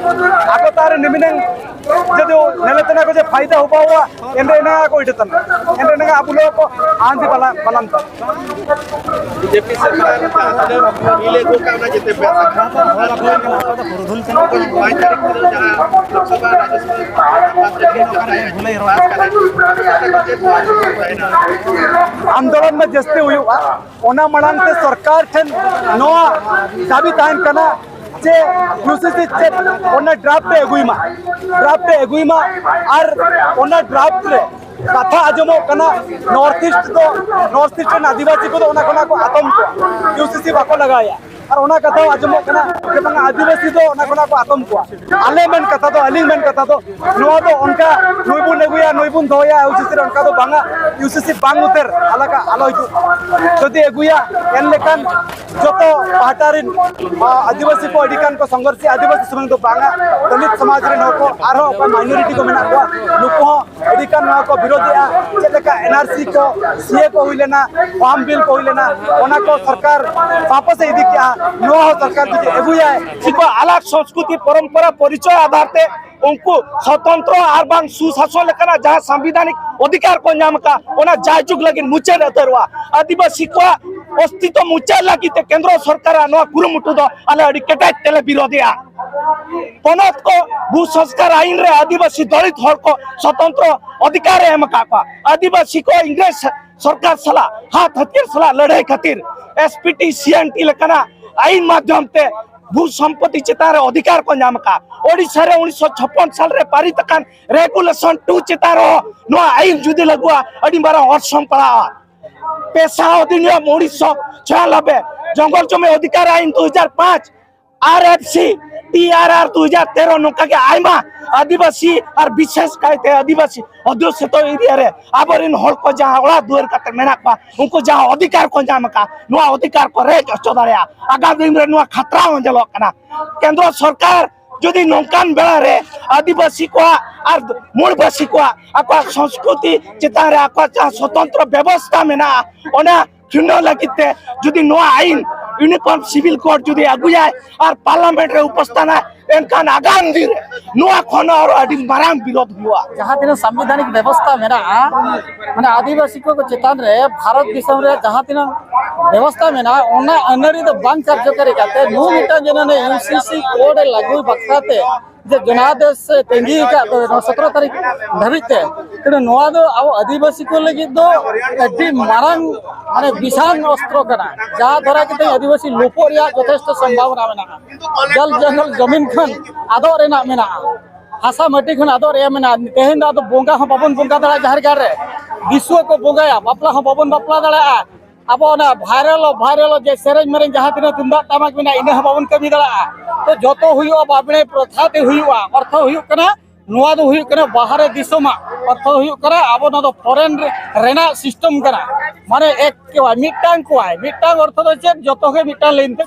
ᱟᱠᱚ ᱛᱟᱦᱮᱸ ᱨᱮ ᱱᱤᱢᱤᱱᱟᱝ ᱡᱩᱫᱤ ᱱᱮᱞᱮ ᱛᱮᱱᱟ ᱠᱚ ᱡᱮ ᱯᱷᱟᱭᱫᱟ ᱦᱩᱵᱟᱣᱟ, ᱮᱱᱨᱮ ᱮᱱᱟ ᱠᱚ ᱤᱰᱤ ᱛᱟᱱᱟ, ᱮᱱᱨᱮ ᱮᱱᱟ ᱟᱵᱚ ᱞᱚ ᱠᱚ ᱟᱸᱫ ᱵᱟᱞᱟ ᱵᱟᱞᱟᱱ ᱛᱟᱱᱟ᱾ ᱵᱤᱡᱮᱯᱤ ᱥᱚᱨᱠᱟᱨ ᱡᱟᱦᱟᱸ ᱛᱤᱱᱟᱹᱜ ᱵᱤᱞ ᱟᱹᱜᱩ ᱠᱟᱜ, ᱚᱱᱟ ᱡᱮᱛᱮ ᱯᱮ ᱟᱥᱟ ᱠᱟᱱᱟ᱾ ᱯᱩᱨᱩᱫᱷᱩᱞ ᱠᱟᱱᱟ ᱠᱚ᱾ ᱱᱚᱭ ᱛᱟᱹᱨᱤᱠᱷ ᱦᱤᱞᱳᱜ ᱡᱟᱦᱟᱸ ᱞᱳᱠᱥᱚᱵᱷᱟ, ᱨᱟᱡᱽᱡᱚᱥᱚᱵᱷᱟ ᱵᱷᱩᱞᱟᱹᱭ ᱨᱚᱲ᱾ ᱯᱟᱥ ᱠᱟᱛᱮ ᱪᱮᱫ ᱠᱚ ᱟᱸᱡᱚᱢ ᱛᱟᱦᱮᱱᱟ? ᱟᱱᱫᱳᱞᱚᱱ ᱢᱟ ᱡᱟᱹᱥᱛᱤ ᱦᱩᱭᱩᱜᱼᱟ, ᱚᱱᱟ ᱢᱟᱲᱟᱝ ᱛᱮ ᱥᱚᱨᱠᱟᱨ ᱴᱷᱮᱱ ᱱᱚᱣᱟ ᱫᱟᱹᱵᱤ ᱛᱟᱦᱮᱱ ᱠᱟᱱᱟ ᱡᱮ ᱤᱭᱩ ᱥᱤ ᱥᱤ ᱪᱮᱫ ᱚᱱᱟ ᱰᱨᱟᱯᱴ ᱮ ᱟᱹᱜᱩᱭ ᱢᱟ, ᱰᱨᱟᱯᱴ ᱮ ᱟᱹᱜᱩᱭ ᱢᱟ᱾ ᱟᱨ ᱚᱱᱟ ᱰᱨᱟᱯᱴ ᱨᱮ ᱠᱟᱛᱷᱟ ᱟᱸᱡᱚᱢᱚᱜ ᱠᱟᱱᱟ, ᱱᱚᱨᱛᱷ ᱤᱥᱴ ᱫᱚ, ᱱᱚᱨᱛᱷ ᱤᱥᱴ ᱨᱮᱱ ᱟᱹᱫᱤᱵᱟᱹᱥᱤ ᱠᱚᱫᱚ ᱚᱱᱟ ᱠᱷᱚᱱᱟᱜ ᱠᱚ ᱟᱛᱚᱢ ᱠᱚᱣᱟ, ᱤᱭᱩ ᱥᱤ ᱥᱤ ᱵᱟᱠᱚ ᱞᱟᱜᱟᱣᱮᱭᱟ᱾ ᱟᱨ ᱚᱱᱟ ᱠᱟᱛᱷᱟ ᱦᱚᱸ ᱟᱸᱡᱚᱢᱚᱜ ᱠᱟᱱᱟ ᱡᱮ ᱵᱟᱝᱟ, ᱟᱹᱫᱤᱵᱟᱹᱥᱤ ᱫᱚ ᱚᱱᱟ ᱠᱷᱚᱱᱟᱜ ᱠᱚ ᱟᱛᱚᱢ ᱠᱚᱣᱟ᱾ ᱟᱞᱮ ᱢᱮᱱ ᱠᱟᱛᱷᱟ ᱫᱚ, ᱟᱹᱞᱤᱧ ᱢᱮᱱ ᱠᱟᱛᱷᱟ ᱫᱚ, ᱱᱚᱣᱟ ᱫᱚ ᱚᱱᱠᱟ ᱱᱩᱭ ᱵᱚᱱ ᱟᱹᱜᱩᱭᱟ, ᱱᱩᱭ ᱵᱚᱱ ᱫᱚᱦᱚᱭᱟ, ᱤᱭᱩ ᱥᱤ ᱥᱤ ᱨᱮ ᱚᱱᱠᱟ ᱫᱚ ᱵᱟᱝᱟ᱾ ᱤᱭᱩ ᱥᱤ ᱥᱤ ᱵᱟᱝ ᱩᱛᱟᱹᱨ ᱟᱞᱟᱜᱟ ᱟᱞᱚ ᱦᱤᱡᱩᱜ᱾ ᱡᱩᱫᱤ ᱟᱹᱜᱩᱭᱟ, ᱮᱱ ᱞᱮᱠᱷᱟᱱ ᱡᱚᱛᱚ ᱯᱟᱦᱴᱟ ᱨᱮᱱ, ᱟ, ᱟᱹᱫᱤᱵᱟᱹᱥᱤ ᱠᱚ ᱟᱹᱰᱤ ᱜᱟᱱ ᱠᱚ ᱥᱚᱝᱜᱷᱚᱨᱥᱤ, ᱟᱹᱫᱤᱵᱟᱹᱥᱤ ᱥᱩᱢᱩᱝ ᱫᱚ ᱵᱟᱝᱟ, ᱫᱚᱞᱤᱛ ᱥᱚᱢᱟᱡᱽ ᱨᱮᱱ ᱦᱚᱲ ᱠᱚ, ᱟᱨᱦᱚᱸ ᱚᱠᱚᱭ ᱢᱟᱭᱱᱚᱨᱤᱴᱤ ᱠᱚ ᱢᱮᱱᱟᱜ ᱠᱚᱣᱟ, ᱱᱩᱠᱩ ᱦᱚᱸ ᱟᱹᱰᱤ ᱜᱟᱱ ᱱᱚᱣᱟ ᱠᱚ ᱵᱤᱨᱳᱫᱷᱮᱜᱼᱟ᱾ ᱪᱮᱫ ᱞᱮᱠᱟ ᱮᱱ ᱟᱨ ᱥᱤ ᱠᱚ, ᱥᱤ ᱮ ᱠᱚ ᱦᱩᱭ ᱞᱮᱱᱟ, ᱯᱷᱟᱨᱢ ᱵᱤᱞ ᱠᱚ ᱦᱩᱭ ᱞᱮᱱᱟ, ᱚᱱᱟ ᱠᱚ ᱥᱚᱨᱠᱟᱨ ᱵᱟᱯᱚᱥ ᱮ ᱤᱫᱤ ᱠᱮᱜᱼᱟ᱾ ᱱᱚᱣᱟ ᱦᱚᱸ ᱥᱚᱨᱠᱟᱨ ᱡᱩᱫᱤ ᱟᱹᱜᱩᱭᱟᱭ, ᱥᱤᱠᱚ ᱟᱞᱟᱜᱽ ᱥᱚᱝᱥᱠᱨᱤᱛᱤ ᱯᱚᱨᱚᱢᱯᱚᱨᱟ ᱯᱚᱨᱤᱪᱚᱭ ᱟᱫᱷᱟᱨ ᱛᱮ ᱩᱱᱠᱩ ᱥᱚᱛᱚᱱᱛᱨᱚ ᱟᱨ ᱵᱟᱝ ᱥᱩᱥᱟᱥᱚᱱ ᱞᱮᱠᱟᱱᱟᱜ ᱡᱟᱦᱟᱸ ᱥᱟᱝᱵᱤᱫᱷᱟᱱᱤᱠ ᱚᱫᱷᱤᱠᱟᱨ ᱠᱚ ᱧᱟᱢ ᱟᱠᱟᱫ, ᱚᱱᱟ ᱡᱟᱭᱡᱩᱜᱽ ᱞᱟᱹᱜᱤᱫ ᱢᱩᱪᱟᱹᱫ ᱩᱛᱟᱹᱨᱚᱜᱼᱟ᱾ ᱟᱹᱫᱤᱵᱟᱹᱥᱤ ᱠᱚᱣᱟᱜ ᱚᱥᱛᱤᱛᱣᱚ ᱢᱩᱪᱟᱹᱫ ᱞᱟᱹᱜᱤᱫ ᱛᱮ ᱠᱮᱱᱫᱨᱚ ᱥᱚᱨᱠᱟᱨᱟᱜ ᱱᱚᱣᱟ ᱠᱩᱨᱩᱢᱩᱴᱩ ᱫᱚ ᱟᱞᱮ ᱟᱹᱰᱤ ᱠᱮᱴᱮᱡ ᱛᱮᱞᱮ ᱵᱤᱨᱳᱫᱷᱮᱜᱼᱟ᱾ ᱯᱚᱱᱚᱛ ᱠᱚ ᱵᱷᱩ ᱥᱚᱝᱥᱠᱟᱨ ᱟᱭᱤᱱ ᱨᱮ ᱟᱹᱫᱤᱵᱟᱹᱥᱤ ᱫᱚᱞᱤᱛ ᱦᱚᱲ ᱠᱚ ᱥᱚᱛᱚᱱᱛᱨᱚ ᱚᱫᱷᱤᱠᱟᱨ ᱮ ᱮᱢ ᱟᱠᱟᱫ ᱠᱚᱣᱟ᱾ ᱟᱹᱫᱤᱵᱟᱹᱥᱤ ᱠᱚ ᱤᱝᱨᱮᱡᱽ ᱥᱚᱨᱠᱟᱨ ᱥᱟᱞᱟᱜ ᱦᱟᱛ ᱦᱟᱹᱛᱭᱟᱹᱨ ᱥᱟᱞᱟᱜ ᱞᱟᱹᱲᱦᱟᱹᱭ ᱠᱷᱟᱹᱛᱤᱨ ᱮᱥ ᱯᱤ ᱴᱤ, ᱥᱤ ᱮᱱ ᱴᱤ ᱞᱮᱠᱟᱱᱟᱜ ᱟᱭᱤᱱ ᱢᱟᱫᱽᱫᱷᱚᱢ ᱛᱮ ᱵᱷᱩ ᱥᱚᱢᱯᱚᱛᱤ ᱪᱮᱛᱟᱱ ᱨᱮ ᱚᱫᱷᱤᱠᱟᱨ ᱠᱚ ᱧᱟᱢ ᱟᱠᱟᱫ᱾ ᱳᱰᱤᱥᱟ ᱨᱮ ᱩᱱᱤᱥᱥᱚ ᱪᱷᱚᱯᱯᱚᱱ ᱥᱟᱞ ᱨᱮ ᱯᱟᱨᱤᱛ ᱟᱠᱟᱱ ᱨᱮᱜᱩᱞᱮᱥᱚᱱ ᱴᱩ ᱪᱮᱛᱟᱱ ᱨᱮᱦᱚᱸ ᱱᱚᱣᱟ ᱟᱭᱤᱱ ᱡᱩᱫᱤ ᱞᱟᱹᱜᱩᱜᱼᱟ, ᱟᱹᱰᱤ ᱢᱟᱨᱟᱝ ᱚᱨᱥᱚᱝ ᱯᱟᱲᱟᱜᱼᱟ᱾ ᱯᱮᱥᱟ ᱚᱫᱷᱤᱱᱤᱭᱚᱢ ᱩᱱᱤᱥᱥᱚ ᱪᱷᱚᱭᱟᱱᱚᱵᱵᱳᱭ, ᱡᱚᱝᱜᱚᱞ ᱡᱚᱢᱤ ᱚᱫᱷᱤᱠᱟᱨ ᱟᱭᱤᱱ ᱫᱩ ᱦᱟᱡᱟᱨ ᱯᱟᱸᱪ, ᱟᱨ ᱮᱯᱷ ᱥᱤ, ᱴᱤ ᱟᱨ ᱟᱨ ᱫᱩ ᱦᱟᱡᱟᱨ ᱛᱮᱨᱚ, ᱱᱚᱝᱠᱟ ᱜᱮ ᱟᱭᱢᱟ ᱟᱹᱫᱤᱵᱟᱹᱥᱤ ᱟᱨ ᱵᱤᱥᱮᱥ ᱠᱟᱭᱛᱮ ᱟᱹᱫᱤᱵᱟᱹᱥᱤ ᱚᱫᱷᱩᱥᱤᱛᱚ ᱮᱨᱤᱭᱟ ᱨᱮ ᱟᱵᱚᱨᱮᱱ ᱦᱚᱲ ᱠᱚ ᱡᱟᱦᱟᱸ ᱚᱲᱟᱜ ᱫᱩᱣᱟᱹᱨ ᱠᱟᱛᱮ ᱢᱮᱱᱟᱜ ᱠᱚᱣᱟ, ᱩᱱᱠᱩ ᱡᱟᱦᱟᱸ ᱚᱫᱷᱤᱠᱟᱨ ᱠᱚ ᱧᱟᱢ ᱟᱠᱟᱫ, ᱱᱚᱣᱟ ᱚᱫᱷᱤᱠᱟᱨ ᱠᱚ ᱨᱮᱡ ᱦᱚᱪᱚ ᱫᱟᱲᱮᱭᱟᱜᱼᱟ᱾ ᱟᱜᱟᱢ ᱫᱤᱱ ᱨᱮ ᱱᱚᱣᱟ ᱠᱷᱟᱛᱨᱟ ᱦᱚᱸ ᱧᱮᱞᱚᱜ ᱠᱟᱱᱟ᱾ ᱠᱮᱱᱫᱨᱚ ᱥᱚᱨᱠᱟᱨ ᱡᱩᱫᱤ ᱱᱚᱝᱠᱟᱱ ᱵᱮᱲᱟ ᱨᱮ ᱟᱹᱫᱤᱵᱟᱹᱥᱤ ᱠᱚᱣᱟᱜ ᱟᱨ ᱢᱩᱬᱵᱟᱹᱥᱤ ᱠᱚᱣᱟᱜ ᱟᱠᱚᱣᱟᱜ ᱥᱚᱝᱥᱠᱨᱤᱛᱤ ᱪᱮᱛᱟᱱ ᱨᱮ ᱟᱠᱚᱣᱟᱜ ᱡᱟᱦᱟᱸ ᱥᱚᱛᱚᱱᱛᱨᱚ ᱵᱮᱵᱚᱥᱛᱷᱟ ᱢᱮᱱᱟᱜᱼᱟ, ᱚᱱᱟ ᱠᱷᱤᱱᱰᱟᱹᱣ ᱞᱟᱹᱜᱤᱫ ᱛᱮ ᱡᱩᱫᱤ ᱱᱚᱣᱟ ᱟᱭᱤᱱ, ᱤᱭᱩᱱᱤᱯᱷᱚᱨᱢ ᱥᱤᱵᱤᱞ ᱠᱳᱰ ᱡᱩᱫᱤ ᱟᱹᱜᱩᱭᱟᱭ ᱟᱨ ᱯᱟᱨᱞᱟᱢᱮᱱᱴ ᱨᱮ ᱩᱯᱚᱥᱛᱷᱟᱱᱟᱭ, ᱮᱱᱠᱷᱟᱱ ᱟᱜᱟᱢ ᱫᱤᱱ ᱨᱮ ᱱᱚᱣᱟ ᱠᱷᱚᱱ ᱟᱨᱚ ᱟᱹᱰᱤ ᱢᱟᱨᱟᱝ ᱵᱤᱨᱳᱫᱷ ᱦᱩᱭᱩᱜᱼᱟ᱾ ᱡᱟᱦᱟᱸ ᱛᱤᱱᱟᱹᱜ ᱥᱟᱝᱵᱤᱫᱷᱟᱱᱤᱠ ᱵᱮᱵᱚᱥᱛᱷᱟ ᱢᱮᱱᱟᱜᱼᱟ, ᱢᱟᱱᱮ ᱟᱹᱫᱤᱵᱟᱹᱥᱤ ᱠᱚ ᱪᱮᱛᱟᱱ ᱨᱮ ᱵᱷᱟᱨᱚᱛ ᱫᱤᱥᱚᱢ ᱨᱮ ᱡᱟᱦᱟᱸ ᱛᱤᱱᱟᱹᱜ ᱵᱮᱵᱚᱥᱛᱷᱟ ᱢᱮᱱᱟᱜᱼᱟ, ᱚᱱᱟ ᱟᱹᱱᱟᱹᱲᱤ ᱫᱚ ᱵᱟᱝ ᱠᱟᱨᱡᱚᱠᱟᱨᱤ ᱠᱟᱛᱮ ᱱᱩᱭ ᱢᱤᱫᱴᱟᱝ ᱡᱮᱱᱚ ᱤᱭᱩ ᱥᱤ ᱥᱤ ᱠᱳᱰ ᱞᱟᱹᱜᱩ ᱵᱟᱠᱷᱨᱟ ᱛᱮ ᱡᱮ ᱡᱚᱱᱟᱫᱮᱥ ᱮ ᱛᱟᱺᱜᱤ ᱟᱠᱟᱫ ᱫᱚ ᱱᱚᱣᱟ ᱥᱚᱛᱨᱚ ᱛᱟᱹᱨᱤᱠᱷ ᱫᱷᱟᱹᱵᱤᱡ ᱛᱮ, ᱛᱮ ᱱᱚᱣᱟ ᱫᱚ ᱟᱵᱚ ᱟᱹᱫᱤᱵᱟᱹᱥᱤ ᱠᱚ ᱞᱟᱹᱜᱤᱫ ᱫᱚ ᱟᱹᱰᱤ ᱢᱟᱨᱟᱝ, ᱢᱟᱱᱮ, ᱵᱤᱥᱟᱞ ᱚᱥᱛᱨᱚ ᱠᱟᱱᱟ, ᱡᱟᱦᱟᱸ ᱫᱟᱨᱟᱭ ᱛᱮ ᱟᱹᱫᱤᱵᱟᱹᱥᱤ ᱞᱩᱯᱚᱜ ᱨᱮᱭᱟᱜ ᱡᱚᱛᱷᱮᱥᱴᱚ ᱥᱚᱢᱵᱷᱟᱵᱚᱱᱟ ᱢᱮᱱᱟᱜᱼᱟ᱾ ᱡᱚᱞ ᱡᱚᱝᱜᱚᱞ ᱡᱚᱢᱤᱱ ᱠᱷᱚᱱ ᱟᱫᱚᱜ ᱨᱮᱱᱟᱜ ᱢᱮᱱᱟᱜᱼᱟ, ᱦᱟᱥᱟ ᱢᱟᱹᱴᱤ ᱠᱷᱚᱱ ᱟᱫᱚᱜ ᱨᱮᱭᱟᱜ ᱢᱮᱱᱟᱜᱼᱟ᱾ ᱛᱮᱦᱮᱧ ᱫᱚ ᱟᱫᱚ ᱵᱚᱸᱜᱟ ᱦᱚᱸ ᱵᱟᱵᱚᱱ ᱵᱚᱸᱜᱟ ᱫᱟᱲᱮᱭᱟᱜᱼᱟ ᱡᱟᱦᱮᱨ ᱜᱟᱲ ᱨᱮ, ᱫᱤᱥᱩᱣᱟᱹ ᱠᱚ ᱵᱚᱸᱜᱟᱭᱟ, ᱵᱟᱯᱞᱟ ᱦᱚᱸ ᱵᱟᱵᱚᱱ ᱵᱟᱯᱞᱟ ᱫᱟᱲᱮᱭᱟᱜᱼᱟ᱾ ᱟᱵᱚ ᱚᱱᱟ ᱵᱷᱟᱭᱨᱟᱞ ᱵᱷᱟᱭᱨᱟᱞ ᱡᱮ ᱥᱮᱨᱮᱧ ᱢᱮᱨᱮᱧ ᱡᱟᱦᱟᱸ ᱛᱤᱱᱟᱹᱜ ᱛᱩᱢᱫᱟᱜ ᱴᱟᱢᱟᱠ ᱢᱮᱱᱟᱜᱼᱟ, ᱤᱱᱟᱹ ᱦᱚᱸ ᱵᱟᱵᱚᱱ ᱠᱟᱹᱢᱤ ᱫᱟᱲᱮᱭᱟᱜᱼᱟ᱾ ᱛᱚ ᱡᱚᱛᱚ ᱦᱩᱭᱩᱜᱼᱟ ᱵᱟᱵᱽᱲᱮ ᱯᱨᱚᱛᱷᱟ ᱛᱮ ᱦᱩᱭᱩᱜᱼᱟ᱾ ᱚᱨᱛᱷᱚ ᱦᱩᱭᱩᱜ ᱠᱟᱱᱟ, ᱱᱚᱣᱟ ᱫᱚ ᱦᱩᱭᱩᱜ ᱠᱟᱱᱟ ᱵᱟᱦᱨᱮ ᱫᱤᱥᱚᱢᱟᱜ ᱚᱨᱛᱷᱚ ᱦᱩᱭᱩᱜ ᱠᱟᱱᱟ, ᱟᱵᱚ ᱱᱚᱣᱟ ᱫᱚ ᱯᱷᱚᱨᱮᱱ ᱨᱮᱱᱟᱜ ᱥᱤᱥᱴᱮᱢ ᱠᱟᱱᱟ᱾ ᱢᱟᱱᱮ ᱮᱠ ᱠᱚᱣᱟᱭ, ᱢᱤᱫᱴᱟᱝ ᱠᱚᱣᱟᱭ, ᱢᱤᱫᱴᱟᱝ ᱚᱨᱛᱷᱚ ᱫᱚ ᱪᱮᱫ? ᱡᱚᱛᱚ ᱜᱮ ᱢᱤᱫᱴᱟᱝ ᱞᱟᱭᱤᱱ ᱛᱮ